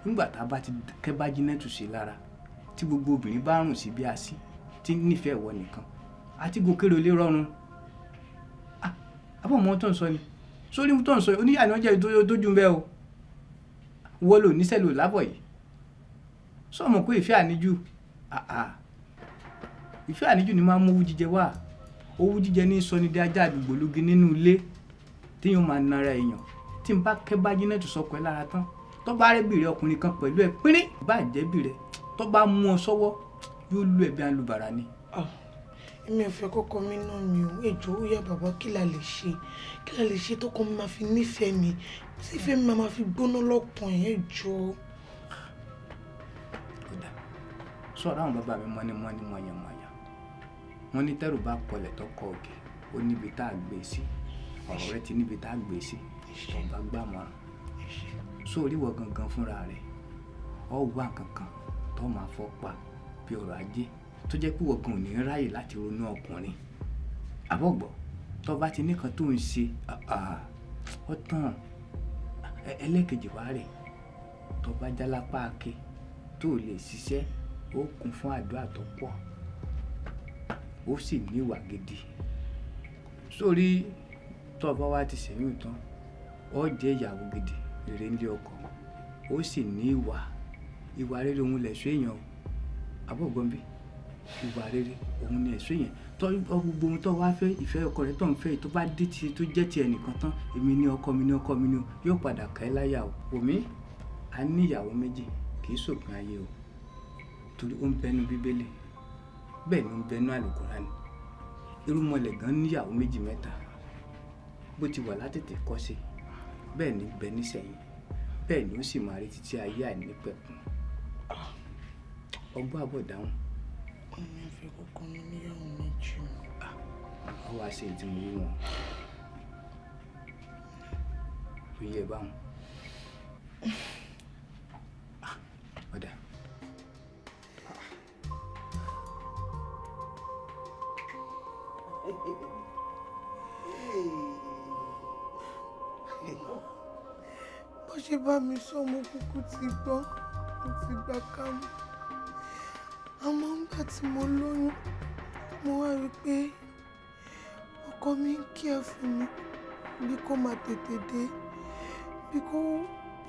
Nígbà tá a bá ti kẹ́ bá jiná tù sí lára, tí gbogbo obìnrin bá rùn sí bí asín, tí ń nífẹ̀ẹ́ ìwọ nìkan, àti gòkèrè olè rọrùn. Àbọ̀ mọ ohun tó ń sọ ni. Sórí ohun tó ń sọ yìí, oníyà ni wọ́n jẹ́ tójú ń bẹ́ o. Wọ́n lò níṣẹ́ lò lábọ̀ yìí. Ṣé o mọ̀ pé ìfẹ́ àníjù? Ìfẹ́ àníjù ni máa ń mú owú jíjẹ wá. Owú jíjẹ ní sọ ni di ajá àdúgbò lóge nínú ilé tí yóò máa nara èèyàn. Tí n bá kẹ́ bá jiná tù sọkọ ẹ lára tán, tó bá rẹ́ bìrẹ̀ ọkùnrin kan pẹ̀lú ẹ pínrín, bá jẹ́ bìrẹ̀, tó bá mú ọ sọ́wọ́, yóò lù ẹ́ bí alùbàrà ni. Èmi ò fẹ́ kọ́kọ́ mi ná mi o. Ẹ jọ̀ọ́, ó yá bàbá, kí la lè ṣe? Kí la lè ṣe tọkọ mi máa fi nífẹ̀ẹ́ mi? Tí ìfẹ́ mi máa fi gbóná lọ́kàn ẹ̀, ẹ jọ̀ọ́. Kódà, sọ̀rọ̀ àwọn bàbá mi mọ́ni mọ́ni mọ̀yàn mọ̀yàn. Wọ́n ní tẹ́rù bá kọlẹ̀ tó kọ òkè, ó níbi tá a gbé sí. Ọ̀rọ̀ rẹ ti níbi tá a gbé sí. Tó bá gbàmọ̀ràn. Sórí ìwọ gangan fúnra rẹ, ọ wá nǹkan kan tó máa fọ́ pa bí ọrọ̀ ajé tó jẹ́ pé ìwọ gan ò ní ráyè láti ronú ọkùnrin. Àbọ̀gbọ̀, tó bá ti ní nǹkan tó ń ṣe, ó tán. Ẹlẹ́kejì wá rè, tó bá jálápá ake tó lè ṣiṣẹ́, ó kún fún àdúrà tó pọ̀, ó sì ní ìwà gidi. Sórí tó bá wá ti ṣẹ̀yún tán, ó jẹ́ ìyàwó gidi rere nílé ọkọ, ó sì ní ìwà. Ìwà rere òun lẹ̀ṣọ́ èèyàn o. Àbọ̀gbọ́n bí? Ìwà rere òun ni ẹ̀ṣọ́ èèyàn. Tọ́ gbogbo ohun tó wá fẹ́, ìfẹ́ ọkọ rẹ tó ń fẹ́ yìí tó bá dé ti tó jẹ́ ti ẹnìkan tán, èmi ni ọkọ mi ni ọkọ mi ni o, yóò padà ká ẹ láyà o. Wòmí, a ní ìyàwó méjì kì í ṣòpin ayé o. Torí ó ń bẹnu Bíbélì, bẹ́ẹ̀ ni ó ń bẹnu Àlùkùránì. Irúnmọlẹ̀ gan ní ìyàwó méjì mẹ́ta. Bó ti wà látètè kọ́ sí, bẹ́ẹ̀ ni bẹ nísẹ̀yìn, bẹ́ẹ̀ ni ó sì máa rí títí ayé àìnípẹ̀kun. Ọgbọ́n àbọ̀ dáhùn. Èmi ò fẹ́ kọ́kọ́ mi níyàwó méjì o. Ọ wá ṣe èyí tí mo wí wọn. Ó yẹ báwọn. Ọ̀dà. Bó ṣe bá mi sọ, mo kúkú ti gbọ́, mo ti gbà kámú. Àmọ́ nígbà tí mo lóyún, mo wá rí i pé ọkọ mi ń care fún mi, bí kò máa tètè dé, bí kò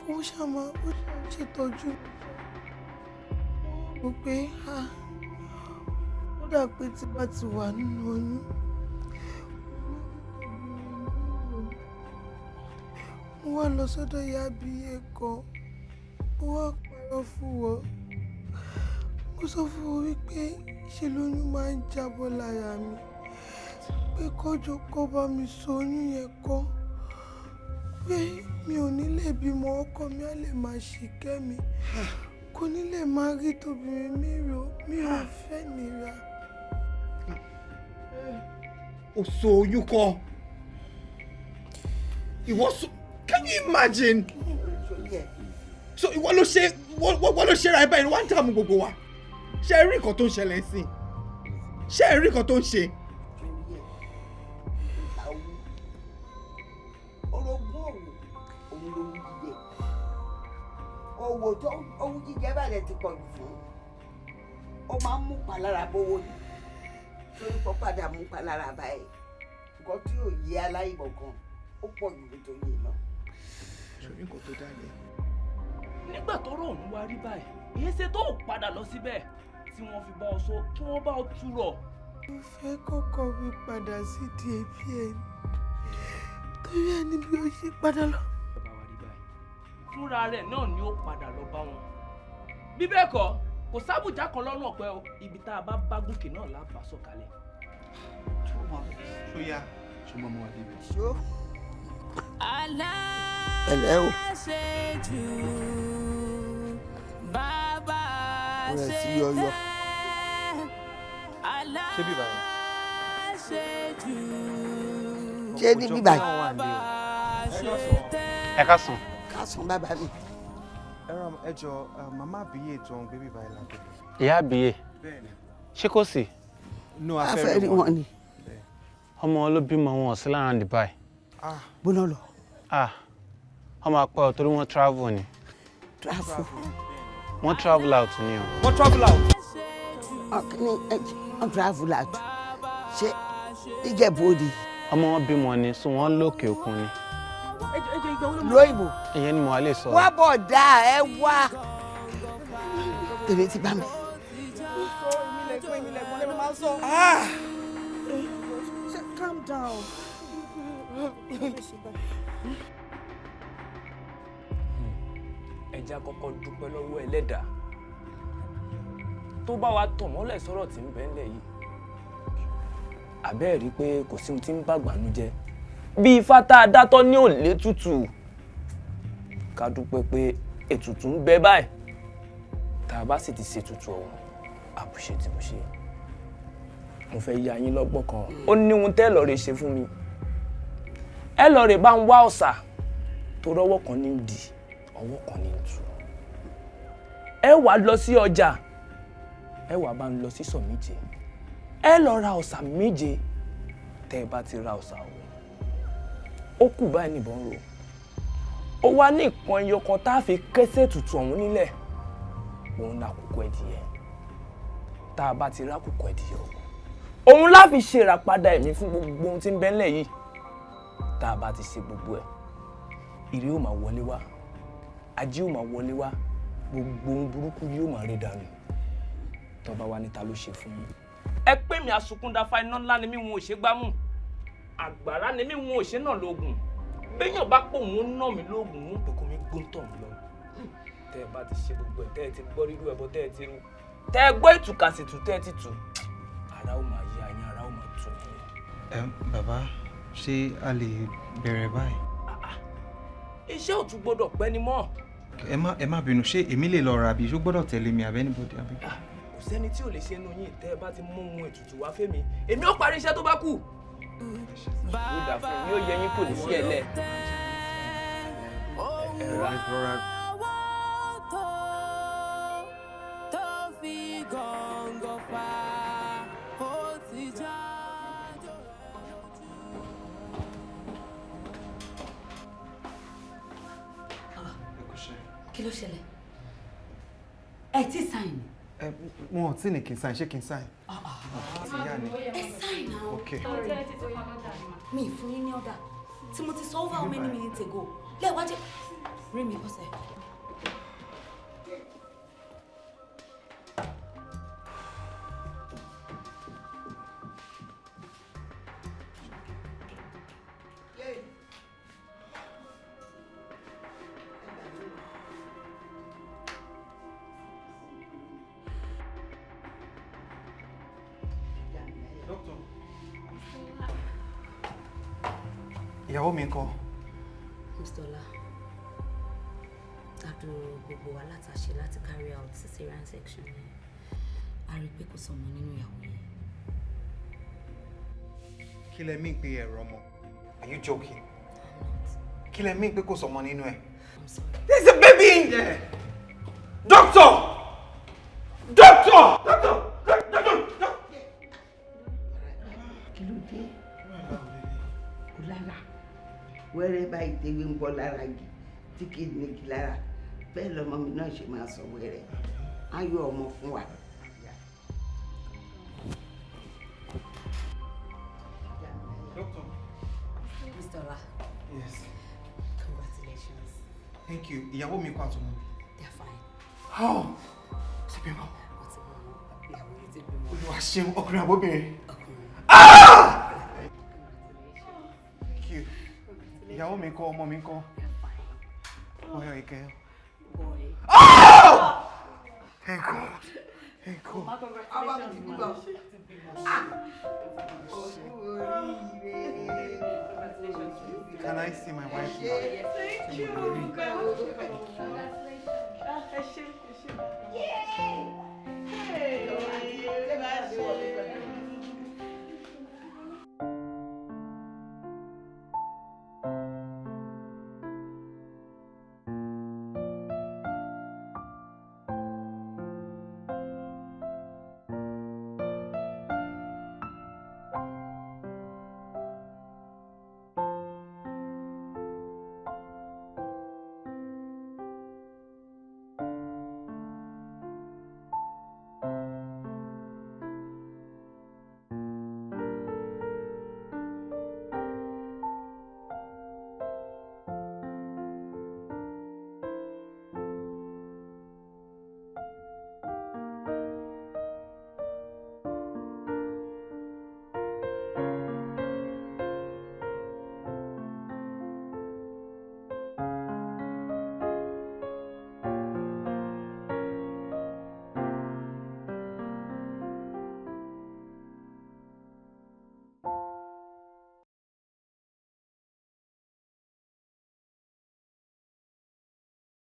kó ṣáà máa ó ṣáà ń ṣètọ́jú mi. Mo rò pé ah, ó dà pé tí bá ti wà nínú oyún, mo wá lọ sọ́dọ̀ ìyá àbíyè kan, mo wá parọ́ fún wọn. Mo sọ fún wọn wípé ṣe lóyún máa ń jábọ́ lára mi, pé kọ́jọ kó bá mi so oyún yẹn kọ́, pé mi ò ní lè bímọ, ọkọ mi á lè máa ṣìkẹ́ mi, kò ní lè máa rí tóbìnrin mi rò, mi ò fẹ́ nira. O so oyún kọ́. Ìwọ so, can you imagine? So ìwọ ló ṣe ìwọ ló ṣe ra ẹ báyìí, wá ń dààmú gbogbo wa. Ṣé ẹ rí nǹkan tó ń ṣẹlẹ̀ sí i? Ṣé ẹ rí nǹkan tó ń ṣe? Orogún òwò òun lowú jíjẹ, owó tó owú jíjẹ bàlẹ̀ ti pọ̀ jù fún, ó máa ń mú palára bówó ni, torí kó padà mú palára báyìí. Nǹkan tí ò yé aláìmọ̀ kan ó pọ̀ jù ló tó yé lọ. Ṣé nǹkan tó dá lẹ̀? Nígbà tọ́rọ̀ ọ̀hún wá rí báyìí, èyí ṣe tó padà lọ síbẹ̀ tí wọ́n fi bá ọ sọ kí wọ́n bá ọ túrọ̀. Mo fẹ́ kọ́kọ́ mi padà sí di ẹbí ẹ ni, torí ẹni bí ó ṣe padà lọ. Fúnra rẹ̀ náà ni ó padà lọ bá wọn. Bí bẹ́ẹ̀ kọ́, kò sábùjá kan lọ́rùn ọ̀pẹ o, ibi tá a bá bá gòkè náà là bá sọ̀kalẹ̀. Ṣó yá? Ṣó mọ́ ọmọ wa débi? Ṣó. Pẹ̀lẹ́ o. Aláṣejù bàbá Ó rẹ̀ ṣe sí yọyọ. tẹ́. Ṣé bíbá yẹn? Aláṣejù Ṣé ní bíbá yìí? Ẹ káàsán. Káàsán bàbá mi. Ẹ ràn ẹ jọ, màmá àbíyè tó ń gbé bíbá yìí lábẹ́. Ìyá àbíyè, Bẹ́ẹ̀ni. ṣé kò sí? No, A fẹ́ rí wọn ni. Ọmọ ló bímọ wọn ò sí lára ní báyìí. Bóná lọ. Ah, ọmọ apá ọ̀ torí wọ́n travel ni. Travel. Wọ́n travel out ni o. Wọ́n travel out. Ọkùnrin wọ́n travel out. Ṣé Ìjẹ̀bú Òde? Ọmọ wọn bímọ ni, so wọ́n lókè òkun ni. Lóyìnbó. Ìyẹn ni mo wá lè sọ. Wá bọ̀ dá ẹ wá. Tèmi ti bá mi. Ah! Calm down. Ẹja kọ́kọ́ dúpẹ́ lọ́wọ́ ẹlẹ́dàá tó bá wa tọ̀ mọ́lẹ̀ sọ̀rọ̀ tí ń bẹ ńlẹ̀ yìí. Àbẹ́ẹ̀ rí i pé kò sí ohun tí ń bàgbà nu jẹ́ bí ifá tá a dátọ́ ní òlé tútù, ká dúpẹ́ pé ètùtù ń bẹ báyìí. Tá a bá sì ti ṣètùtù ọ̀hún, àbùṣe tí mo ṣe, mo fẹ́ yá yín lọ́gbọ́n kan. Ó ní ohun tẹ́ lọ́ọ́ rè ṣe fún mi, ẹ lọ́ọ́ rè bá ń wá ọ̀sà tó rọ́wọ́ kan ní dì, ọwọ́ kan ní tù. Ẹ wá lọ sí ọjà, ẹ wá bá ń lọ sí sọ̀ méje, ẹ lọ ra ọ̀sà méje. Tẹ́ ẹ bá ti ra ọ̀sà ọ̀hún, ó kù báyìí nìbọn rò. Ó wá ní nǹkan ẹyọ kan tá a fi kẹ́sẹ̀ tutù ọ̀hún nílẹ̀, òun la kókó ẹdìyẹ. Tá a bá ti rá kókó ẹdìyẹ ọ̀hún, òun la fi ṣe ìràpadà ẹ̀mí fún gbogbo ohun tí ń bẹ ńlẹ̀ yìí. Tá a bá ti ṣe gbogbo ẹ̀, ire ó máa wọlé wá, ajé ó máa wọlé wá, gbogbo ohun burúkú yóò máa rí dànù. Tọ́ba wa níta ló ṣe fún mi. Ẹ pé mi àsunkúndáfá, iná ńlá ni mí, wọn ò ṣe gbámú, àgbàrá ni mí, wọn ò ṣe náà lóògùn. Béèyàn bá pò wọn ná mi lóògùn, wọn pè kó mi gbóńtọ̀ mi lọ. Tẹ́ ẹ bá ti ṣe gbogbo ẹ̀, tẹ́ ẹ ti gbọ́ rírú ẹbọ, tẹ́ ẹ ti rú, tẹ́ ẹ gbọ́ ìtùkàsìtù, tẹ́ ẹ ti tù, ara ó máa yá yín, ara ó máa tù yín. Ẹ bàbá, ṣé a lè bẹ̀rẹ̀ báyìí? Iṣẹ́ ò tún gbọ́dọ̀ pẹ́ ni mọ́. Ẹ má bínú, ṣé èmi lè lọ rà bí? Ṣó gbọ́dọ̀ tẹ̀lé mi àbí anybody àbí? Kò sẹ́ni tí ò lè ṣe inú yín. Tẹ́ ẹ bá ti mú ohun ètùtù wá fẹ́mi, èmi ó parí iṣẹ́ tó bá kù. Yóò dà fún yín, yóò yẹ yín, kò ní sí ẹlẹ́. Ẹ rà. Tó fi gọ̀ǹgọ̀ fà ó ti já. Kí ló ṣẹlẹ̀? Ẹ ti sign. Ẹ wọn ò tí ní kí n sign, ṣé kí n sign? Ti yá ni. Ẹ sign now. Okay. Mi ì fún yín ní order tí mo ti sọ over how many minutes ago. Lẹ́ẹ̀wá jẹ́ rí mi bọ́sẹ̀. Ìyàwó mi ńkọ́? Mr. Ọlá, àdúró gbogbo wa láti ṣe láti carry out cesarean section yẹn. A rí i pé kò sọmọ nínú ìyàwó yẹn. Kí lẹ mí pé ẹ̀rọ ọmọ? Are you joking? Kí lẹ mí pé kò sọmọ nínú ẹ̀? There's a baby in there! Doctor! Doctor! Doctor! Doctor! Kí ló dé? Kò lára wẹ́rẹ́ báyìí tewé ń bọ́ lára gì tí kì í ní kí lára bẹ́ẹ̀ lọmọ mi náà ṣe máa sọ wẹ́rẹ́ á yọ ọmọ fún wa. Doctor. Mr. Ọlá, Yes. congratulations. Thank you. Ìyàwó mi kọ́ àtọmọ mi. They are fine. How? Ṣé bímọ? Wọ́n ti bímọ. Ìyàwó yìí ti bímọ. Olúwa ṣeun, ọkùnrin àbóbìnrin. Ọkùnrin. Thank you. Ìyàwó mi kọ́, ọmọ mi kọ́. Boy or a girl? Boy. Thank God. Thank God. Can I see my wife now? Yes, thank you. Congratulations. Ah, ẹ ṣé, ẹ ṣé. Hey.